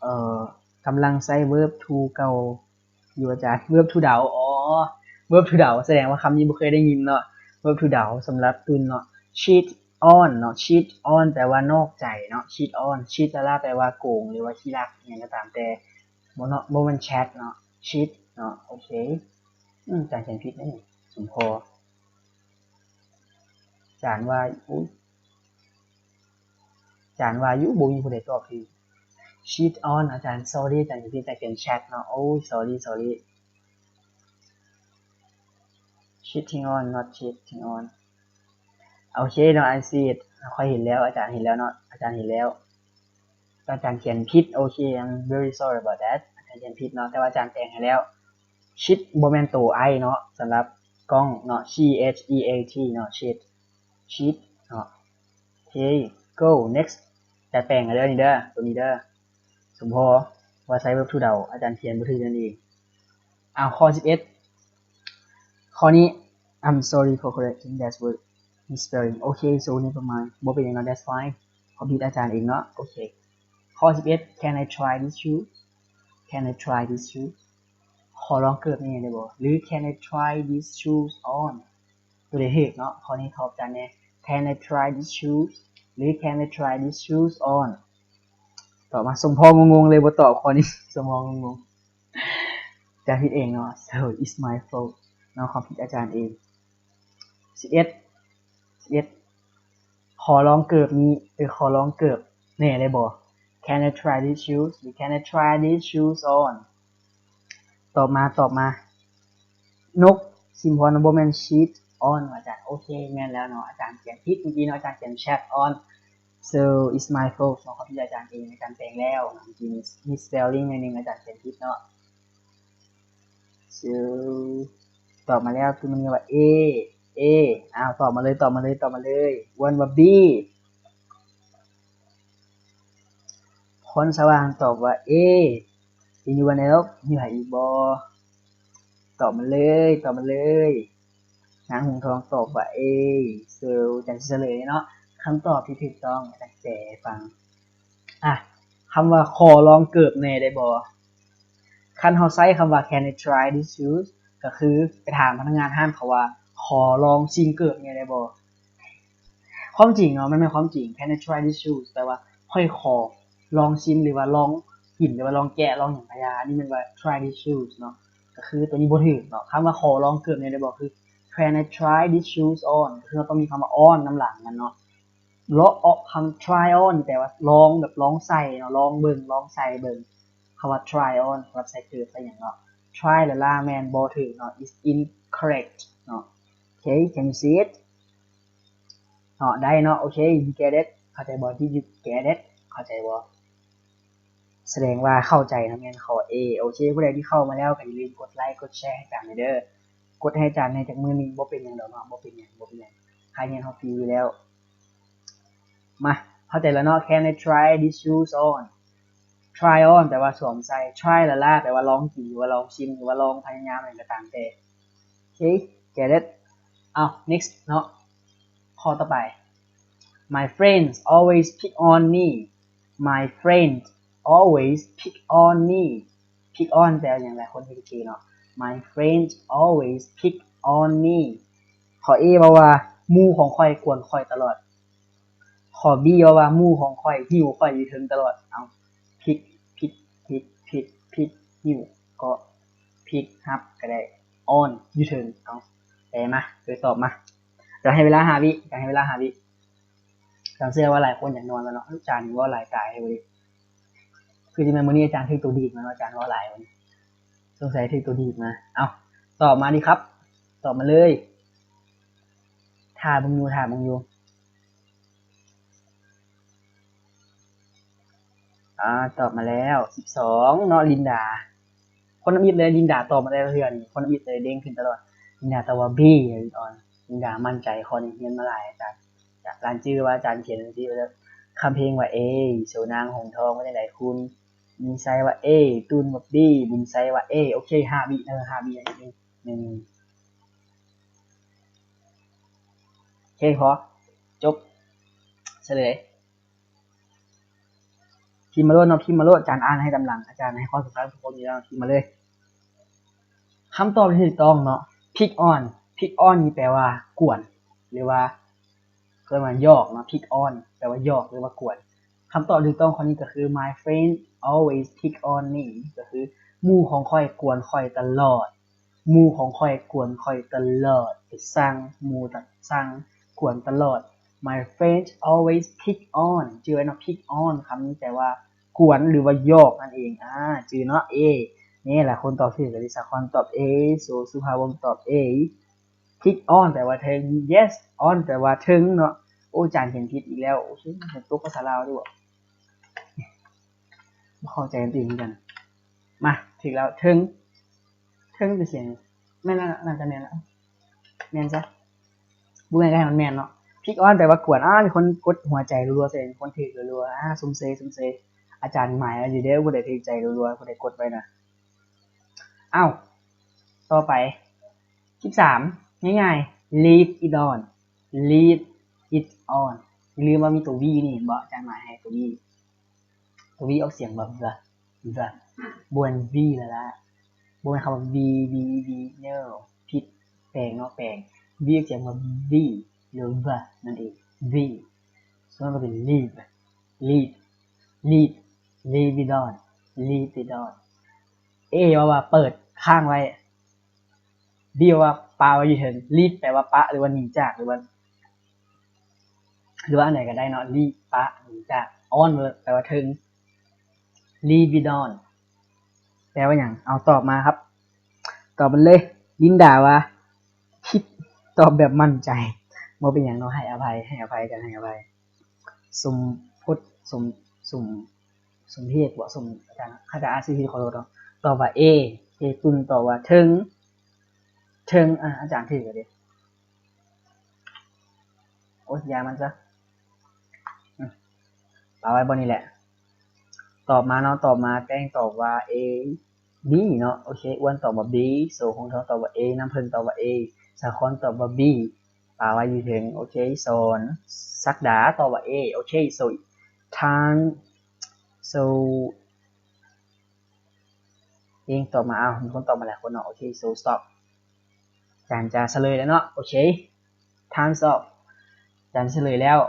ເອີ ກຳລັງໃຊ້ verb to ເກົ່າຢູ່ອາຈານ verb to ເດົາ. ອໍ verb to ເດົາ ສະແດງວ່າຄຳນີ້ບໍ່ເຄີຍໄດ້ຍິນເນາະ verb to ເດົາ ສຳລັບຕຸນເນາະ. Cheat on ເນາະ cheat on ແປວ່ານອກໃຈເນາະ cheat on. Cheat ລະແປວ່າໂກງ ຫຼືວ່າຂີ້ລັກ ຫຍັງກໍຕາມແຕ່ ບໍ່ເນາະ ບໍ່ແມ່ນ chat ເນາະ cheat ເນາະ. ໂອເຄ ອືມ ອາຈານຂຽນຜິດເດ້ນີ້ ສົມພໍ. ອາຈານວ່າ ອຸ້ຍ ອາຈານວ່າຢູ່ ບໍ່ມີຜູ້ໃດຕອບຖືກ. Cheat on ອາຈານ sorry ອາຈານຂຽນຜິດ ອາຈານຂຽນ chat ເນາະ. ໂອ້ຍ sorry sorry. Cheating on not cheating on. ໂອເຄເນາະ I see it ຂ້ອຍເຫັນແລ້ວ ອາຈານເຫັນແລ້ວເນາະ ອາຈານເຫັນແລ້ວ. ອາຈານຂຽນຜິດ ໂອເຄ I'm very sorry about that. ອາຈານຂຽນຜິດເນາະ ແຕ່ວ່າອາຈານແປງໃຫ້ແລ້ວ. Cheat ບໍ່ແມ່ນໂຕ I ເນາະ ສຳລັບກ້ອງເນາະ C H E A T ເນາະ cheat cheat ເນາະ. ໂອເຄ go next. ອາຈານແປງໃຫ້ເດີນີ້ເດີ ໂຕນີ້ເດີ ສົມພໍວ່າໃຊ້ verb to ເດົາ ອາຈານຂຽນບໍ່ຖືກນັ້ນເອງ. ອ້າວ ຂໍ້ສິບເອັດ ຂໍ້ນີ້ I'm sorry for correcting that word misspelling. ໂອເຄ so never mind ບໍ່ເປັນຫຍັງເນາະ that's fine. ຄວາມຜິດອາຈານເອງເນາະ. ໂອເຄ ຂໍ້ສິບເອັດ Can I try these shoes? Can I try these shoes? ຂໍລອງເກີບນີ້ໄດ້ບໍ່? ຫຼື Can I try these shoes on? ໂຕໃດຖືກເນາະ? ຂໍ້ນີ້ຕອບອາຈານແດ່ Can I try these shoes? ຫຼື Can I try these shoes on? ຕອບມາ ສົມພໍງົງໆເລີຍ ບໍ່ຕອບຂໍ້ນີ້ ສົມພໍງົງໆ ຈະຜິດເອງເນາະ so it's my fault ເນາະ ຄວາມຜິດອາຈານເອງ. ສິບເອັດ ສິບເອັດ ຂໍລອງເກີບນີ້ ເອີ ຂໍລອງເກີບແດ່ໄດ້ບໍ່? Can I try these shoes? ຫຼື Can I try these shoes on? ຕອບມາ ຕອບມາ ນົກ ສິມພອນ ບໍ່ແມ່ນ cheat on ອາຈານ. ໂອເຄ ແມ່ນແລ້ວເນາະ ອາຈານຂຽນຜິດເມື່ອກີ້ເນາະ ອາຈານຂຽນ chat on. So it's my fault ເນາະ ຂອງທີ່ອາຈານເອງ ອາຈານແປງແລ້ວ ເມື່ອກີ້ມີ misspelling ໜ້ອຍໜຶ່ງ ອາຈານຂຽນຜິດເນາະ. So ຕອບມາແລ້ວ ຄືມັນວ່າ A A ອ້າວ ຕອບມາເລີຍ ຕອບມາເລີຍ ຕອບມາເລີຍ. ເພິ່ນວ່າ B ພອນສະຫວ່າງຕອບວ່າ A Anyone else? ມີໃຜອີກບໍ່? ຕອບມາເລີຍ ຕອບມາເລີຍ. ນາງຫົງທອງຕອບວ່າ A. So ຈັນຊິສະເຫຼີຍເນາະ. ຄຳຕອບທີ່ຖືກຕ້ອງ ອາຈານແປໃຫ້ຟັງ. ອະ ຄຳວ່າຂໍລອງເກີບແດ່ໄດ້ບໍ່? ຄັນເຮົາໃຊ້ຄຳວ່າ Can I try these shoes? ກໍຄືໄປຖາມພະນັກງານຮ້ານເຂົາວ່າ ຂໍລອງຊິມເກີບແດ່ໄດ້ບໍ່? ຄວາມຈິງເນາະ ມັນແມ່ນຄວາມຈິງ Can I try these shoes? ແປວ່າ ຂ້ອຍຂໍລອງຊິມ ຫຼືວ່າລອງກິນ ຫຼືວ່າລອງແກະ ລອງຫຍັງກະຢ່າ. ອັນນີ້ແມ່ນວ່າ try these shoes ເນາະ ກໍຄືໂຕນີ້ບໍ່ຖືກເນາະ. ຄຳວ່າຂໍລອງເກີບແດ່ໄດ້ບໍ່ ຄື Can I try these shoes on? ກໍຄືເຮົາຕ້ອງມີຄຳວ່າ on ນຳຫຼັງມັນເນາະ. ເລາະອອກຄຳ try on ແປວ່າລອງ ແບບລອງໃສ່ເນາະ ລອງເບິ່ງ ລອງໃສ່ເບິ່ງ. ຄຳວ່າ try on ສຳລັບໃສ່ເກີບໃສ່ຫຍັງເນາະ. Try ລະລາແມ່ນບໍ່ຖືກເນາະ is incorrect ເນາະ. ໂອເຄ can you see it? ເນາະ ໄດ້ເນາະ. ໂອເຄ you get it? ເຂົ້າໃຈບໍ່? Did you get it? ເຂົ້າໃຈບໍ່? ສະແດງວ່າເຂົ້າໃຈເນາະ ແມ່ນຂໍ້ A. ໂອເຄ ຜູ້ໃດທີ່ເຂົ້າມາແລ້ວກໍຢ່າລືມກົດໄລກົດແຊໃຫ້ອາຈານແດ່ເດີ. ກົດໃຫ້ອາຈານແດ່ຈັກມື້ໜຶ່ງ ບໍ່ເປັນຫຍັງດອກເນາະ ບໍ່ເປັນຫຍັງ ບໍ່ເປັນຫຍັງ. ຄ່າຮຽນເຮົາຟຣີຢູ່ແລ້ວ. ມາ ເຂົ້າໃຈແລ້ວເນາະ. Can I try these shoes on? Try on ແປວ່າສວມໃສ່ try ລະລາແປວ່າລອງກິນ ຫຼືວ່າລອງຊິມ ຫຼືວ່າລອງພະຍາຍາມຫຍັງກໍຕາມແຕ່. ໂອເຄ get it? ເອົາ next ເນາະ ຂໍ້ຕໍ່ໄປ. My friends always pick on me. My friends always pick on me. Pick on ແປວ່າຫຍັງ? ຫຼາຍຄົນເຮັດຄືເນາະ. My friends always pick on me. ຂໍ້ A ເວົ້າວ່າ ໝູ່ຂອງຂ້ອຍກວນຂ້ອຍຕະຫຼອດ. ຂໍ້ B ເວົ້າວ່າ ໝູ່ຂອງຂ້ອຍຫິ້ວຂ້ອຍຢູ່ເທິງຕະຫຼອດ. ເອົາ pick pick pick pick pick pick ຫິ້ວ ເກາະ pick up ກໍໄດ້ on ຢູ່ເທິງ. ເອົາ ແປມາ ເອີ ຕອບມາ. ຈະໃຫ້ເວລາຫ້າວິ ຈະໃຫ້ເວລາຫ້າວິ. ອາຈານເຊື່ອວ່າຫຼາຍຄົນຢາກນອນແລ້ວເນາະ. ອາຈານນີ້ເວົ້າຫຼາຍຕາຍເລີຍ. ຄືຊິແມ່ນມື້ນີ້ອາຈານຖືກໂຕດີດມາເນາະ ອາຈານເວົ້າຫຼາຍມື້ນີ້. ສົງໄສຖືກໂຕດີດມາ. ເອົ້າ ຕອບມາດີຄັບ ຕອບມາເລີຍ. ຖ້າເບິ່ງຢູ່ ຖ້າເບິ່ງຢູ່. ອາ ຕອບມາແລ້ວ ສິບສອງເນາະ ລິນດາ. ຄົນທຳອິດເລີຍ ລິນດາຕອບມາແຕ່ລະເທື່ອນີ້ ຄົນທຳອິດເລີຍ ເດ້ງຂຶ້ນຕະຫຼອດ. ລິນດາຕອບວ່າ B ອອນ. ລິນດາໝັ້ນໃຈຂໍ້ນີ້ ຮຽນມາຫຼາຍອາຈານ. ລານຈື່ວ່າອາຈານຂຽນຈັ່ງຊີ້ວ່າ ຄຳເພັງວ່າ A ໂສນາງຫົງທອງວ່າຈັ່ງໃດ? ຄຸນ ບຸນໄຊວ່າ A ຕູນວ່າ B ບຸນໄຊວ່າ A. ໂອເຄ ຫ້າວິເດີ ຫ້າວິ ໜຶ່ງ ໂອເຄ ພໍ ຈົບ ສະເຫຼີຍ. ພິມມາໂລດເນາະ ພິມມາໂລດ ອາຈານອ່ານໃຫ້ຕາມຫຼັງ ອາຈານໃຫ້ຄວາມສຳຄັນກັບທຸກຄົນຢູ່ແລ້ວ ພິມມາເລີຍ. ຄຳຕອບທີ່ຖືກຕ້ອງເນາະ pick on. Pick on ນີ້ແປວ່າກວນ ຫຼືວ່າເອີ້ນວ່າຢອກເນາະ pick on ແປວ່າຢອກ ຫຼືວ່າກວນ. ຄຳຕອບທີ່ຖືກຕ້ອງຂໍ້ນີ້ກໍຄື My friend always pick on me ກໍຄືໝູ່ຂອງຂ້ອຍກວນຂ້ອຍຕະຫຼອດ. ໝູ່ຂອງຂ້ອຍກວນຂ້ອຍຕະຫຼອດ ໄປສັ່ງ ໝູ່ຕະສັ່ງກວນຕະຫຼອດ. My friends always pick on ຈື່ໄວ້ເນາະ pick on ຄຳນີ້ແປວ່າກວນ ຫຼືວ່າຢອກນັ້ນເອງ. ອາ ຈື່ເນາະ A ນີ້ແຫຼະ ຄົນຕອບຖືກກໍຊິສາຄອນຕອບ A ໂສ ສຸພາວົງຕອບ A. Pick on ແປວ່າເທິງ yes on ແປວ່າເທິງເນາະ. ໂອ້ ອາຈານຂຽນຜິດອີກແລ້ວ ໂອ້ຍ ຕົກພາສາລາວຢູ່ບໍ່? ບໍ່ເຂົ້າໃຈອັນຕີນຄືກັນ. ມາ ຖືກແລ້ວ ເທິງ ເທິງເປັນສຽງ ແມ່ນແລ້ວ ໜ້າຈະແມ່ນແລ້ວ ແມ່ນຊະ ບໍ່ແມ່ນກໍໃຫ້ມັນແມ່ນເນາະ. Pick on ແປວ່າກວນ. ອາ ມີຄົນກົດຫົວໃຈລັວໆ ແສດງມີຄົນຖືກລັວໆ. ອາ ຊົມເຊີຍ ຊົມເຊີຍ ອາຈານໝາຍໄວ້ຢູ່ເດີ ຜູ້ໃດຖືກໃຈລັວໆ ຜູ້ໃດກົດໄວ້ນະ. ເອົ້າ ຕໍ່ໄປ ສິບສາມ ງ່າຍໆ leave it on. Leave it on. ຢ່າລືມວ່າມີຕົວ V ນີ້ເຫັນບໍ່? ອາຈານໝາຍໃຫ້ຕົວ V. ຕົວ V ອອກສຽງວ່າ V, V. ບໍ່ແມ່ນ V ລະລະ ບໍ່ແມ່ນຄຳວ່າ V, V, V, no. ຜິດ ແປງເນາະ ແປງ. V ອອກສຽງວ່າ V ຫຼື V ນັ້ນເອງ. V. ສະນັ້ນກໍເປັນ leave, leave, leave, leave it on, leave it on. A ເວົ້າວ່າເປີດຄ້າງໄວ້. B ເວົ້າວ່າປະໄວ້ຢູ່ເທິງ. Leave ແປວ່າປະ ຫຼືວ່າໜີຈາກ ຫຼືວ່າ ຫຼືວ່າອັນໃດກໍໄດ້ເນາະ. Leave ປະ ໜີຈາກ. On ແປວ່າເທິງ. Leave it on ແປວ່າຫຍັງ? ເອົາຕອບມາຄັບ ຕອບມາເລີຍ. ລິນດາວ່າ ຜິດ ຕອບແບບໝັ້ນໃຈ. ບໍ່ເປັນຫຍັງເນາະ ໃຫ້ອະໄພ ໃຫ້ອະໄພກັນ ໃຫ້ອະໄພ. ສົມພົດ ສົມ ສົມ ສົມເພດບໍ ສົມ ອາຈານ ຂ້າຈະອ່ານຊື່ຜິດ ຂໍໂທດເນາະ. ຕອບວ່າ A. ເອຕຸນຕອບວ່າເທິງ ເທິງ. ອາ ອາຈານຖືກແລ້ວເດ້. ໂອ້ຍ ຢ່າມັນຊະ ອາ ປະໄວ້ບ່ອນນີ້ແຫຼະ. ຕອບມາເນາະ ຕອບມາ ແປ້ງຕອບວ່າ A B ເນາະ. ໂອເຄ ອ້ວນຕອບວ່າ B. ໂສ ຫົງທອງຕອບວ່າ A. ນ້ຳເຜິ້ງຕອບວ່າ A. ສາຄອນຕອບວ່າ B. ປະໄວ້ຢູ່ເທິງ. ໂອເຄ ສອນສັກດາຕອບວ່າ A. ໂອເຄ so time so ເອງຕອບມາ ອ້າວ ມີຄົນຕອບມາຫຼາຍຄົນເນາະ. ໂອເຄ so stop ອາຈານຈະສະເຫຼີຍແລ້ວເນາະ. ໂອເຄ time's up ອາຈານສະເຫຼີຍແລ້ວ.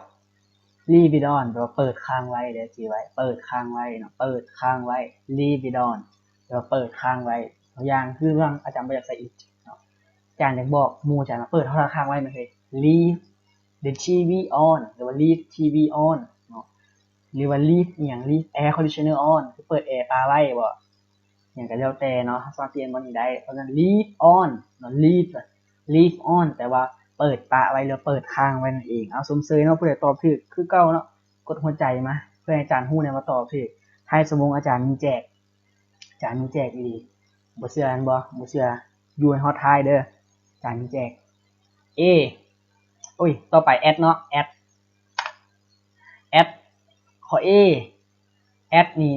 Leave it on ແປວ່າເປີດຄ້າງໄວ້ເດີ ຈື່ໄວ້ ເປີດຄ້າງໄວ້ເນາະ ເປີດຄ້າງໄວ້. Leave it on ແປວ່າເປີດຄ້າງໄວ້. ຕົວຢ່າງຄືເລື່ອງອາຈານບໍ່ຢາກໃສ່ it ເນາະ ອາຈານຢາກບອກໝູ່ອາຈານວ່າ ເປີດໂທລະທັດຄ້າງໄວ້ແມ່ນເຮີຍ Leave the TV on ຫຼືວ່າ Leave TV on ເນາະ ຫຼືວ່າ Leave ອີ່ຫຍັງ Leave air conditioner on ຄືເປີດແອປະໄວ້ບໍ ຫຍັງກໍແລ້ວແຕ່ເນາະ ເຮົາສາມາດປ່ຽນບ່ອນນີ້ໄດ້. ເພາະສະນັ້ນ leave on ເນາະ leave leave on ແປວ່າເປີດປະໄວ້ ຫຼືເປີດຄ້າງໄວ້ນັ້ນເອງ. ເອົາ ຊົມເຊີຍເນາະ ຜູ້ໃດຕອບຖືກຄືເກົ່າເນາະ ກົດຫົວໃຈມາ ເພື່ອໃຫ້ອາຈານຮູ້ແດ່ວ່າຕອບຖືກ. ທ້າຍຊົ່ວໂມງອາຈານມີແຈກ ອາຈານມີແຈກອີ່ຫຼີ. ບໍ່ເຊື່ອແມ່ນບໍ່? ບໍ່ເຊື່ອ ຢູ່ໃຫ້ຮອດທ້າຍເດີ ອາຈານມີແຈກ. A ໂອ້ຍ ຕໍ່ໄປ at ເນາະ at at ຂໍ້ A at ນີ້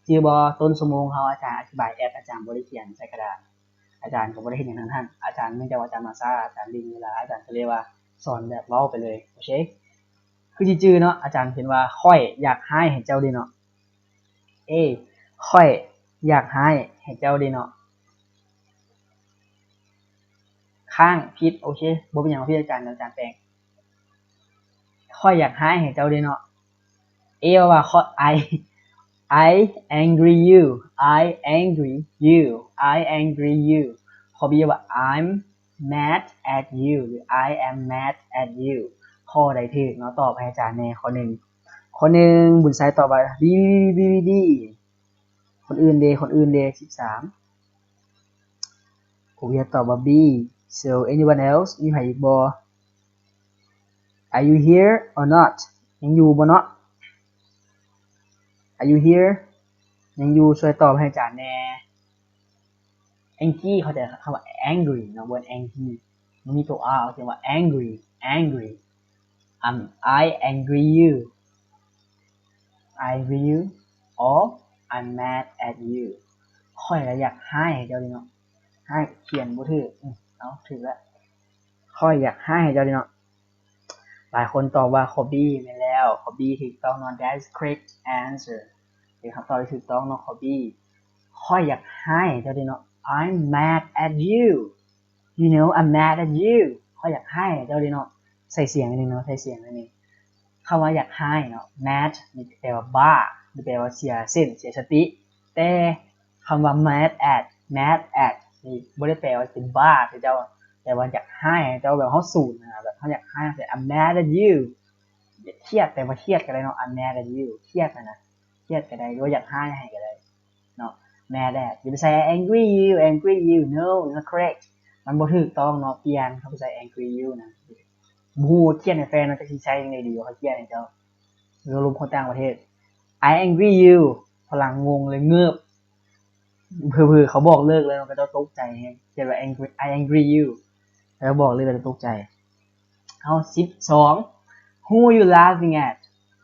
ຈື່ບໍ່? ຕົ້ນຊົ່ວໂມງເຮົາອາຈານອະທິບາຍ at ອາຈານບໍ່ໄດ້ຂຽນໃສ່ກະດານ ອາຈານກໍບໍ່ໄດ້ເຮັດຫຍັງທັງນັ້ນ. ອາຈານ ເນື່ອງຈາກວ່າອາຈານມາຊ້າ ອາຈານລິ້ນເວລາ ອາຈານກໍເລີຍວ່າສອນແບບເວົ້າໄປເລີຍ. ໂອເຄ ຄືຊິຈື່ເນາະ ອາຈານຂຽນວ່າ ຂ້ອຍຢາກຮ້າຍໃຫ້ເຈົ້າເດເນາະ. A ຂ້ອຍຢາກຮ້າຍໃຫ້ເຈົ້າເດເນາະ. ຄ້າງ ຜິດ ໂອເຄ ບໍ່ເປັນຫຍັງ ຜິດ ອາຈານ ອາຈານແປງ. ຂ້ອຍຢາກຮ້າຍໃຫ້ເຈົ້າເດເນາະ. A ວ່າ I I angry you I angry you I angry you ຂໍ້ B ວ່າ I'm mad at you ຫຼື I am mad at you. ຂໍ້ໃດຖືກເນາະ ຕອບໃຫ້ອາຈານແດ່ ຂໍ້ໜຶ່ງ. ຂໍ້ໜຶ່ງ ບຸນໄຊຕອບວ່າ D D D D D. ຄົນອື່ນເດ ຄົນອື່ນເດ ສິບສາມ ຜູ້ວຽດຕອບວ່າ B. So anyone else ມີໃຜອີກບໍ່? Are you here or not? ຍັງຢູ່ບໍ່ເນາະ? Are you here? ຍັງຢູ່ ຊ່ວຍຕອບໃຫ້ອາຈານແດ່. Angry ເຂົ້າໃຈຄຳວ່າ angry ເນາະ ເວີດ angry ມັນມີຕົວ R ຂຽນວ່າ angry angry. I'm I angry you I angry you or I'm mad at you. ຂ້ອຍລະຢາກຮ້າຍໃຫ້ເຈົ້າເດເນາະ. ຮ້າຍຂຽນບໍ່ຖືກ ເອົາ ຖືກລະ. ຂ້ອຍຢາກຮ້າຍໃຫ້ເຈົ້າເດເນາະ. ຫຼາຍຄົນຕອບວ່າຂໍ້ B ແມ່ນແລ້ວ ຂໍ້ B ຖືກຕ້ອງເນາະ. That's correct answer ເປັນຄຳຕອບທີ່ຖືກຕ້ອງເນາະ ຂໍ້ B. ຂ້ອຍຢາກຮ້າຍໃຫ້ເຈົ້າເດເນາະ. I'm mad at you. You know, I'm mad at you. ຂ້ອຍຢາກຮ້າຍໃຫ້ເຈົ້າເດເນາະ. ໃສ່ສຽງໜຶ່ງເນາະ ໃສ່ສຽງໜຶ່ງ. ຄຳວ່າຢາກຮ້າຍເນາະ mad ນີ້ແປວ່າບ້າ ຫຼືແປວ່າເສຍເສັ້ນ ເສຍສະຕິ. ແຕ່ຄຳວ່າ mad at mad at ນີ້ບໍ່ໄດ້ແປວ່າເປັນບ້າຄືເຈົ້າ ແຕ່ວ່າຢາກຮ້າຍໃຫ້ເຈົ້າ ແບບເຮົາສູນນະ ແບບເຮົາຢາກຮ້າຍໃສ່ I'm mad at you. ຄຽດ ແປວ່າຄຽດກໍໄດ້ເນາະ I'm mad at you ຄຽດຫັ້ນນະ ຄຽດກໍໄດ້ ຫຼືວ່າຢາກຮ້າຍໃຫ້ກໍໄດ້ເນາະ. Mad at ຢ່າໄປໃສ່ I angry you I angry you no it's not correct ມັນບໍ່ຖືກຕ້ອງເນາະ. ປ່ຽນ ເຮົາໄປໃສ່ angry you ນະ ບໍ່ຮູ້ວ່າຄຽດໃຫ້ແຟນເນາະ ຈັກຊິໃຊ້ຈັ່ງໃດດີ ວ່າຂ້ອຍຄຽດໃຫ້ເຈົ້າ ລົມຄົນຕ່າງປະເທດ. I angry you ຝຣັ່ງງົງເລີຍ ເງີບ ເຜີໆເຂົາບອກເລີກແລ້ວເນາະ ເຂົາເຈົ້າຕົກໃຈແຮງ ຂຽນວ່າ angry I angry you ເຂົາບອກເລີກແລ້ວຕົກໃຈ. ເອົາ ສິບສອງ Who you laughing at?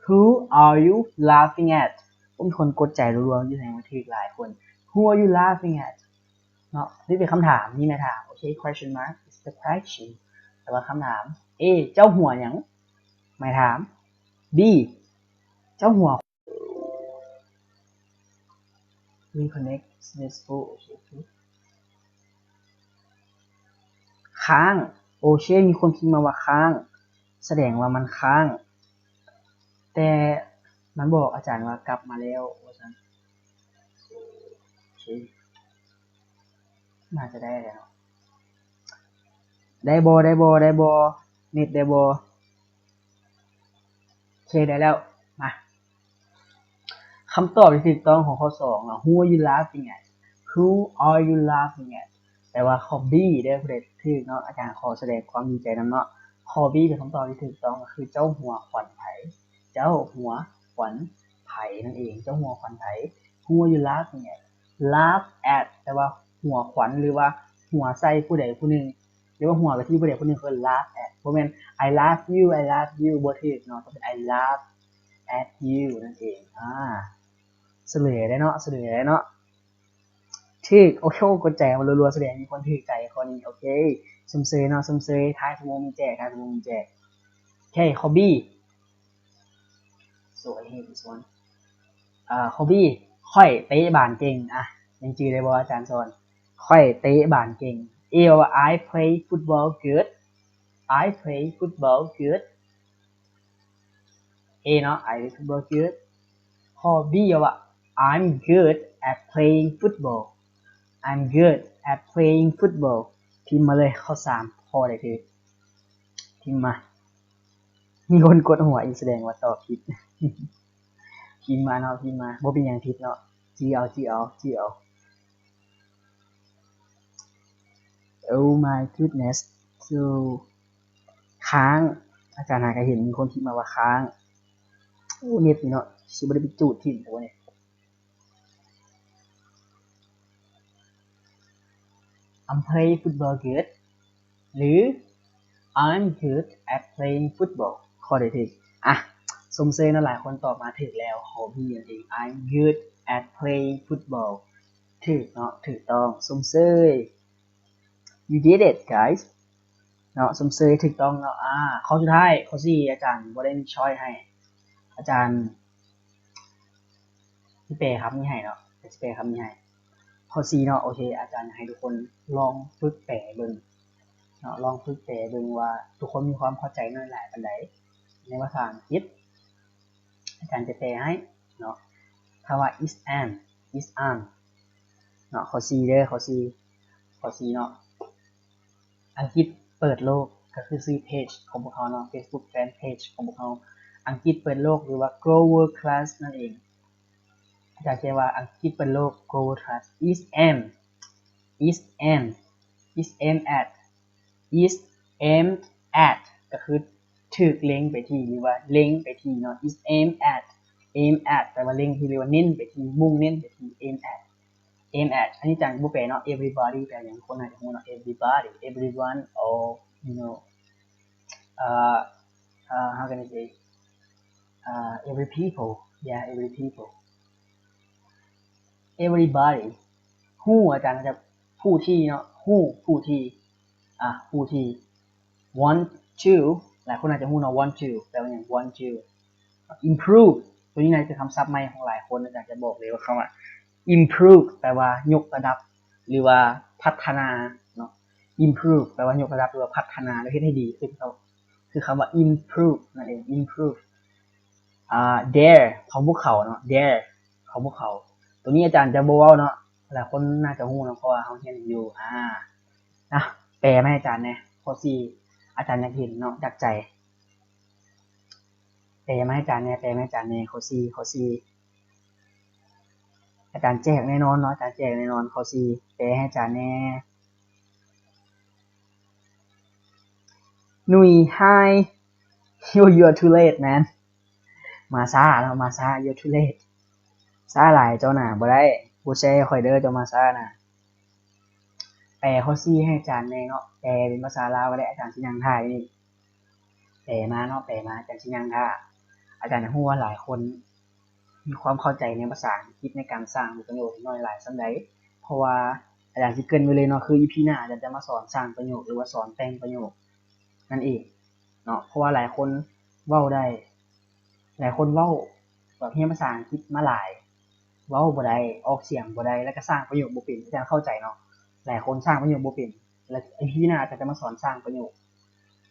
Who are you laughing at? ໂອ້ ມີຄົນກົດໃຈລັວໆ ຢູ່ໃນມືຖືກຫຼາຍຄົນ. Who are you laughing at? ເນາະ ນີ້ເປັນຄຳຖາມ ມີໝາຍຖາມ ໂອເຄ question mark is the question ແປວ່າຄຳຖາມ. A ເຈົ້າຫົວຫຍັງ? ໝາຍຖາມ. B ເຈົ້າຫົວ reconnect this phone ໂອເຄ ຄ້າງ ໂອເຄ ມີຄົນພິມມາວ່າຄ້າງ ສະແດງວ່າມັນຄ້າງ ແຕ່ມັນບອກອາຈານວ່າກັບມາແລ້ວວ່າຊັ້ນ. ໂອເຄ ໜ້າຈະໄດ້ແລ້ວເນາະ ໄດ້ບໍ່ ໄດ້ບໍ່ ໄດ້ບໍ່ ເນັດໄດ້ບໍ່? ໂອເຄ ໄດ້ແລ້ວ ມາ ຄຳຕອບທີ່ຖືກຕ້ອງຂອງຂໍ້ສອງເນາະ Who are you laughing at? Who are you laughing at? ແປວ່າຂໍ້ B ເດີ ຜູ້ໃດຖືກເນາະ ອາຈານຂໍສະແດງຄວາມດີໃຈນຳເນາະ. ຂໍ້ B ເປັນຄຳຕອບທີ່ຖືກຕ້ອງ ກໍຄືເຈົ້າຫົວຂວັນໃຜ ເຈົ້າຫົວຂວັນໃຜນັ້ນເອງ ເຈົ້າຫົວຂວັນໃຜ. Who are you laughing at? Laugh at ແປວ່າຫົວຂວັນ ຫຼືວ່າຫົວໃສ່ຜູ້ໃດຜູ້ໜຶ່ງ ຫຼືວ່າຫົວໄປທີ່ຜູ້ໃດຜູ້ໜຶ່ງ ເອີ້ນ laugh at ບໍ່ແມ່ນ I love you I love you ບໍ່ຖືກເນາະ ຕ້ອງເປັນ I laugh at you ນັ້ນເອງ ອາ. ສະເຫຼີຍໄດ້ເນາະ ສະເຫຼີຍໄດ້ເນາະ. ຖືກ ໂອ້ໂຫ ກົດໃຈເອົາລົວໆ ສະແດງມີຄົນຖືກໃຈຂໍ້ນີ້. ໂອເຄ ຊົມເຊີຍເນາະ ຊົມເຊີຍ. ທ້າຍຜູ້ບໍ່ມີແຈກ ທ້າຍຜູ້ບໍ່ມີແຈກ. ໂອເຄ ຂໍ້ B. So I hate this one. ອາ ຂໍ້ B ຂ້ອຍເຕະບານເກັ່ງ. ອາ ຍັງຈື່ໄດ້ບໍ່ອາຈານສອນ? ຂ້ອຍເຕະບານເກັ່ງ. A ວ່າ I play football good. I play football good. A ເນາະ I play football good. ຂໍ້ B ວ່າ I'm good at playing football. I'm good at playing football. ພິມມາເລີຍ ຂໍ້ສາມ ຂໍ້ໃດຖືກ ພິມມາ. ມີຄົນກົດຫົວອີກ ສະແດງວ່າຕອບຜິດ. ພິມມາເນາະ ພິມມາ. ບໍ່ເປັນຫຍັງ ຜິດເນາະ. ຈື່ເອົາ ຈື່ເອົາ ຈື່ເອົາ. Oh my goodness. So ຄ້າງ. ອາຈານຫາກະເຫັນມີຄົນພິມມາວ່າຄ້າງ. ໂອ້ ເນັດນີ້ເນາະ ຊິບໍ່ໄດ້ໄປຈູດຖິ້ມບໍ່ນີ້. I'm play football good ຫຼື I'm good at playing football. ຂໍ້ໃດຖືກ? ອະ ຊົມເຊີຍເນາະ ຫຼາຍຄົນຕອບມາຖືກແລ້ວ. ຂໍ້ B ນັ້ນເອງ I'm good at playing football. ຖືກເນາະ ຖືກຕ້ອງ. ຊົມເຊີຍ. You did it, guys. ເນາະ ຊົມເຊີຍ ຖືກຕ້ອງເນາະ. ອາ ຂໍ້ສຸດທ້າຍ ຂໍ້ C ອາຈານບໍ່ໄດ້ມີຊ້ອຍໃຫ້. ອາຈານຊິແປຄຳນີ້ໃຫ້ເນາະ ຊິແປຄຳນີ້ໃຫ້. ຂໍ້ C ເນາະ ໂອເຄ ອາຈານຢາກໃຫ້ທຸກຄົນລອງຝຶກແປເບິ່ງເນາະ ລອງຝຶກແປເບິ່ງວ່າທຸກຄົນມີຄວາມເຂົ້າໃຈນ້ອຍຫຼາຍປານໃດໃນພາສາອັງກິດ. ອາຈານຈະແປໃຫ້ເນາະ. ຄຳວ່າ is an, is an ເນາະ. ຂໍ້ C ເດີ ຂໍ້ C ຂໍ້ C ເນາະ. ອັງກິດເປີດໂລກ ກໍຄືຊື່ເພຈຂອງພວກເຮົາເນາະ Facebook Fan Page ຂອງພວກເຮົາ ອັງກິດເປີດໂລກ ຫຼືວ່າ Grow World Class ນັ້ນເອງ. ອາຈານຂຽນວ່າ ອັງກິດເປີດໂລກ Grow World Class is an, is an, is aimed at, is aimed at ກໍຄືຖືກເລັງໄປທີ່ ຫຼືວ່າເລັງໄປທີ່ເນາະ is aimed at, aimed at ແປວ່າເລັງທີ່ ຫຼືວ່າເນັ້ນໄປທີ່ ມຸ່ງເນັ້ນໄປທີ່ aimed at, aimed at ອັນນີ້ອາຈານບໍ່ແປເນາະ. Everybody ແປຫຍັງ? ຄົນໜ້າຈະຮູ້ເນາະ everybody, everyone, all, you know, uh, uh, how can I say, uh, every people, yeah, every people, everybody. Who ອາຈານອາດຈະ ຜູ້ທີ່ເນາະ who ຜູ້ທີ່ ອາ ຜູ້ທີ່. Want to ຫຼາຍຄົນອາດຈະຮູ້ເນາະ want to ແປວ່າຫຍັງ? Want to improve ໂຕນີ້ໜ້າຈະເປັນຄຳສັບໃໝ່ຂອງຫຼາຍຄົນ. ອາຈານຈະບອກເລີຍວ່າຄຳວ່າ improve ແປວ່າຍົກລະດັບ ຫຼືວ່າພັດທະນາເນາະ. Improve ແປວ່າຍົກລະດັບ ຫຼືວ່າພັດທະນາ ຫຼືເຮັດໃຫ້ດີຂຶ້ນ. ຄືຄຳວ່າ improve ນັ້ນເອງ improve. ອາ their ຂອງພວກເຂົາເນາະ their ຂອງພວກເຂົາ. ໂຕນີ້ອາຈານຈະບໍ່ເວົ້າເນາະ ຫຼາຍຄົນໜ້າຈະຮູ້ເນາະ ເພາະວ່າເຮົາຮຽນຢູ່. ອາ ນະ ແປມາໃຫ້ອາຈານແດ່ ຂໍ້ C ອາຈານຢາກເຫັນເນາະ ຈາກໃຈ. ແປມາໃຫ້ອາຈານແດ່ ແປມາໃຫ້ອາຈານແດ່ ຂໍ້ C ຂໍ້ C. ອາຈານແຈກແນ່ນອນເນາະ ອາຈານແຈກແນ່ນອນ ຂໍ້ C. ແປໃຫ້ອາຈານແດ່. ນຸຍ Hi. Yo, you're too late, man. ມາຊ້າເນາະ ມາຊ້າ you're too late. ຊ້າຫຼາຍ ເຈົ້າໜ້າບໍ່ໄດ້ ບໍ່ແຊໃຫ້ຂ້ອຍເດີ ເຈົ້າມາຊ້ານະ. ແປຂໍ້ C ໃຫ້ອາຈານແດ່ເນາະ ແປເປັນພາສາລາວກໍໄດ້ ອາຈານຊິນັ່ງຖ້າຢູ່ນີ້. ແປມາເນາະ ແປມາ ອາຈານຊິນັ່ງຖ້າ. ອາຈານຢາກຮູ້ວ່າຫຼາຍຄົນມີຄວາມເຂົ້າໃຈໃນພາສາອັງກິດໃນການສ້າງປະໂຫຍດນ້ອຍຫຼາຍສ່ຳໃດ ເພາະວ່າອາຈານຊິເກີ່ນໄວ້ເລີຍເນາະ ຄື ອີ ພີ ໜ້າອາຈານຈະມາສອນສ້າງປະໂຫຍດ ຫຼືວ່າສອນແຕ່ງປະໂຫຍດນັ້ນເອງເນາະ. ເພາະວ່າຫຼາຍຄົນເວົ້າໄດ້ ຫຼາຍຄົນເວົ້າ ແບບຮຽນພາສາອັງກິດມາຫຼາຍ ເວົ້າບໍ່ໄດ້ ອອກສຽງບໍ່ໄດ້ ແລ້ວກໍສ້າງປະໂຫຍກບໍ່ເປັນ. ອາຈານເຂົ້າໃຈເນາະ ຫຼາຍຄົນສ້າງປະໂຫຍກບໍ່ເປັນ ແລ້ວ ອີ ພີ ໜ້າອາຈານຈະມາສອນສ້າງປະໂຫຍກ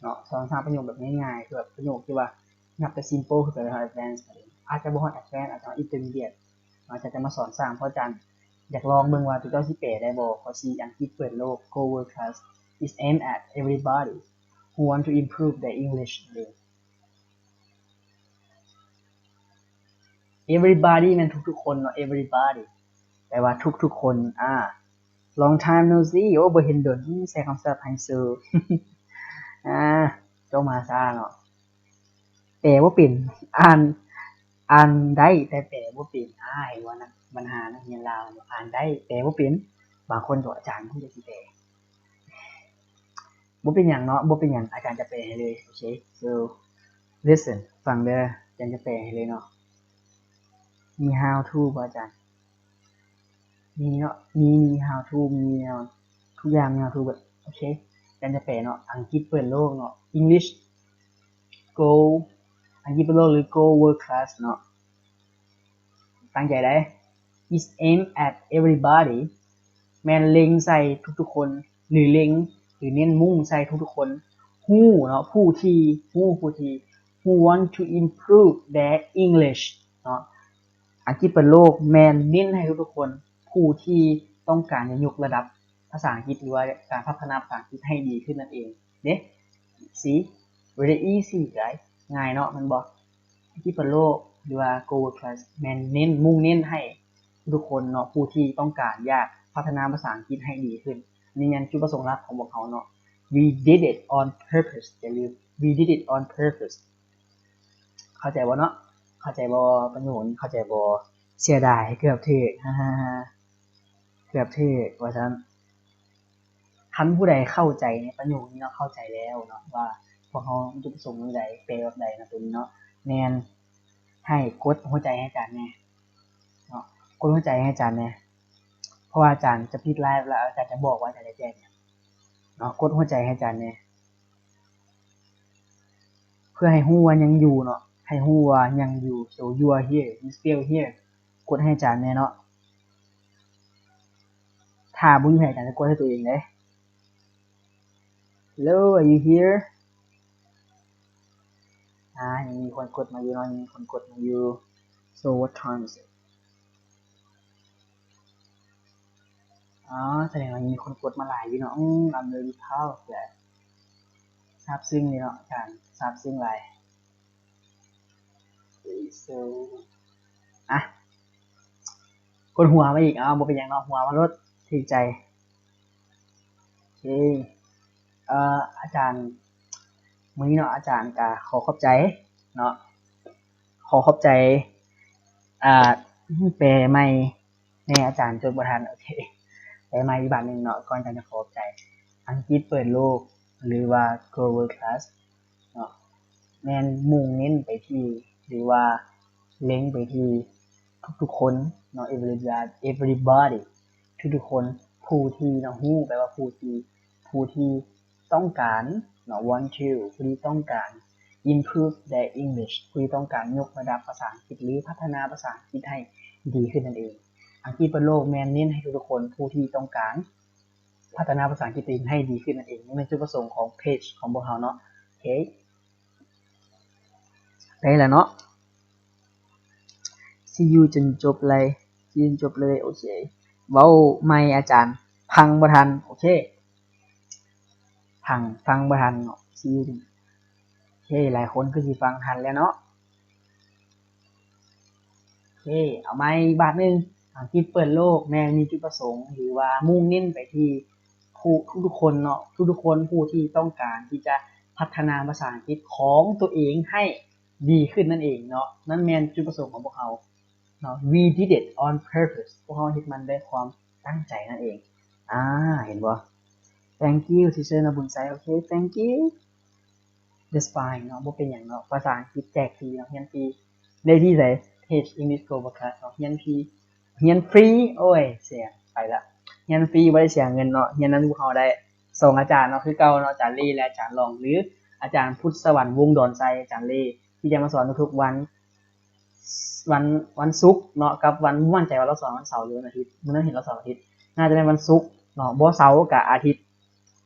ເນາະ ສອນສ້າງປະໂຫຍກແບບງ່າຍໆ ຄືແບບປະໂຫຍກທີ່ວ່ານັບແຕ່ simple ຂຶ້ນໄປເຖິງ advance ອາດຈະບໍ່ຮອດ advance ອາດຈະ intermediate ອາຈານຈະມາສອນສ້າງ ເພາະອາຈານຢາກລອງເບິ່ງວ່າໂຕເຈົ້າຊິແປໄດ້ບໍ່. ຂໍ້ C ອັງກິດເປີດໂລກ Grow World Class is aimed at everybody who want to improve their English. Everybody ແມ່ນທຸກໆຄົນເນາະ everybody ແປວ່າທຸກໆຄົນ. ອາ Long time no see. ໂອ້ ບໍ່ເຫັນດົນ ໃສ່ຄຳສັບໄຮໂຊ. ອາ ເຈົ້າມາຊ້າເນາະ ແປບໍ່ເປັນ ອ່ານ ອ່ານໄດ້ແຕ່ແປບໍ່ເປັນ. ອາ ເຫັນບໍ່ນະ ບັນຫານັກຮຽນລາວ ອ່ານໄດ້ແປບໍ່ເປັນ. ບາງຄົນກໍ ອາຈານ ເພິ່ນຈະຊິແປ ບໍ່ເປັນຫຍັງເນາະ ບໍ່ເປັນຫຍັງ ອາຈານຈະແປໃຫ້ເລີຍ. ໂອເຄ so listen ຟັງເດີ ອາຈານຈະແປໃຫ້ເລີຍເນາະ. ມີ how to ບໍ່ອາຈານ? ມີເນາະ ມີ ມີ how to ມີແນ່ນອນ ທຸກຢ່າງມີ how to ເບິດ. ໂອເຄ ອາຈານຈະແປເນາະ ອັງກິດເປີດໂລກເນາະ English go ອັງກິດເປີດໂລກ ຫຼື go world class ເນາະ. ຕັ້ງໃຈໄດ໋ is aimed at everybody ແມ່ນເລັງໃສ່ທຸກໆຄົນ ຫຼື ເລັງ ຫຼື ເນັ້ນມຸ່ງໃສ່ທຸກໆຄົນ who ເນາະ ຜູ້ທີ່ who ຜູ້ທີ່ who want to improve their English ເນາະ. ອັງກິດເປີດໂລກແມ່ນເນັ້ນໃຫ້ທຸກໆຄົນ ຜູ້ທີ່ຕ້ອງການຈະຍົກລະດັບພາສາອັງກິດ ຫຼືວ່າການພັດທະນາພາສາອັງກິດໃຫ້ດີຂຶ້ນນັ້ນເອງເດ້. See? Very easy, guys. ງ່າຍເນາະ ແມ່ນບໍ່? ອັງກິດເປີດໂລກ ຫຼືວ່າ Go World Class ແມ່ນເນັ້ນ ມຸ່ງເນັ້ນໃຫ້ທຸກໆຄົນເນາະ ຜູ້ທີ່ຕ້ອງການຢາກພັດທະນາພາສາອັງກິດໃຫ້ດີຂຶ້ນ. ນີ້ແມ່ນຈຸດປະສົງຫຼັກຂອງພວກເຮົາເນາະ. We did it on purpose. ຢ່າລືມ We did it on purpose. ເຂົ້າໃຈບໍ່ເນາະ? ເຂົ້າໃຈບໍ່ປະໂຫຍກນີ້? ເຂົ້າໃຈບໍ່? ເສຍດາຍ ເກືອບຖືກ ເກືອບຖືກວ່າຊັ້ນ. ຄັນຜູ້ໃດເຂົ້າໃຈໃນປະໂຫຍກນີ້ເນາະ ເຂົ້າໃຈແລ້ວເນາະ ວ່າພວກເຮົາມີຈຸດປະສົງແນວໃດ ແປແບບໃດເນາະ ໂຕນີ້ເນາະ ແມ່ນໃຫ້ກົດຫົວໃຈໃຫ້ອາຈານແດ່ເນາະ ກົດຫົວໃຈໃຫ້ອາຈານແດ່ ເພາະວ່າອາຈານຈະປິດໄລຟ໌ແລ້ວ ອາຈານຈະບອກວ່າອາຈານຈະແຈ້ງຫຍັງເນາະ ກົດຫົວໃຈໃຫ້ອາຈານແດ່. ເພື່ອໃຫ້ຮູ້ວ່າຍັງຢູ່ເນາະ ໃຫ້ຮູ້ວ່າຍັງຢູ່ so you are here, you still here ກົດໃຫ້ອາຈານແດ່ເນາະ. ຖ້າບໍ່ຢູ່ໃຫ້ອາຈານຈະກົດໃຫ້ຕົວເອງເດ້. Hello, are you here? ອາ ຍັງມີຄົນກົດມາຢູ່ເນາະ ຍັງມີຄົນກົດມາຢູ່. So what time is it? ອໍ ສະແດງວ່າມີຄົນກົດມາຫຼາຍຢູ່ເນາະ. ອືມ I'm very proud of that. ຊາບຊຶ້ງເລີຍເນາະ ອາຈານ ຊາບຊຶ້ງຫຼາຍ. So ອະ ກົດຫົວມາອີກ. ເອົາ ບໍ່ເປັນຫຍັງເນາະ ຫົວມາໂລດ ຖືກໃຈ. ໂອເຄ ເອີ ອາຈານ ມື້ນີ້ເນາະ ອາຈານກະຂໍຂອບໃຈເນາະ ຂໍຂອບໃຈ ອາ ແປໃໝ່ ແນ່ ອາຈານຈົດບໍ່ທັນ. ໂອເຄ ແປໃໝ່ອີກບາດໜຶ່ງເນາະ ກ່ອນອາຈານຈະຂໍຂອບໃຈ. ອັງກິດເປີດໂລກ ຫຼືວ່າ Go World Class ເນາະ ແມ່ນມຸ່ງເນັ້ນໄປທີ່ ຫຼືວ່າເລັງໄປທີ່ທຸກໆຄົນເນາະ everybody everybody ທຸກໆຄົນ ຜູ້ທີ່ເນາະ who ແປວ່າຜູ້ທີ່ ຜູ້ທີ່ ຕ້ອງການເນາະ want to ຜູ້ທີ່ຕ້ອງການ improve their English ຜູ້ທີ່ຕ້ອງການຍົກລະດັບພາສາອັງກິດ ຫຼື ພັດທະນາພາສາອັງກິດໃຫ້ດີຂຶ້ນນັ້ນເອງ. ອັງກິດເປີດໂລກແມ່ນເນັ້ນໃຫ້ທຸກໆຄົນ ຜູ້ທີ່ຕ້ອງການພັດທະນາພາສາອັງກິດຕົວເອງໃຫ້ດີຂຶ້ນນັ້ນເອງ. ນີ້ແມ່ນຈຸດປະສົງຂອງເພຈຂອງພວກເຮົາເນາະ. ໂອເຄ ໄດ້ແລ້ວເນາະ. See you ຈົນຈົບເລີຍ See you ຈົນຈົບເລີຍ. ໂອເຄ ເວົ້າໃໝ່ອາຈານ ຟັງບໍ່ທັນ. ໂອເຄ ຟັງ ຟັງບໍ່ທັນເນາະ. See you ໂອເຄ ຫຼາຍຄົນຄືຊິຟັງທັນແລ້ວເນາະ. ໂອເຄ ເອົາໃໝ່ອີກບາດໜຶ່ງ. ອັງກິດເປີດໂລກແມ່ນມີຈຸດປະສົງ ຫຼືວ່າມຸ່ງເນັ້ນໄປທີ່ຜູ້ ທຸກໆຄົນເນາະ ທຸກໆຄົນ ຜູ້ທີ່ຕ້ອງການທີ່ຈະພັດທະນາພາສາອັງກິດຂອງຕົວເອງໃຫ້ ດີຂຶ້ນນັ້ນເອງເນາະ. ນັ້ນແມ່ນຈຸດປະສົງຂອງພວກເຮົາເນາະ. We did it on purpose. ພວກເຮົາເຮັດມັນດ້ວຍຄວາມຕັ້ງໃຈນັ້ນເອງ. ອາ ເຫັນບໍ່? Thank you teacher ນະບຸນໄຊ. ໂອເຄ thank you. That's fine ເນາະ ບໍ່ເປັນຫຍັງເນາະ. ພາສາອັງກິດແຈກຟຣີເນາະ ຮຽນຟຣີ. ໄດ້ທີ່ໃສ? Page English Global Class ເນາະ ຮຽນຟຣີ ຮຽນຟຣີ. ໂອ້ຍ ເສຍ ໄປລະ. ຮຽນຟຣີ ບໍ່ໄດ້ເສຍເງິນເນາະ ຮຽນນຳພວກເຮົາໄດ້. ສອງອາຈານເນາະ ຄືເກົ່າເນາະ ອາຈານເລ ແລະ ອາຈານລອງ ຫຼື ອາຈານພຸດສະຫວັນ ວົງດອນໄຊ ອາຈານເລ ທີ່ຈະມາສອນທຸກໆວັນ ວັນ ວັນສຸກເນາະ ກັບວັນ ບໍ່ໝັ້ນໃຈວ່າລາວສອນວັນເສົາ ຫຼື ວັນອາທິດ. ມື້ນັ້ນເຫັນລາວສອນວັນອາທິດ ໜ້າຈະແມ່ນວັນສຸກເນາະ ບໍ່ເສົາກະອາທິດ.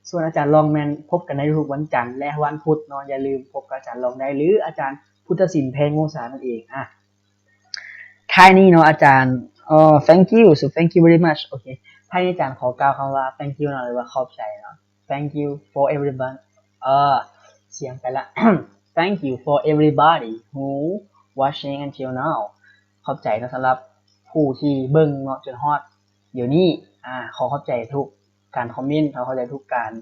ສ່ວນອາຈານລອງແມ່ນພົບກັນໃນທຸກໆວັນຈັນ ແລະ ວັນພຸດເນາະ. ຢ່າລືມພົບກັບອາຈານລອງໄດ້ ຫຼື ອາຈານພຸດທະສິນ ແພງວົງສາ ນັ້ນເອງ. ອາ ທ້າຍນີ້ເນາະ ອາຈານ ເອີ thank you so thank you very much. ໂອເຄ ທ້າຍນີ້ອາຈານຂໍກ່າວຄຳວ່າ thank you ເນາະ ຫຼືວ່າຂອບໃຈເນາະ. Thank you for everyone. ເອີ ສຽງໄປລະ. Thank you for everybody who watching until now. ຂອບໃຈເນາະ ສຳລັບຜູ້ທີ່ເບິ່ງເນາະ ຈົນຮອດດຽວນີ້. ອາ ຂໍຂອບໃຈທຸກການຄອມເມັນ ຂໍຂອບໃຈທຸກການ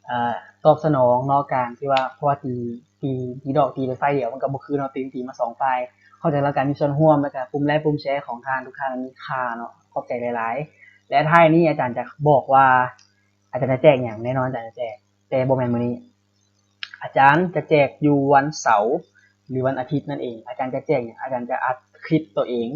ເອີ ຕອບສະໜອງເນາະ ການທີ່ວ່າ ເພາະວ່າຕີ ຕີ ຕີດອກຕີໄປຝ່າຍດຽວ ມັນກໍບໍ່ຄືເນາະ ຕີ ຕີມາສອງຝ່າຍ. ເຂົ້າໃຈ ແລ້ວກະມີສ່ວນຮ່ວມ ແລ້ວກະປຸ່ມໄລ ປຸ່ມແຊຂອງທ່ານ ທຸກທ່ານມີຄ່າເນາະ ຂອບໃຈຫຼາຍໆ. ແລະ ທ້າຍນີ້ອາຈານຈະບອກວ່າ ອາຈານຈະແຈກຫຍັງ. ແນ່ນອນອາຈານຈະແຈກ ແຕ່ບໍ່ແມ່ນມື້ນີ້. ອາຈານຈະແຈກຢູ່ວັນເສົາ ຫຼື ວັນອາທິດນັ້ນເອງ. ອາຈານຈະແຈກຫຍັງ? ອາຈານຈະອັດຄ ຄລິບຕົວເອງ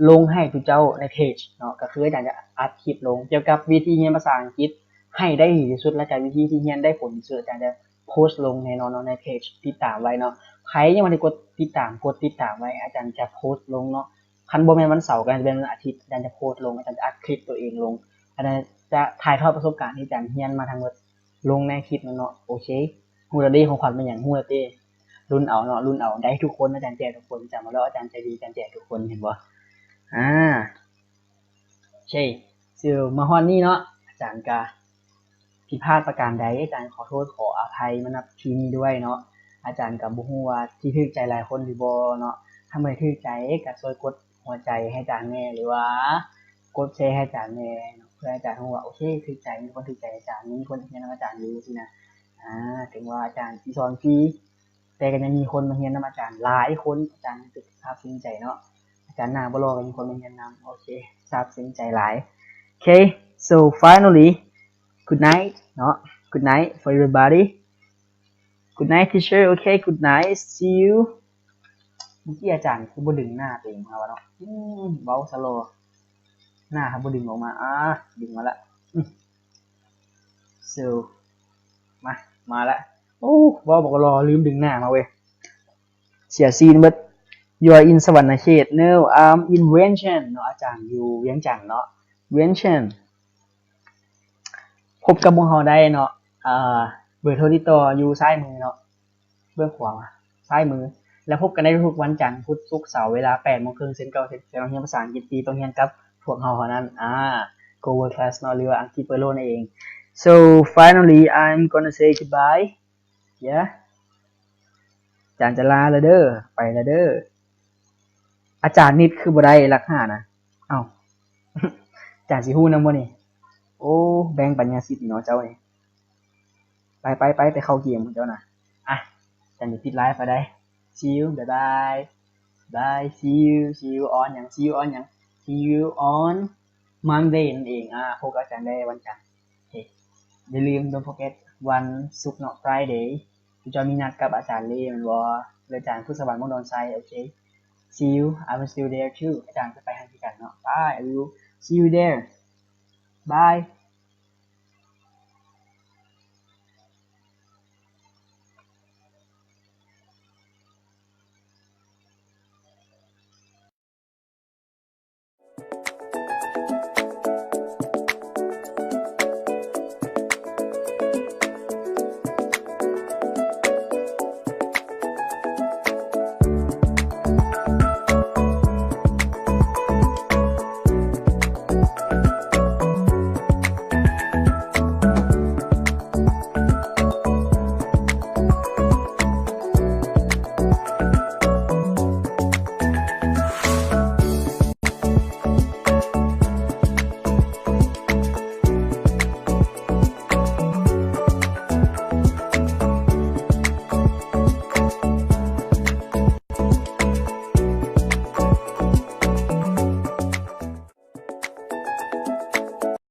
ລົງໃຫ້ທຸກເຈົ້າໃນເພຈເນາະ. ກໍຄືອາຈານຈະອັດຄລິບລົງກ່ຽວກັບວິທີຮຽນພາສາອັງກິດໃຫ້ໄດ້ດີທີ່ສຸດ ແລະກະວິທີທີ່ຮຽນໄດ້ຜົນທີ່ສຸດ ອາຈານຈະໂພສລົງແນ່ນອນເນາະໃນເພຈ. ຕິດຕາມໄວ້ເນາະ ໃຜຍັງບໍ່ໄດ້ກົດຕິດຕາມ ກົດຕິດຕາມໄວ້ ອາຈານຈະໂພສລົງເນາະ. ຄັນບໍ່ແມ່ນວັນເສົາກໍອາດຈະເປັນວັນອາທິດ ອາຈານຈະໂພສລົງ ອາຈານຈະອັດຄລິບຕົວເອງລົງ ອາຈານຈະຖ່າຍທອດປະສົບການທີ່ອາຈານຮຽນມາທັງໝົດລົງໃນຄລິບນັ້ນເນາະ. ໂອເຄ ຮູ້ແລ້ວເດ້ ຂອງຂວັນເປັນຫຍັງ ຮູ້ແລ້ວເດ້. ລຸ້ນເອົາເນາະ ລຸ້ນເອົາ ໄດ້ທຸກຄົນ ອາຈານແຈກທຸກຄົນ ຈຳໄວ້ເດີ ອາຈານໃຈດີ ອາຈານແຈກທຸກຄົນ ເຫັນບໍ່? ອາ ໂອເຄ ເຊິ່ງມາຮອດນີ້ເນາະ ອາຈານກະຜິດພາດປະການໃດ ອາຈານຂໍໂທດຂໍອະໄພມານຳທີ່ນີ້ດ້ວຍເນາະ. ອາຈານກະບໍ່ຮູ້ວ່າຊິຖືກໃຈຫຼາຍຄົນຫຼືບໍ່ເນາະ. ຖ້າບໍ່ໄດ້ຖືກໃຈກະຊ່ວຍກົດຫົວໃຈໃຫ້ອາຈານແດ່ ຫຼືວ່າກົດແຊໃຫ້ອາຈານແດ່ເນາະ ເພື່ອໃຫ້ອາຈານຮູ້ວ່າ ໂອເຄ ຖືກໃຈ ມີຄົນຖືກໃຈອາຈານ ມີຄົນຮຽນນຳອາຈານຢູ່ຊີ້ນະ. ອາ ເຖິງວ່າອາຈານຊິສອນຟຣີ ແຕ່ກໍຍັງມີຄົນມາຮຽນນຳອາຈານຫຼາຍຄົນ ອາຈານຮູ້ສຶກຊາບຊຶ້ງໃຈເນາະ. ອາຈານໜ້າບໍ່ຫຼໍ່ກໍມີຄົນມາຮຽນນຳ. ໂອເຄ ຊາບຊຶ້ງໃຈຫຼາຍ. ໂອເຄ so finally good night ເນາະ good night for everybody. Good night teacher. ໂອເຄ good night, see you. ເມື່ອກີ້ອາຈານຄືບໍ່ດຶງໜ້າຕົວເອງມາວະເນາະ? ອືມ ເວົ້າຊະຫຼໍ່ ໜ້າເຮົາບໍ່ດຶງອອກມາ. ອາ ດຶງມາລະ. ອືມ so ມາ ມາລະ. ໂອ້ ເວົ້າບັກຫຼໍ່ ລືມດຶງໜ້າມາເວີຍ ເສຍຊີນເບິດ. You are in ສະຫວັນນະເຂດ? No, I'm in ວຽງຈັນເນາະ. ອາຈານຢູ່ວຽງຈັນເນາະ ວຽງຈັນ. ພົບກັບພວກເຮົາໄດ້ເນາະ ເອີ ເບີໂທຕິດຕໍ່ຢູ່ຊ້າຍມືເນາະ ເບື້ອງຂວາ ຊ້າຍມື ແລະ ພົບກັນໄດ້ທຸກວັນຈັນ ພຸດ ສຸກ ເສົາ ເວລາແປດໂມງເຄິ່ງ ເຊັ່ນເກົ່າ ເຊັ່ນເຄີຍ. ເຮົາຮຽນພາສາອັງກິດທີ່ຕ້ອງຮຽນກັບພວກເຮົາເທົ່ານັ້ນ. ອາ Go World Class ເນາະ ຫຼືວ່າອັງກິດເປີໂລນັ້ນເອງ. So finally I'm gonna say goodbye. Yeah ອາຈານຈະລາລະເດີ ໄປລະເດີ. ອາຈານນິດຄືບໍ່ໄດ້ຫຼັກຫ້ານະ? ເອົ້າ ອາຈານຊິຮູ້ນຳບໍ່ນີ້? ໂອ້ ແບ່ງປັນຍາສິດເນາະເຈົ້ານີ້. ໄປ ໄປ ໄປ ໄປເຂົ້າເກມຂອງເຈົ້ານະ. ອະ ອາຈານຊິປິດໄລຟ໌ໄປໄດ໋. See you, bye bye, bye, see you, see you on ຫຍັງ see you on ຫຍັງ see you on Monday ນັ້ນເອງ. ອາ ພົບກັບອາຈານໄດ້ວັນຈັນ. ໂອເຄ ຢ່າລືມ don't forget ວັນສຸກເນາະ Friday ເຈົ້າມີນັດກັບອາຈານເລແມ່ນບໍ່? ແລະ ອາຈານພຸດສະຫວັນ ວົງດອນໄຊ. ໂອເຄ see you, I will see you there too. ອາຈານກໍໄປຫັ້ນຄືກັນເນາະ. Bye, I will see you there. Bye.